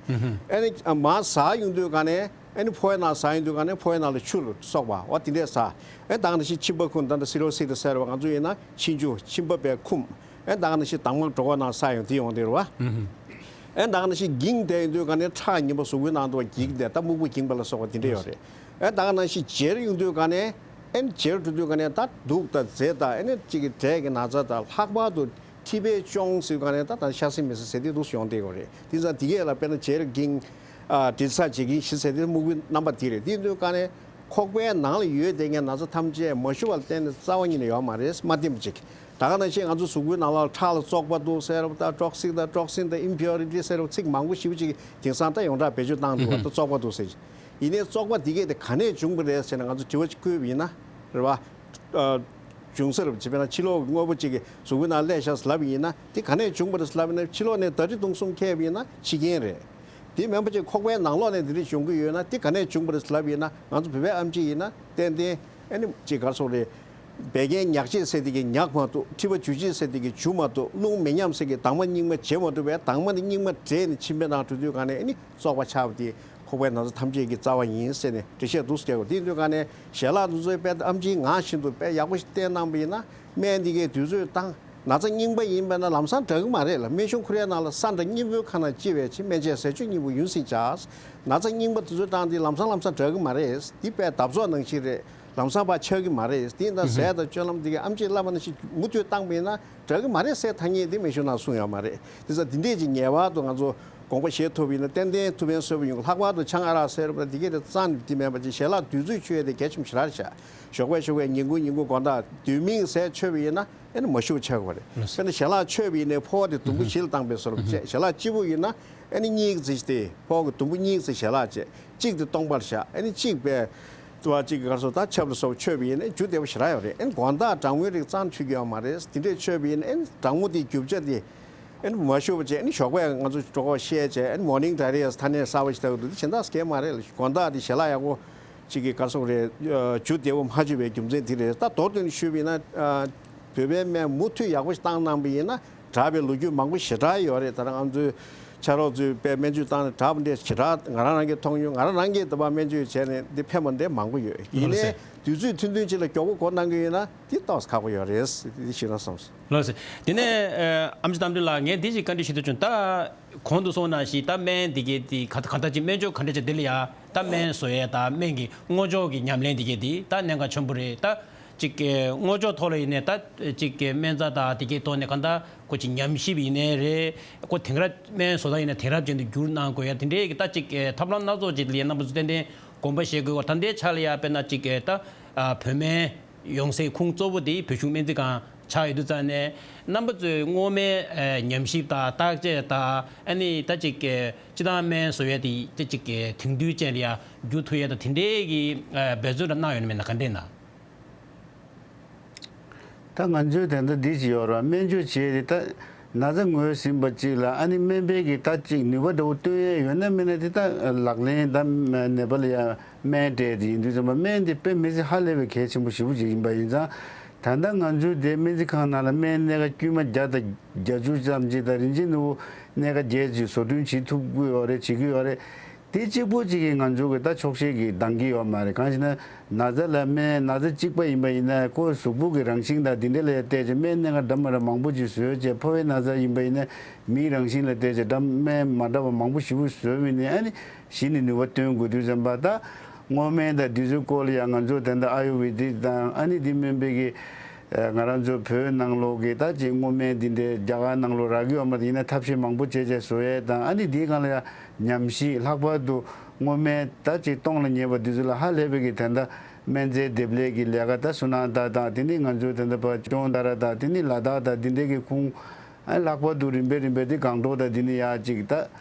ཨེ་ནི་མར་ཟ་ཡོང་དུས་ག་ནས་ཨེ་ནི་ཕོ་བའི་ནང་ཟ་ཡོང་དུས་ག་ནས་ཕོ་བའི་ནང་ལ་ཆུ་ལ་སོགས་པ་འོ་དེ་འདྲས་ཟ། ཨེ་ད་ག་ནང་བཞིན་མཆིན་པ་ཁུ་ད་ལྟ་སི་རོ་སི་ཟེར་བ་ང་ཚོ་ཡིན་ན་མཆིན་ཆུ། མཆིན་པ་པའི་ཁུམ། ཨེ་ད་ག་ནང་བཞིན་དྭངས་མ་གྲོད་ཁོག་ནང་ཟ་ཡོང་དེ་ཡོང་དེ་རེད་བ། ཨེ་ད་ག་ནང་བཞིན་འགྱིང་བསྡད་ཡོང་དུས་ག་ནས་ཁྲག་ངན་པ་གཟུགས་པོའི་ནང་དུ་འགྱིང་བསྡད། ད་སྨུག་པ་འགྱིང་བ་ལ་སོགས་པ་དེ་འདྲས་ཡོད་རེད། ཨེ་ད་ག་ནང་བཞིན་འབྱེར་ཡོང་དུས་ག་ནས། ཨེ་ནི་འབྱེར་འགྲོ་དུས་ག་ནས་ད་དུག་དང་རྫས་དང་ཨེ་ནི་གཅིག་གི་འབྲས་ཀྱི་ན་ཚ་དང་ལྷག་པར་དུ་མཁྲིས་པའི་གཅོང་ཟེར་ག་ནས་ད་ད་ཤ་ཟད་མི་ཟད་ཟེར་དེ་འདུག་ཡོང་བསྡད་ཡོད་རེད། དེ་ཙང་དེ་གས་ལ་དཔེར་ན་འབྱེར་འགྱིང་། ཨ་དྲིལ་ཟ་འབྱེར་འགྱིང་ཞི་ཟེར་དེ་སྨུག་པོའི་རྣམ་པ་དེ་རེད། དེ་ཡིན་དུས་ག་ནས་ཁོག་པའི་ནང་ལ་ཡོད་བསྡད་མཁན་ན་ཚ་ཐམས་ཅད་མ་ཞུ་བ་ལ་བརྟེན་ནས་རྩ་བ་ཉིད་ནས་ཡོད་མ་རེད། མ་བསྟེན་པ་ཅིག་ད་ག་ནང་བཞིན་ང་ཚོ་གཟུགས་པོའི་ནང་ལ་ཁྲག་ལ་བཙོག་པ་འདུག་ཟེར་བ་དང་ཊོག་སིན་དང་ཊོག་སིན་དང་ཨིམ་པིའུ་རི་ཊི་ཟེར་བ་ཚིག་མང་པོ་ཞེ་པོ་ཅིག་དེང་སང་ད་ཡོངས་གྲགས་བེད་སྤྱོད་བཏང་འདུག་བ། ད་བཙོག་པ་འདུག་ཟེར། ཡིན་ནའི་བཙོག་པ་འདི་གས་དེ་ག་ནས་བྱུང་བ་རེད་ཟེར་ན་ང་ཚོ་དྲི་བ་ཅིག་བཀོད་པ་ཡིན་ན་རེད་བ། ཨ་བྱུང་ས་རེད་བ། བྱས་པས་ན་ཕྱི་ལོགས་ཀྱི་དངོས་པོ་ཅིག་གི་གཟུགས་པོའི་ནང་སླེབས་ཤག་ཟེར་ལབ་པ་ཡིན་ན་དེ་ག་ནས་བྱུང་བ་རེད་ཟེར་ལབ་པ་ཡིན་ན་ཕྱི་ལོགས་ནས་ཟླ་རིགས་སྟོང་གསུམ་འཁྱེར་བ་ཡིན་ན་འཆི་རྐྱེན་རེད། དེ་མིན་པ་ཅིག་ཁོག་པའི་ནང་ལོགས་ནས་འདི་འདྲ་ཡོང་གི་ཡོད་ན་དེ་ག་ནས་བྱུང་བ་རེད་ཟེར་ལབ་པ་ཡིན་ན་ང་ཚོ་བོད་པའི་ཨེམ་ཆི་ཡིན་ན་ཏན་ཏན་ཨེ་ནི་ཅིག་ག་རེ་ཟེར་དགོས་རེད། བད་ཀན་ཉག་གཅིག་ཟེར་དེ་གི་ཉག་མ་གཏོགས། མཁྲིས་པ་འཇུ་གཅིག་ཟེར་དེ་གི་འཇུ་མ་གཏོགས། རླུང་མི་ཉམས་ཟེར་གི་དྭངས་མ་རྙིང་མ་བརྗེ་མ་ཐུབ་པས། དྭངས་མ་དེ་རྙིང་མ་བརྗེས་ནས་མཆིན་པའི་ནང་འགྲོ་དུས་ག་ནས་ཨེ་ནི་བཙོག་པ་ཆགས་པ་དེ་ཁོག་པའི་ན་ཚ་ཐམས་ཅད་ཀྱི་རྩ་བ་ཡིན་ཟེར་ནས་འགྲེལ་བཤད་འདུག་སེ་བྱས་པ། དེ་ཡིན་དུས་ག་ནས་ཞལ་ལག་འདི་ཚོའི་དཔེ་ཨེམ་ཆིས་ངག་བཞིན་དུ་དཔེ་ཡག་པོ་ཞིག་བསྟེན་གནང་བ་ཡིན་ན་སྨན་འདི་གའི་དུས་ཚོད་བཏང་། ན་ཚ་རྙིང་པ་ཡིན་པས་ན་ལམ་སང་དྲག་གི་མ་རེད་ལ། སྨན་གཞུང་ཁུར་ཡའི་ནང་ལ་ས་འདྲ་སྙིང་པོའི་ཁ་ནང་ལྕི་བའི་ཕྱིར། སྨན་དཔྱད་ཟས་སྤྱོད་སྙིང་པོ་ཡུན་སྲིང་བྱ། ན་ཚ་རྙིང་པ་དུས་ཚོད་བཏང་དེ་ལམ་སང་ལམ་སང་དྲག་གི་མ་རེད། འདི་དཔེ་འདབ་ཚོགས་ནང་བཞིན་རེད། ལམ་སང་ཕར་ཆགས་ཀྱི་མ་རེད། དེ་ཡིན་ད་ཟས་དང་སྤྱོད་ལམ་འདི་གའི་ཨེམ་ཆིས་ལབ་པ་ནང་བཞིན་མུ་མཐུད་བཏང་པ་ཡིན་ན་དྲག་གི་མ་རེད་ཟེར་ཐ་སྙད་འདི་སྨན་གཞུང་ནང་གསུངས་ཡོད་མ་རེད། དེ་ཙང་འདི་འདྲས་ཀྱི་ངེས་པར་དུ་ང་ཚོ་དགོངས་པ་བཞེས་ཐུབ་པ་ཡིན་ན་ཏན་ཏན་ཐུགས་ཕན་གསོས་པ་ཡོང་། ལྷག་པར་དུ་ཆང་ཨ་རག་ཟེར་བ་འདི་གའི་དེ་རྩ་ནས་འདི་མེད་པ་ཅིག་ཞལ་ལག་དུས་ཚོད་མཆོད་ཡས་དེ་གལ་ཆེན་པོ་ཞེ་དྲག་རེད་ཤག་ཞོགས་པ་ཞོགས་པ་ཉིན་གུང་ཉིན་གུང་དགོང་དག་དུས་མིན་ཟས་མཆོད་པ་ཡིན་ན་ཨེ་ནི་མ་ཞུ་བ་ཆགས་ཀྱི་རེད། དཔེར་ན་ཞལ་ལག་མཆོད་པ་ཡིན་ནའི་ཕོ་བ་དེ་དུམ་བུ་བཞི་ལ་བཏང་པའི་བཟོ་འདྲ་བྱས། ཞལ་ལག་གཅིག་པུ་ཡིན་ན་ཨེ་ནི་གཉིས་ཀྱི་རྩིས་སྟེ་ཕོ་བ་གི་དུམ་བུ་གཉིས་ཀྱི་རྩིས་ཞལ་ལག་བྱས། གཅིག་དེ་སྟོང་པར་བཞག་ཨེ་ནི་གཅིག་པའི་ཙི་བ་གཅིག་གི་གར་སོགས་ད་ཆབ་ལ་སོགས་མཆོད་པ་ཡིན་ན་རྒྱུ་བདེ་པོ་ཞེ་དྲག་ཡོད་རེད། ཨེ་ནི་དགོང་དག་གྲང་མོའི་རིགས་རྩ་ནས་མཆོད་ཀྱི་ཡོད་མ་རེད། དེ་འདྲས་མཆོད་པ་ཡིན་ན་ཨེ་ནི་གྲང་མོ་དེའི་རྒྱུ་ཆ་དེ་ཨེ་ནི་མ་ཞུ་བ་བྱས། ཨེ་ནི་ཞོགས་པས་ང་ཚོ་གྲོད་ཁོག་བཤལ་བྱས་ཨེ་ནི་མོར་ནིང་ཌའི་རི་ཡ་ཟེར་ཐ་སྙད་གསར་པ་ཞིག་བཏགས་འདུག་དེ་གཞན་དག་སྐད་མ་རེད་ལ། དགོང་དག་དེ་ཞལ་ལག་ཡག་པོ་གཅིག་གི་གར་སོགས་རེད། ཨ་རྒྱུ་བདེ་པོ་མ་བྱུང་བའི་རྒྱུ་མཚན་དེ་རེད། ད་མདོར་བསྡུས་ནས་ཞུས་པ་ཡིན་ན་ཨ་བོད་པའི་སྨན་མུ་མཐུད་ཡག་པོ་ཞིག་བཏང་གནང་པ་ཡིན་ན་དྲག་པའི་ལོ་རྒྱུས་མང་པོ་ཞེ་དྲག་ཡོད་རེད། ད་ང་ཚོའི་ཕྱག་རོགས་ཚོས་དཔེ་སྨན་བཅོས་བཏང་ནས་དྲག་པ་འདྲ་ཞེ་དྲག་ང་རང་རང་གིས་མཐོང་མྱོང་། ང་རང་རང་གིས་ད་བར་སྨན་བཅོས་བྱས་ནས་འདི་ཕན་པ་འདྲ་མང་པོ་ཡོད། ཡིན་ནའི་དུས་ཚོད་ཐུང་ཐུང་ཅིག་ལ་མགྱོགས་པོ་འགོ་གནང་གི་ཡོད་ན་འདི་ཏོག་ཙམ་ཁག་པོ་ཡོད་རེད། འདི་ཞུ་ན་བསམས་སོང་། ལགས་སོ། དེ་ནས་ཨ་ཨེམ་ཆི་རྟ་མགྲིན་ལགས། ངས་འདི་ཞིག་བཀའ་འདྲི་ཞུ་འདོད་བྱུང་། ད་གོང་དུ་གསུངས་ནང་བཞིན་ད་སྨན་འདི་གའི་དེ་ག་ག་ད་ཅིག་སྨན་བཅོས་ག་འདྲ་བྱས་འདི་ལ་ཡ་ད་སྨན་བཟོ་ཡས་ད་སྨན་གྱི་སྔོ་ལྗང་གི་ཉམས་ལེན་འདི་གའི་དེ་ད་གནད་འགག་ཆེན་པོ་རེད། ད་ཅིག་སྔོ་ལྗང་ཐོག་ལ་ཡིན་ནའི་ད་ཅིག་སྨན་རྩྭ་ད་འདི་གའི་ཐོག་ནས་ག་ད་ཁོ་ཅིག་ཉམས་ཞིབ་ཡིན་ནའི་རེད། ཁོ་དེང་རབས་སྨན་བཟོ་ད་ཡིན་ན་དེང་རབས་ཅན་དུ་བསྒྱུར་གནང་དགོས་ཡ་དེ་འདྲའི་གི་ད་ཅིག་ཐབས་ལམ་སྣ་ཚོགས་ཅིག་ལ་ཡ་རྣམ་པ་ཚོ་ཏན་ཏན་དགོངས་པ་བཞེས་དགོས་པ། ད་ལྟའི་ཆ་ལ་ཡ་དཔེར་ན་ཅིག་ད་བོད་སྨན་ཡོང་སའི་ཁུངས་གཙོ་བོ་དེ་བོད་གཞུང་སྨན་རྩིས་ཁང་ཆགས་ཡོད་དུས་ཙང་ནས་རྣམ་པ་ཚོས་སྔོ་སྨན་ཉམས་ཞིབ་དང་བརྟག་དཔྱད་དང་ཨ་ནི་ད་ཅིག་སྤྱིར་བཏང་སྨན་བཟོ་ཡས་དེ་ད་ཅིག་དེང་དུས་ཅན་ལ་ཡ་བསྒྱུར་ཐུབ་ཡས་དང་དེ་འདྲའི་གི་འབད་བརྩོན་འདྲ་གནང་ཡོད་ན་མེད་ན་ག་འདྲས་ན། ད་ང་ཚོའི་དེ་འདྲ་འདི་ཅིག་ཡོད་རེད་བ། སྨན་བཅོས་བྱས་ཏེ་ད་ན་ཚ་ངོས་ཟིན་པ་ཅིག་ལ་ཨ་ནི་སྨན་པས་ཀྱིས་ད་ཅིག་ནུས་པ་འདྲ་བོ་བཏོན་ཡས་ཡོད་ན་མེད་ན་དེ་ད་ལག་ལེན་ད་ནད་པ་ལ་ཡ་སྨན་སྤྲད་དེ་ཡིན་དུས་ཙམ་པ་སྨན་དེ་དཔེ་མི་སྲིད་ཧ་ལས་པའི་གལ་ཆེན་པོ་ཞེ་པོ་ཅིག་ཡིན་པ་ཡིན་ཙང་། ད་ལྟ་ང་ཚོའི་དེ་སྨན་རྩིས་ཁང་ནང་ལ་སྨན་སྣ་ཁ་དཀྱུས་མ་བརྒྱ་དང་བརྒྱད་ཅུ་ཙམ་ཅིག་དང་རིན་ཆེན་ནོར་བུ་སྣ་ཁ་བརྒྱད་ཅིག་བཟོ་སྐྲུན་བྱེད་ཐུབ་ཀྱི་ཡོད་རེད། བྱེད་ཀྱི་ཡོད་རེད། དེ་གཅིག་པོ་གཅིག་གིས་ང་ཚོ་གི་ད་ཆོག་ཤེས་ཀྱིས་འདང་གི་ཡོད་མ་རེད། གང་ཞེ་ན། ན་ཚ་ལ་སྨན་ན་ཚ་གཅིག་པ་ཡིན་པ་ཡིན་ན་ཁོའི་གཟུགས་པོ་གི་རང་བཞིན་དང་དེ་འདྲ་ལ་བལྟས་ཚེ་སྨན་སྣ་ཁ་འདྲ་མི་འདྲ་མང་པོ་ཅིག་བཟོས་བྱས། ཕོ་བའི་ན་ཚ་ཡིན་པ་ཡིན་ན་མིའི་རང་བཞིན་ལ་བལྟས་ཚེ་འདྲ་སྨན་མ་འདྲ་བ་མང་པོ་ཞེ་པོ་བཟོས་པ་ཡིན་ནའི་ཨ་ནི་གཞི་ནས་ནུས་པ་བཏོན་དགོས་དུས་ཙམ་པ་ད་སྔོ་སྨན་དང་དེ་ཚོའི་སྐོར་ལ་ཡང་ང་ཚོ་ད་ལྟ་ཨ་ཡུར་ཝེ་དིག་དང་ཨ་ནི་དེ་སྨན་པའི་གི་ང་རང་ཚོ་བོད་ནང་ལོགས་ཀྱི་ད་ཅིག་སྔོ་སྨན་འདི་འདྲའི་རྒྱ་གར་ནང་ལོགས་རག་གི་ཡོད་མ་རེད། ཡིན་ན་ཐབས་ཤེས་མང་པོ་བྱས་བྱས་བཟོ་ཡས་དང་ཨ་ནི་དེའི་སྒང་ལ་ཡང་ཉམས་ཞིབ་ལྷག་པར་དུ་སྔོ་སྨན་ད་ཅིག་གཏོང་ལ་ཉེ་བ་འདི་ཚོ་ལ་ཧ་ལས་པའི་གི་ད་ལྟ་སྨན་རྫས་འདེབས་ལས་ཀྱི་ལས་ཀ་ད་སུ་ནང་ད་དང་དེ་ནི་ང་ཚོའི་ད་ལྟ་བ་ཅོང་ད་ར་དང་དེ་ནི་ལ་དྭགས་དང་དེ་འདྲའི་གི་ཁུངས་ ཨ་ལྷག་པར་དུ་རིམ་པས་རིམ་པས་དེ་སྒང་ཏོག་དང་དེ་ནས་ཡར་ཅིག་ད་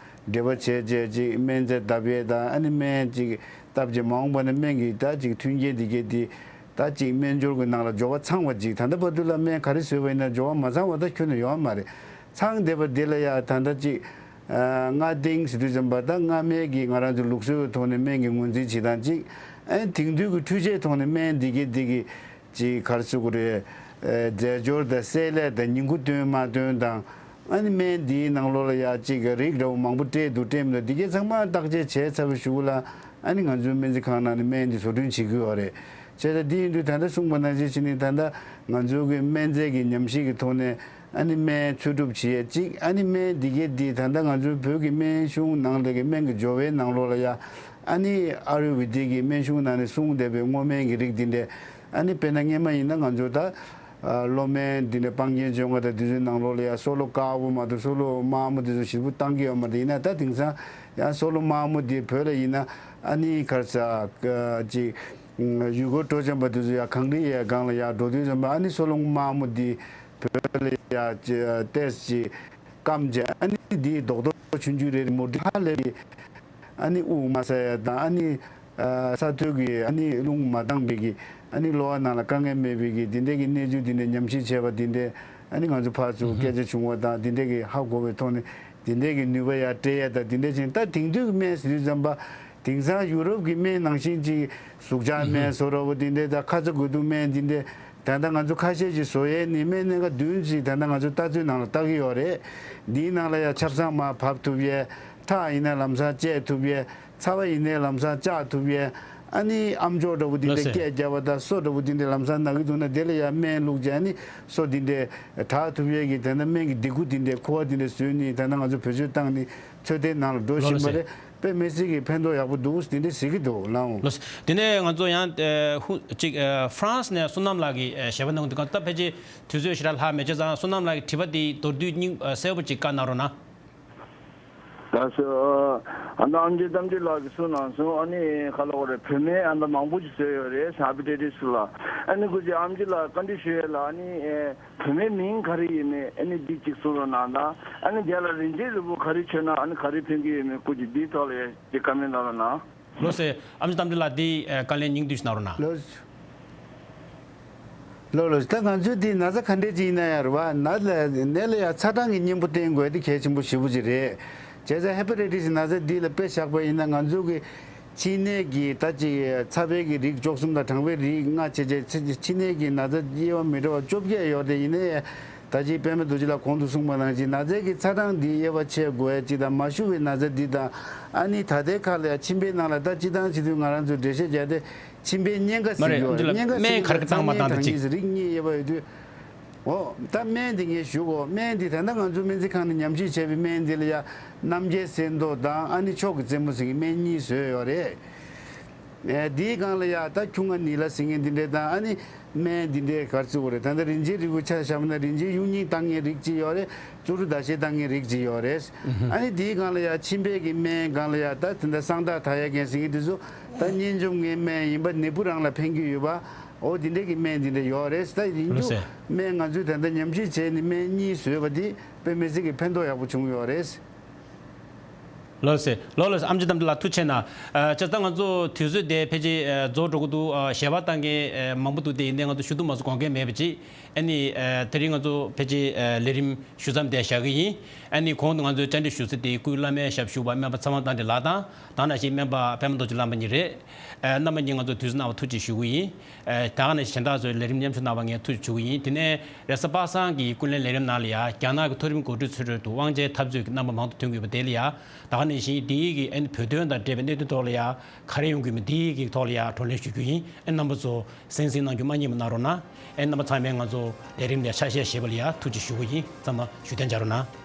འབྲེལ་བ་བྱས་བྱས་ཅིག་སྨན་རྫས་བཏབ་ཡས་དང་ཨ་ནི་སྨན་ཅིག་བཏབ་བྱས་མ་འོངས་པ་ན་སྨན་གྱི་ད་ཅིག་མཐུན་རྐྱེན་འདི་གས་དེ་ད་ཅིག་སྨན་སྦྱོར་གྱི་ནང་ལ་སྦྱོར་བ་ཚང་བ་ཅིག་ད་ལྟ་བར་དུ་ལ་སྨན་ག་རེ་བཟོས་པ་ཡིན་ན་སྦྱོར་བ་མ་ཚང་བ་ད་ཁྱོན་ནས་ཡོད་མ་རེད། ཚང་བསྡད་པ་འདི་ལ་ཡ་ད་ལྟ་ཅིག་ཨ་སྔ་རྟིང་ཟེར་དུས་ཙམ་པ་ད་སྔ་མའི་གི་ང་རང་ཚོ་ལུགས་སྲོལ་གྱི་ཐོག་ནས་སྨན་གྱི་ངོས་འཛིན་བྱེད་སྟངས་ཅིག་ཨ་ནི་དེང་དུས་ཀྱི་འཕྲུལ་ཆས་ཐོག་ནས་སྨན་འདི་གས་འདི་གས་ཅིག་ག་རེ་ཟེར་དགོས་རེད། ཨེ་རྫས་སྦྱོར་དང་བསྲེས་ལྷད་དང་ཉིང་ཁུ་བཏོན་མ་བཏོན་དང་ཨ་ནི་སྨན་འདིའི་ནང་ལོགས་ལ་ཡ་གཅིག་གི་རིགས་འདྲ་བོ་མང་པོ་སྤྲད་འདུག་སྤྲད་མི་འདུག་འདི་གས་ཚང་མ་བརྟག་དཔྱད་བྱས་ཚར་བའི་གཞུག་ལ་ཨ་ནི་ང་ཚོའི་སྨན་རྩིས་ཁང་ནང་ནས་སྨན་འདི་བཟོ་སྐྲུན་བྱེད་ཀྱི་ཡོད་རེད། བྱས་ཙང་འདི་ཡིན་དུས་ད་ལྟ་གསུངས་པ་ནང་བཞིན་བྱས་ནས་ད་ལྟ་ང་ཚོའི་གི་སྨན་རྫས་ཀྱི་ཉམས་ཞིབ་ཀྱི་ཐོག་ནས་ཨ་ནི་སྨན་འཚོལ་སྒྲུབ་བྱེད་ཡས་གཅིག་ཨ་ནི་སྨན་འདི་གས་འདི་ད་ལྟ་ང་ཚོའི་བོད་ཀྱི་སྨན་གཞུང་ནང་ལ་གི་སྨན་གྱི་སྦྱོར་བའི་ནང་ལོགས་ལ་ཡ་ཨ་ནི་ཨ་ཡུར་ཝེ་དིག་གི་སྨན་གཞུང་ནང་ནས་གསུངས་བསྡད་པའི་སྔོ་སྨན་གྱི་རིགས་འདི་འདྲས། ཨ་ནི་དཔེར་ན་སྔོན་མ་ཡིན་ན་ང་ཚོ་ད་ཨ་གློ་སྨན་འདི་འདྲ་སྤང་རྒྱན་བཅོ་ལྔ་དང་དེ་ཚོའི་ནང་ལོགས་ལ་ཡ་སྲོ་ལོ་དཀར་པོ་མ་གཏོགས་སྲོ་ལོ་དམར་མོ་དེ་ཚོ་ཞེ་པོ་བཏང་གི་ཡོད་མ་རེད། ཡིན་ན་ད་དེང་སང་ཡང་སྲོ་ལོ་དམར་མོ་དེ་བོད་ལ་ཡིན་ན་ཨ་ནི་ག་རེ་ཟེར་ཅིག་ཡུལ་སྐོར་སྤྲོ་འཆམ་པ་དེ་ཚོ་ཡ་གངས་རི་ཡའི་སྒང་ལ་ཡ་འགྲོ་དུས་ཙམ་པ་ཨ་ནི་སྲོ་ལོ་དམར་མོ་དེ་བོད་ལ་ཡ་ཏོག་ཙམ་ཅིག་སྐམ་བྱས་ཨ་ནི་དེའི་རྡོག་རྡོག་ཆུང་ཆུང་རེ་རེ་མུར་དེ་ཧ་ལས་པའི། ཨ་ནི་དབུགས་མ་ཟ་ཡ་དང་ཨ་ནི་ཨ་ས་མཐོའི་གི་ཨ་ནི་རླུང་མ་འདང་བའི་གི་ཨ་ནི་གློ་བ་ནང་ལ་དཀའ་ངལ་མེད་པའི་གི་དེ་འདྲའི་གི་གནས་ཚུལ་དེ་འདྲའི་ཉམས་ཞིབ་བྱས་པ་དེ་འདྲའི་ཨ་ནི་ང་ཚོ་ཕར་ཚུར་སྐད་ཆ་བྱུང་བ་དང་དེ་འདྲའི་གི་ཧ་གོ་བའི་ཐོག་ནས་དེ་འདྲའི་གི་ནུས་པ་ཡར་སྤྲད་ཡ་དང་དེ་འདྲའི་བྱས་ད་དེང་དུས་ཀྱི་སྨན་ཟེར་དུས་ཙམ་པ་དེང་སང་ཡུ་རོབ་ཀྱི་སྨན་ནང་བཞིན་ཅིག་ཟུག་གཅོག་སྨན་བཟོ་འདྲ་བོ་དེ་འདྲའི་ད་ཁ་ཚ་དགོས་གཏུགས་སྨན་དེ་འདྲའི་ད་ལྟ་ང་ཚོ་ཁ་ཤས་ཅིག་བཟོ་ཡས་ནི་སྨན་སྣ་ཁ་བདུན་ཅིག་ད་ལྟ་ང་ཚོ་ལྟ་ཚུལ་ནང་ལ་བལྟ་གི་ཡོད་རེད། འདིའི་ནང་ལ་ཡང་ཆབ་གསང་མར་བབས་ཐུབ་ཡས། ཁྲག་ཡིན་ན་ལམ་སང་བཅད་ཐུབ་ཡས། ཚ་བ་ཡིན་ནའི་ལམ་སང་བཅག་ཐུབ་ཡས། ཨ་ནི་ཨམ་ཅོག་འདྲ་བོ་འདི་འདྲ་ལགས་སེ། སྐད་རྒྱབ་པ་དང་སོ་འདྲ་བོ་འདི་འདྲ་ལམ་སང་ན་གི་འདུག་ན་དེ་ལ་ཡང་སྨན་བླུགས་བྱས་ཨ་ནི་སོ་འདི་འདྲ་དྲག་ཐུབ་ཡས་ཀྱི་དེ་འདྲ་སྨན་གྱི་སྡེ་ཁུལ་འདི་འདྲ་ཁུ་བ་འདི་འདྲ་བཟོས་ནས་ད་ལྟ་ང་ཚོ་བེད་སྤྱོད་བཏང་ནས་ཚོད་ལྟའི་ནང་ལ་འགྲོ་བཞིན་པ་ལགས་སེ། རེད། དཔེ་མི་སྲིད་ཀྱི་ཕན་ཐོགས་ཡག་པོ་འདུག་འདི་འདྲ་ཟེར་གྱི་འདུག་ལགས་འོང་། ལགས་སེ། དེ་ནས་ང་ཚོ་ཡང་ཨ་ཧུ་ཅིག་ཨ་ཧྥ་རན་སི་ནས་བསོད་ནམས་ལགས་ཀྱིས་ཨ་ཞལ་པར་གནང་གི་འདུག་ག་ད་ཕལ་ཆེར་དུས་ཚོད་ཞེ་དྲག་ལྷག་མེད་བྱས་ཙང་བསོད་ནམས་ལགས་ཀྱི་དྲི་བ་དེ་མདོར་བསྡུས་སྙིང་ཨ་གསལ་པོ་ཅིག་བཀའ་གནང་རོགས་གནང་། ད་སོ་ཨ་ནི་ཨམ་ཆི་གཏམ་རྒྱུད་ལགས་ཀྱིས་གསུངས་གནང་སོང་། ཨ་ནི་ག་ལབ་དགོས་རེད། བོད་སྨན་ཨ་ད་མང་པོ་ཅིག་བཟོས་ཡོད་རེད་ཧེ་པ་ཊའི་ཊི་སི་ལ། ཨ་ནི་སྐུ་མཁྱེན་ཨམ་ཆི་ལགས་བཀའ་འདྲི་ཞུ་ཡས་ལ་ཨ་ནི་ཨེ་བོད་སྨན་མིང་ག་རེ་ཡིན་མིན་ཨ་ནི་འདི་གཅིག་གསུང་རོགས་གནང་དང་། ཨ་ནི་རྒྱ་ལ་རིན་ཆེན་རིལ་བུ་ག་རེ་མཆོད་ན་ཨ་ནི་ག་རེ་ཕན་གྱི་ཡོད་མེད་སྐུ་མཁྱེན་འདིའི་ཐོག་ལ་ཡ་ཅིག་བཀའ་མོལ་གནང་རོགས་གནང་། ལགས་སེ། ཨམ་ཆི་གཏམ་རྒྱུད་ལགས་འདི་ཨེ་བཀའ་ལན་སྙིང་བསྡུས་ཤིག་གནང་རོགས་གནང་། ལགས་སེ། ལགས་ལགས། ད་ང་ཚོས་འདི་ན་ཚ་ག་འདྲས་ཅིག་ཡིན་ན་ཡང་རེད་བ། ན་ལ་ནད་ལ་ཡང་ཚ་གྲང་གི་གཉེན་པོ་བསྟེན་དགོས་དེ་གལ་ཆེན་པོ་ཞེ་པོ་ཅིག་རེད། བྱས་ཙང་ཧེ་པ་ཊའི་ཊི་སི་ན་ཚ་འདི་ལ་དཔེ་བཞག་པ་ཡིན་ན་ང་ཚོ་གི་མཆིན་ནད་ཀྱི་ད་ཅིག་ཚ་བའི་གི་རིགས་བཅུ་གསུམ་དང་གྲང་བའི་རིགས་ལྔ་བྱས་བྱས་མཆིན་ནད་ཀྱི་ན་ཚ་དབྱེ་བ་མི་འདྲ་བ་བཅོ་བརྒྱད་ཡོད་དེ། ཡིན་ན་ཡང་ད་ཅིག་པད་མ་རྡོ་རྗེ་ལགས་གོང་དུ་གསུངས་པ་ནང་བཞིན་ན་ཚའི་གི་ཚ་གྲང་འདི་དབྱེ་བ་ཕྱེ་དགོས་ཅིག་དང་མ་ཞུ་བའི་ན་ཚ་འདི་དང་ཨ་ནི་ད་ལྟའི་ཁ་ལ་ཡང་མཆིན་པའི་ནང་ལ་ད་སྤྱི་བཏང་བྱེད་དུས་ང་རང་ཚོས་འགྲེལ་བཤད་བརྒྱབ་སྟེ། མཆིན་པའི་གཉན་ཁ་ཟེར་གྱི་ཡོད་རེད། མ་རེད། འདི་ལ་གཉན་ཁ་ཟེར་གྱི་ཡོད་རེད། སྨན་ག་རེ་བཏང་མ་བཏང་དང་གྲང་གཉིས་ཟེར་རིགས་གཉིས་དབྱེ་བ་ཡོད་དུས། འོ། ད་སྨན་འདི་ངས་ཞུ་གོ་སྨན་འདི་ད་ལྟ་ང་ཚོ་སྨན་རྩིས་ཁང་ནས་ཉམས་ཞིབ་བྱས་པའི་སྨན་འདི་ལ་ཡ་རྣམ་རྒྱལ་གསེར་མདོག་དང་ཨ་ནི་མཆོག་གི་རྩེ་མོ་ཟེར་གྱི་སྨན་གཉིས་བཟོས་ཡོད་རེད། ཨེ་འདིའི་སྒང་ལ་ཡ་ད་ཁྱུང་ང་ནི་ལ་ཟེར་མཁན་འདི་འདྲས་དང་ཨ་ནི་སྨན་འདི་འདྲས་ག་རེ་ཟེར་དགོས་རེད། ད་ལྟ་རིན་ཆེན་རིལ་བུ་ཆ་བཞག་པ་ན་རིན་ཆེན་གཡུ་རྙིང་བཏང་མཁན་རིགས་གཅིག་ཡོད་རེད། བཙུན་རུ་ཟླ་ཤེལ་བཏང་མཁན་རིགས་གཅིག་ཡོད་རེད། ཨ་ནི་དེའི་སྒང་ལ་ཡ་མཆིན་པའི་གི་སྨན་སྒང་ལ་ཡ་ད་དེ་འདྲ་གསང་རྟགས་དག་ཡ་མཁན་ཟེར་མཁན་དེ་ཚོ་ད་གཉན་འཇོམས་མཁན་སྨན་ཡིན་པ་ནད་འབུ་རང་ལ་ཕན་གྱི་ཡོད་པ། འོ་དེ་འདྲའི་གི་སྨན་དེ་འདྲ་ཡོད་རེད། ད་ཡིན་རྒྱུ་ལགས་སེ། སྨན་ང་ཚོས་ད་ལྟ་ཉམས་ཞིབ་བྱས་ནས་སྨན་གཉིས་བཟོས་པ་དེ་དཔེ་མི་སྲིད་ཀྱི་ཕན་ཐོགས་ཡག་པོ་བྱུང་ཡོད་རེད། ལགས་སེ། ལགས་ལགས་སེ། ཨེམ་ཆི་གཏམ་རྒྱུད་ལགས་ཐུགས་རྗེ་ཆེ་གནང་། ཨ་བྱས་ཙང་ང་ཚོ་དུས་ཚོད་དེ་ཕལ་ཆེར་ཨ་རྫོགས་འགྲོ་གི་འདུག་ཨ་ཞལ་པར་བཏང་མཁན་ཨ་མང་པོ་འདུག་དེ་ཡིན་ནའི་ང་ཚོ་ཞུ་གཏུག་མ་བཟོ་དགོངས་འགལ་མེད་པ་ཅིག་ཨ་ནི་ཨ་དེ་རིང་ང་ཚོ་ཕལ་ཆེར་ཨ་ལས་རིམ་ཞུ་མཚམས་དེ་བཞག་གི་ཡིན། ཨ་ནི་གོང་དུ་ང་ཚོས་བཅར་འདྲི་ཞུ་ས་དེ་སྐུའི་བླ་མའི་ཞབས་ཞུ་བ་སྨན་པ་ཚེ་དབང་དྭ་ཏི་ལགས་དང་། དེ་ནང་བཞིན་སྨན་པ་པད་མ་རྡོ་རྗེ་བླ་མ་གཉིས་རེད། ཨ་རྣམ་པ་གཉིས་ང་ཚོ་དུས་ཚོད་གནང་བར་ཐུགས་རྗེ་ཞུ་གི་ཡིན། ཨ་ད་ག་ནང་བཞིན་གཞན་དག་ཚོས་ལས་རིམ་མཉམ་ཞུགས་གནང་བར་ངས་ཐུགས་རྗེ་ཞུ་གི་ཡིན། དེ་ནས་རེས་གཟའ་པ་སངས་ཀྱི་ཀུན་གླེང་ལས་རིམ་ནང་ལ་ཡང་རྒྱ་ནག་གི་མཐོ་རིམ་འགོ་ཁྲིད་ཚོའི་ཁྲོད་དུ་དབང་ཆའི་འཐབ་རྩོད་ཀྱི་རྣམ་པ་མང་དུ་ཐོན་ཡོད་པ་དེ་ལ་ཡང་། ད་ག་ནང་བཞིན་དེའི་གི་ཨ་ནི་བོད་དོན་དང་འབྲེལ་བའི་གནད་དོན་ཐོག་ལ་ཡང་ག་རེ་ཡོང་གི་མིན་དེའི་གི་ཐོག་ལ་ཡང་བགྲོ་གླེང་ཞུ་རྒྱུ་ཡིན། ཨ་རྣམ་པ་ཚོ་གསན་གཟིགས་གནང་རྒྱུ་མ་བསྙེལ་བ་གནང་རོགས་གནང་། ཨ་རྣམ་པ་ཚང་མས་ང་ཚོ་ལས་རིམ་ལ་ཆ་ཤས་བཞེས་པ་ལ་ཡང་ཐུགས་རྗེ་ཞུ་གི་ཡིན། ཚང་མ་བཞུགས་གདན་འཇགས་རོགས་གནང་།